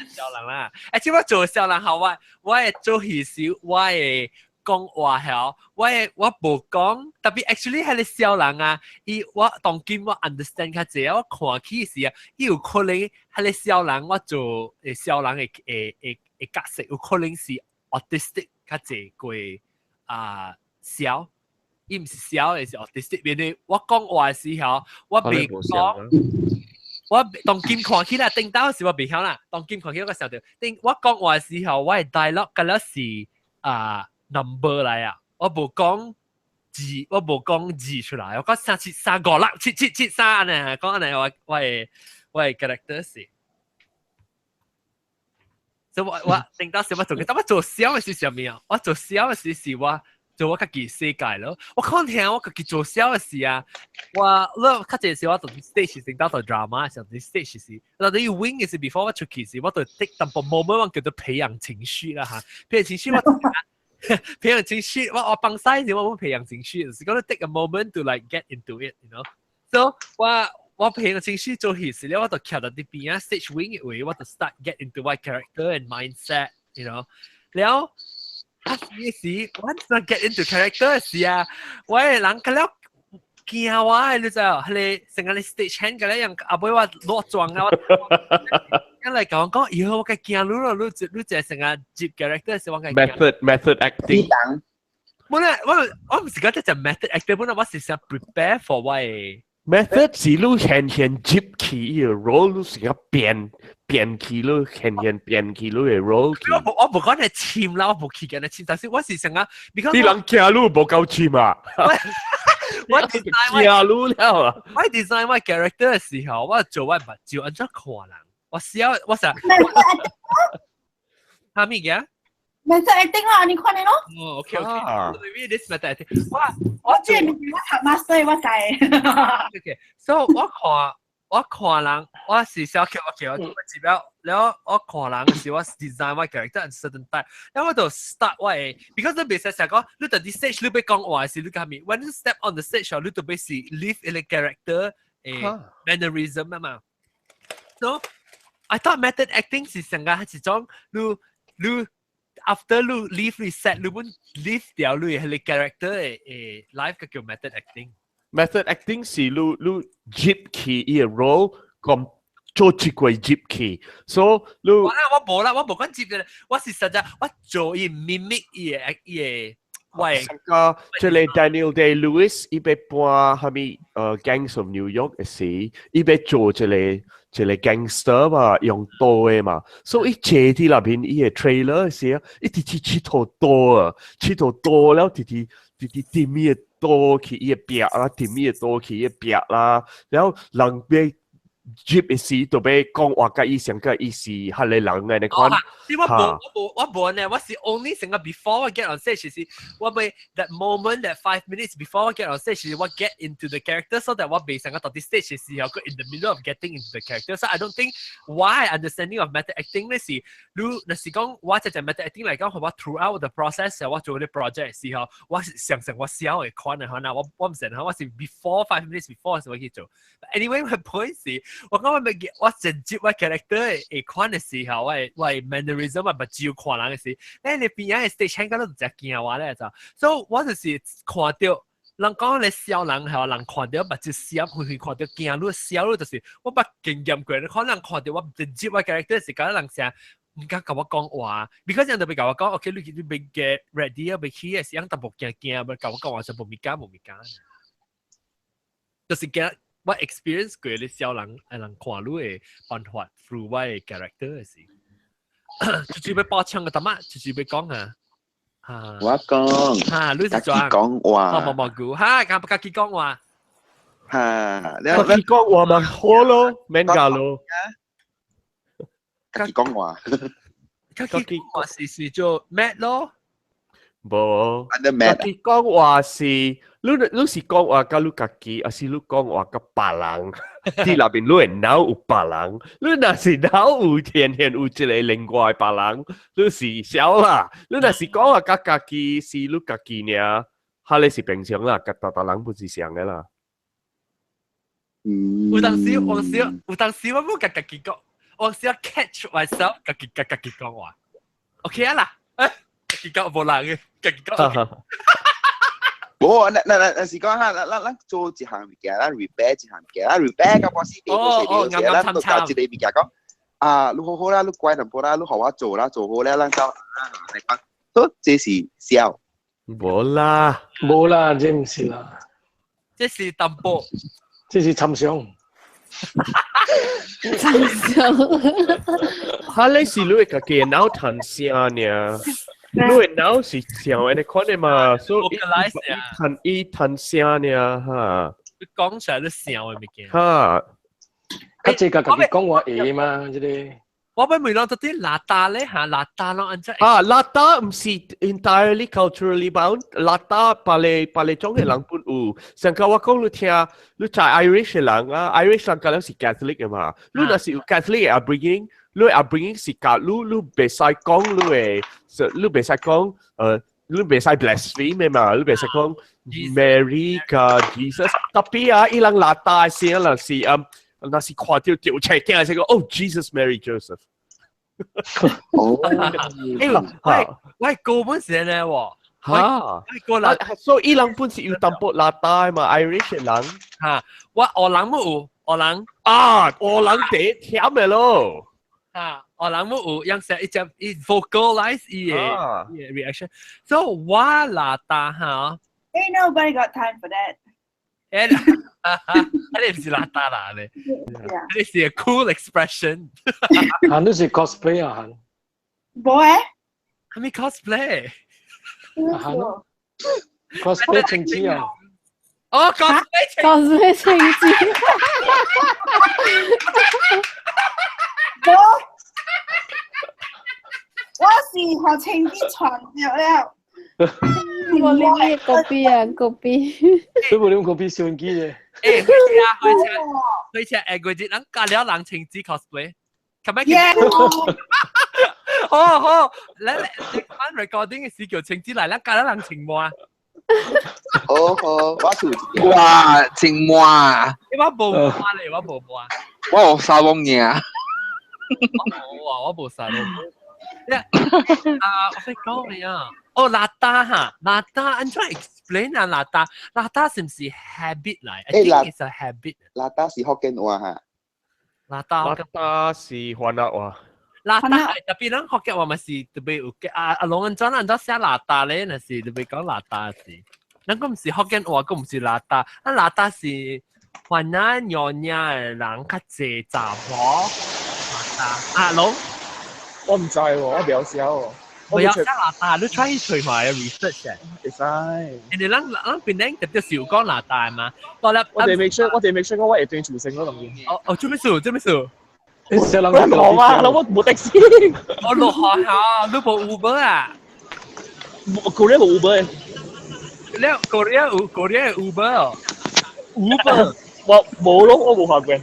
痟人啦？而且我做痟人後，我會做戲時，我會講話曉，我無講，特別 actually 彼个痟人啊，伊我當今我 understand 較濟，我看起時啊，伊有可能彼个痟人，我做痟人的角色，有可能是 autistic 較濟過啊痟，伊毋是痟的，是 autistic。因為我講話時候，我袂講。我當今看起來，頂到時我袂曉啦。當今看起來我想著，頂我講話時候，我的 dialogue 敢若是啊 number 來啊，我無講字，我無講字出來，我講三七三五六七七七三呢，講按呢我的 character 是。所以我頂到時我做，但我做痟的是啥物啊？我做痟的時是我做我家己世界咯。我看聽我家己做痟的時啊，我你較濟時我做 stage 先到做 drama，上啲 stage 時，那啲 wing 是 before 我出去時，我就 take 淡薄 moment 我叫做培養情緒啦嚇，培養情緒我培養情緒，我放屎時我會培養情緒，就是講 take a moment to like get into it，you know。So 我培養情緒做戲時咧，我就徛佇邊啊 stage wing 的位，我就 start get into my character and mindset，you know。了啊時我 get into character 時啊，我的人佮了驚我的，你知影？彼个成個 stage hand 個咧樣，後尾我落妝啊，我一來講講，以後我該驚你咯，你這成個接 character 時我該 Method acting。冇啦，我毋是講這隻 method acting，本來我是想 prepare for 我的。 Method 是你現現接起伊个 role，你是要變變起你現現變起你个 role 去。我無講你簽啦，我無去緊你簽，但是我是想啊，你人驚你無夠簽啊！我 design 驚你了啊！我 design 我 character 的時候，我做我目睭按怎看人，我笑我想。哈物件？ Method acting 啦，你看你咯。哦，OK OK，maybe this method acting。我這物件我讀 master 我知。 OK，so 我看人，我是小叫我叫我指標，然後我看人的時，我 design 我 character in certain type，然後我就 start 我的，because 你袂使成講，你佇啲 stage 你欲講話時，你講咩？When you step on the stage，你就欲是 live in the character 的 mannerism 啊嘛。So I thought method acting 是成個係一種你 after 你 leave 你 set 你本 leave 掉你彼个 character 的 life 個叫 method acting。 Method acting 是你入去伊个 role，咁做一個入去，所以你我啦，我無啦，我無講接嘅，我是實在我做伊 mimic 伊的喂。個這個 Daniel Day-Lewis 伊欲扮蝦米Gangs of New York 的時，伊欲做這個 gangster 嘛，用刀的嘛，所以伊坐佇內面伊的 trailer 的時，伊直直𨑨迌刀啊，𨑨迌刀了，直直直直掂伊的刀去伊的壁啦，掂伊的刀去伊的壁啦，然後人欲入的時就欲講話佮伊上個伊是彼个人的那款。我無我無我無呢，我是 only 成個 before 我 get on stage 是，我欲 that moment that 5 minutes before 我 get on stage 是我 get into the character so that 我袂成個到啲 stage 時候個 in the middle of getting into the character。So I don't think why understanding of method acting 咧是，你若是講我這隻 method acting 來講，我 throughout the process 我做啲 project 時候，我是常常我痟的款的可能我毋是我是 before 5 minutes before 時我去做。But anyway，my point 是，我講我咪我直接我 character 會款的時候，我 mannerism 啊，目睭看人的時，咧你邊仔的 stage 應該都唔知驚我咧就，所以我就是看到，人講你笑人係話人看到目睭閃，遠遠看到驚你笑你，就是我捌經驗過，可能看到我直接我 character 是講人成毋敢共我講話，because 人特別共我講，OK，你欲 get ready 啊，欲去的時陣淡薄驚驚，欲共我講話就無物件無物件，就是驚我 experience 過你笑人，人看你的辦法 through 我的 character 的時，就是欲爆槍個淡仔，就是欲講啊。我講，哈，你是家己講話，無無無，哈，敢家己講話，哈，家己講話嘛好咯，免教咯。家己講話，家己講話是做 mad 咯？無，家己講話是，你是講話佮你家己，抑是你講話佮別人？佇內面你會腦有別人，你若是腦有天天有一個另外別人，你是痟啦。你若是講話佮家己，是你家己爾，哈你是平常啦，佮逐逐人不是相的啦。有當時，有時有當時我無共家己講，有時 catch myself 家己共家己講話。OK 啊啦，家己講無人嘅，家己講。無，那是講哈，咱做一項物件，咱 repair 一項物件，咱 repair 到半死地無死地，咱都交一個物件講，啊，你好好啦，你乖淡薄啦，你予我做啦，做好了，咱走啊，來講，好，這是痟。無啦，無啦，這毋是啦，這是淡薄，這是參詳。參詳。哈，你是你家己腦彈聲爾。你的腦是像按呢款的嘛，所以伊彈伊彈聲爾哈。你講出來你聲的物件。哈。較濟共家己講話會嘛，這個。我欲問人到底邋遢咧嚇，邋遢攏按怎？啊，邋遢毋是 entirely culturally bound，邋遢別個種的人本有。上個我講你聽，你知 Irish 的人啊，Irish 人敢若是 Catholic 的嘛，你若是有 Catholic 的 upbringing，你 upbringing 是教你你袂使講你的，你袂使講你袂使 blaspheme 的嘛，你袂使講 Mary 佮 Jesus。Tapi 啊，伊人邋遢的聲若是啊，若是看著著冊驚是講哦 Jesus Mary Joseph。哦，欸，我高本是按呢喎。哈，個啦，所以伊人本是有淡薄邋遢嘛，Irish 人。哈，我烏人冇有，烏人啊，烏人第一忝的咯。啊，烏人冇有，樣成一隻伊 vocalize 伊的 reaction。So 我邋遢哈。 Ain't nobody got time for that。欸，你毋是邋遢啦，你，你是 a cool expression。韓你是 cosplay 啊，韓。無誒。係咪 cosplay？韓 cosplay 晴子啊。哦，cosplay cosplay 晴子。無，我是予晴子傳著了。我啉咩咖啡啊？咖啡。你無啉咖啡收音機啫。欸，開車開車開車，下個月咱加了人晴子 cosplay，琴日好好，咱你翻 recording 嘅時叫晴子來，咱加了人情魔。好好，我做哇，情魔。你我無魔咧，我無魔。我有沙翁爾。我無啊，我無沙翁。啊，我欲講咩啊？哦，邋遢哈，邋遢，按怎 explain 啊？邋遢，邋遢是毋是 habit 來？I think it's a habit。邋遢是福建話哈。邋遢，邋遢是番仔話。邋遢特別咱福建話嘛是特別有啊啊，攏按怎按怎寫邋遢咧？若是特別講邋遢是，咱閣毋是福建話，閣毋是邋遢，啊邋遢是番仔娘惹的人較濟查某邋遢。啊攏，我毋知喎，我袂曉寫喎。我有寫邋遢，你 try 去揣下 research 嘅。會使。人哋咱咱邊頂特別是有講邋遢嘛？我咧，我哋 make sure，我哋 make sure 我會對主聲咯，當然。哦哦，做咩事？做咩事？我落啊！我無的士。我落學校，你無 Uber 啊？ Korea 無 Uber。你 Korea 有 Korea 有 Uber 哦？Uber 我無咯，我無看過。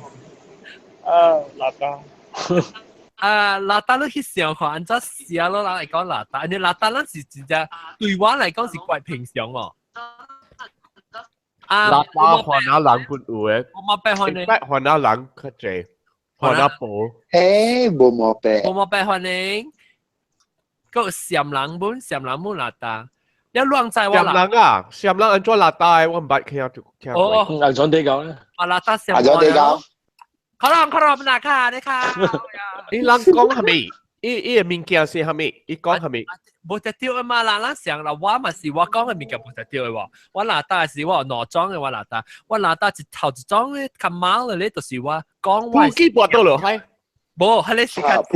啊，邋遢。啊，邋遢你去想看，按怎寫咯？人來講邋遢，你邋遢咱是真正對我來講是怪平常哦。啊，邋遢番仔人本有的，無毛病歡迎。番仔人較濟，番仔婆。嘿，無毛病。無毛病歡迎。閣有暹人本，暹人本邋遢。一亂在我啦。人啊，閃人按怎邋遢？我毋捌聽聽過。哦，阿裝地狗咧。啊，邋遢閃。阿裝地狗。可能可能唔難卡，你卡。伊人講係咪？伊伊個物件是啥物？伊講啥物？無得對啊嘛，人咱想啦，我嘛是我講的物件無得對的喎。我邋遢是我有兩種的，我邋遢，我邋遢一頭一種咧，較貓的咧，就是我講我。普吉跋倒落海。無，彼个是較我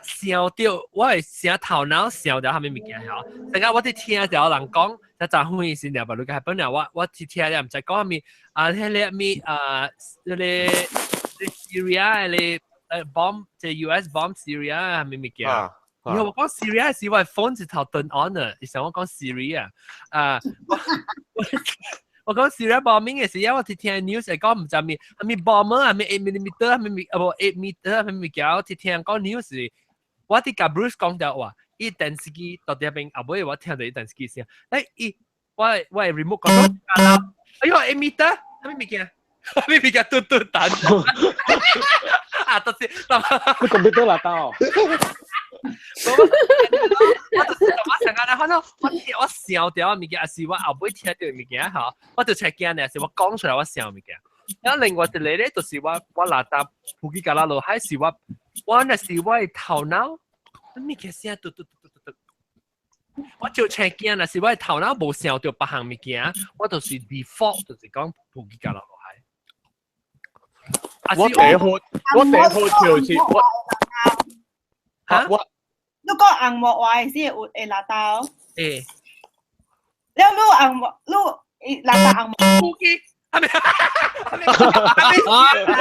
想著，我會想頭腦想著啥物物件吼。成日我佇聽著人講，才昨昏時爾，別你個本來我我佇聽了毋知講啥物啊，彼个物啊，彼个 Syria 彼個 bomb，即 US bomb Syria 啥物物件。然後我講 Syria 時，我 phone 一頭 turn on 啊，伊想我講 Syria 啊，我講 Syria bombing 嘅時，因為我聽 news 係講毋知咩，係咪 bomber 係咪 8 millimeter 係咪啊無 8 meter 係咪物件，我聽講 news，我佇共 Bruce 講著話，伊電視機到底邊後尾我聽著伊電視機聲，欸伊我我 remote 講到，哎喲 8 meter 係咪物件？係咪物件嘟嘟彈？啊，就是，你 computer 邋遢哦。我就是我成日咧，可能我我想著物件，還是我後尾聽著物件吼，我就出驚咧，是我講出來我想物件。然後另外一個咧，就是我我邋遢普吉加拉路，還是我我那是我的頭腦，物件聲嘟嘟嘟嘟嘟嘟。我就出驚啦，是我的頭腦無想著別項物件，我就是 default 就是講普吉加拉路海。我第一號我第一號就是我嚇我。你講紅毛話是會會邋遢哦？欸。了你紅毛，你邋遢紅毛。還沒，還沒，還沒來，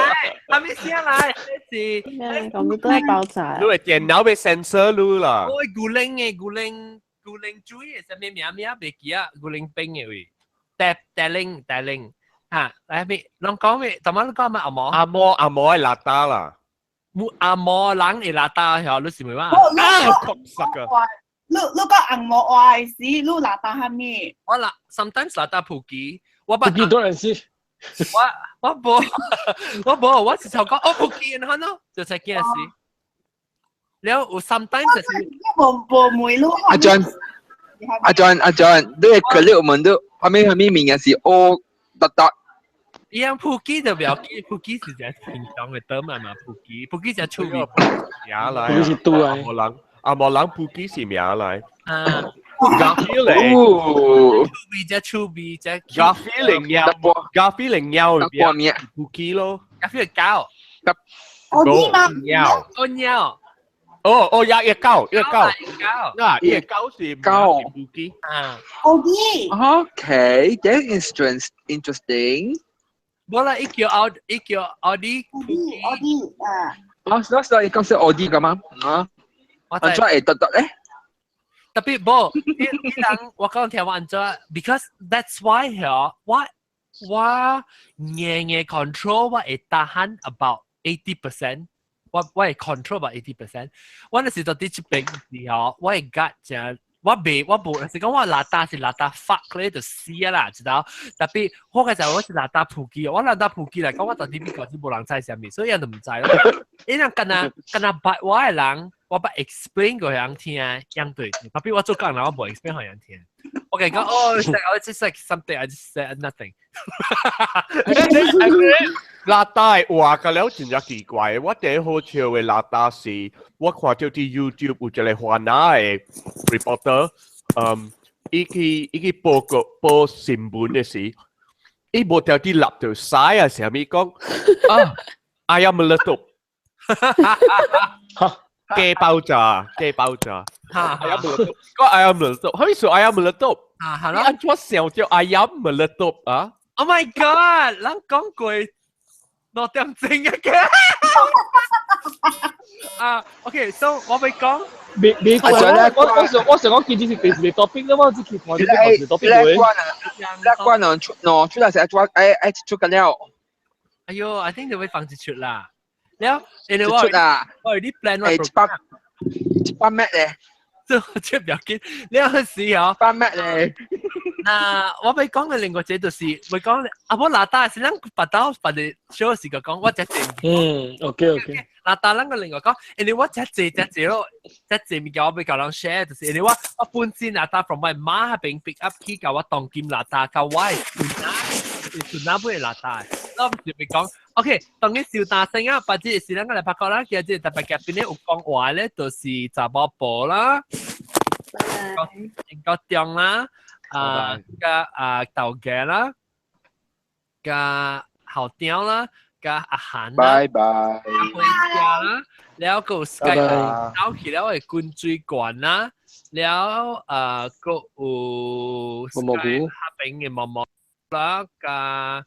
還沒下來，這是。咁都係爆炸。你個電腦被 sensor 你啦。我古靈的古靈古靈水的啥物名名袂記啊，古靈冰的位，帶帶靈帶靈，嚇，來咪，攏講咩？頭先你講咩阿毛？阿毛阿毛會邋遢啦。冇阿毛人會邋遢，曉你是咪話？啊，確實噶。你你講紅毛話時，你邋遢啥物？我啦，sometimes 邋遢普吉，我捌。普吉多人是。我我無，我無，我是頭講哦普吉，然後呢，就才驚死。了有 sometimes 就是。無無梅滷。阿 John，阿 John，阿 John，你個佢我問到，後面後面名是 O 得得。伊樣普吉就不要緊，普吉是只平常的燈嘛嘛，普吉普吉只出名。名來。普吉是拄啊。阿無人，阿無人普吉是名來。啊。咖啡嚟。出味只出味只。咖啡嚟尿，咖啡嚟尿變普吉咯。咖啡係狗。我知嘛。尿。哦尿。哦哦，一一狗一狗。狗。嗱，一狗是狗普吉。啊。我知。 Okay, that is interesting. 無啦，伊叫奧，伊叫奧迪，奧迪，奧迪啊！啊，所以伊講是奧迪噶嘛？啊，按怎會得得咧？特別無，你你人我講聽我按怎，because that's why 嗬，我我硬硬 control 我會 tahan about 80%，我我會 control about 80%。我那時到佇這邊時候，我會 gut 正。我未我無，是講我邋遢是邋遢 fuck 咧就死啊啦，知道？特別我個時候我是邋遢普吉，我邋遢普吉來講，我到底美國是無人知啥物，所以人就毋知咯。伊人敢若敢若捌我的人，我捌 explain 過人聽，樣對。特別我做工人，我無 explain 予人聽。我共伊講哦，I just like something, I just said nothing。邋遢的話個了真正奇怪。我第一好笑的邋遢是，我看著佇 YouTube 有一個華納的 reporter，嗯，伊去伊去報告報新聞的時，伊無條佇立著屎啊，啥物講啊，ayam meletup，雞爆炸，雞爆炸，ayam meletup，個 ayam meletup，啥物說 ayam meletup？啊，係咯，你按怎想著 ayam meletup 啊？Oh my god！咱講過6點鐘一個。啊，OK，so 我欲講。未未關我我想我想講其實是第一個 topic 啦嘛，只去看這個第一個 topic 你關啊，你關啊出喏出來是愛做愛愛出個了。哎喲，I think 你會放一出啦。了，一出啦。我有啲 plan 我一百 meg 咧。這這不要緊，了時哦。100 meg 咧。那我欲講的另外一個就是，欲講阿無邋遢是咱別兜別個小時個講，我才嗯，OK OK。嗱，但咱個另外講，因為我只濟只濟咯，只濟物件我欲共人 share，就是因為我本身嗱，但 from 我媽彼邊 pick up 去共我當今嗱，但共我的孫仔，孫仔買嗱但，我毋是欲講，OK，當你小大聲啊，或者是咱個來發覺啦，其實特別嘅邊咧有講話咧，就是查某婆啦，個中啦，啊，佮啊豆家啦，佮校長啦。佮阿韓啦，拜拜，回家啦，了閣有 Skype 走去了的滾水罐啦，了閣有毛毛菇下邊的毛毛啦，佮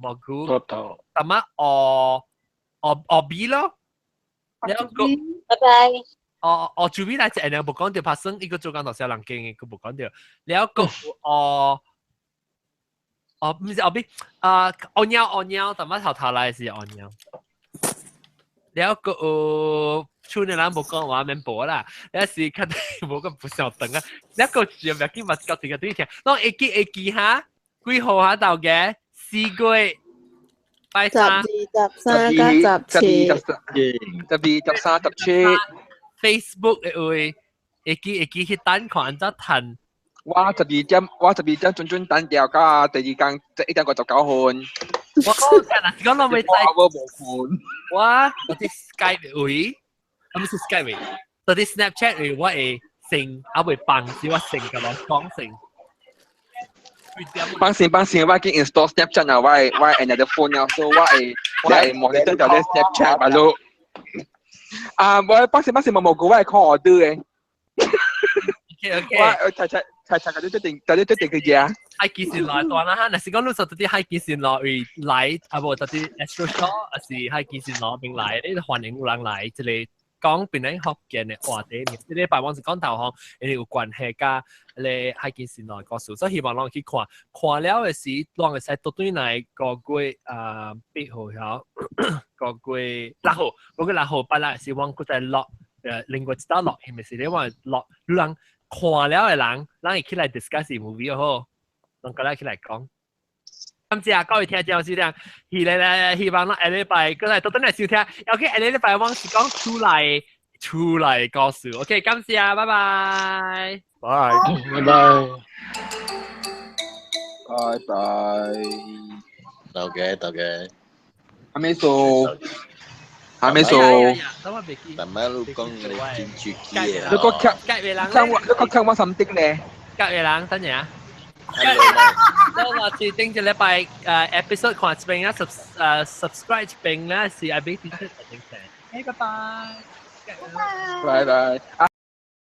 毛菇，頭，淡仔學學學味咯，了閣拜拜。哦哦，主味來一個無講著拍算，伊閣做工大小人間的，閣無講著，了閣有學。哦，毋是後邊啊，烏貓烏貓，淡仔頭頭來是烏貓。了閣有厝的人無講話免報啦，了是較無個不曉得啊。了閣是袂緊嘛，到這個對聽，攏會記會記哈，幾號哈頭家？4月拜三。 12、13佮17。 12、13、17。 Facebook 的話，會記會記去等看按怎趁。我十二點，我十二點準準等掉，到第二工1點59分。我講真啊，是講攏未知。我無困。我有啲 Skype 位，啊毋是 Skype 位，佇 Snapchat 位我會先，啊未放是我先共人講先。放心放心，我已經 install Snapchat 啦，我 another phone 了，所以我會 monitor 到啲 Snapchat 嘛咯。啊，我放心放心，冇冇個我會 call order 的。 OK OK。我查查查查，就決定，就決定去食。海基線來段啦哈，若是講你說佇海基線路位來，啊無佇 Astro Shaw，抑是海基線路邊來，你歡迎有人來，這個講檳城福建的話題。這禮拜我是講投降，因為有關係佮咧海基線路的故事，所以希望攏去看，看了的時，攏會使倒轉來個月啊8號曉，個月6號，個月6號拜六是我閣再錄，另外一道錄，係咪是你話錄，有人看了的人，咱會起來 discuss movie 好，攏過來起來講。感謝各位聽眾收聽，希望咱下禮拜閣來倒轉來收聽。OK，下禮拜我是講厝內厝內故事。OK，感謝，拜拜。拜拜拜。拜拜。豆家豆家。還沒數，還沒數。但係你講你真注記你個看，看我，你個看我什麼咧？隔月人，等陣啊。我話是頂一禮拜episode 看一遍啊，sub subscribe 一遍啦，是愛俾啲出定成。拜拜。拜拜。啊。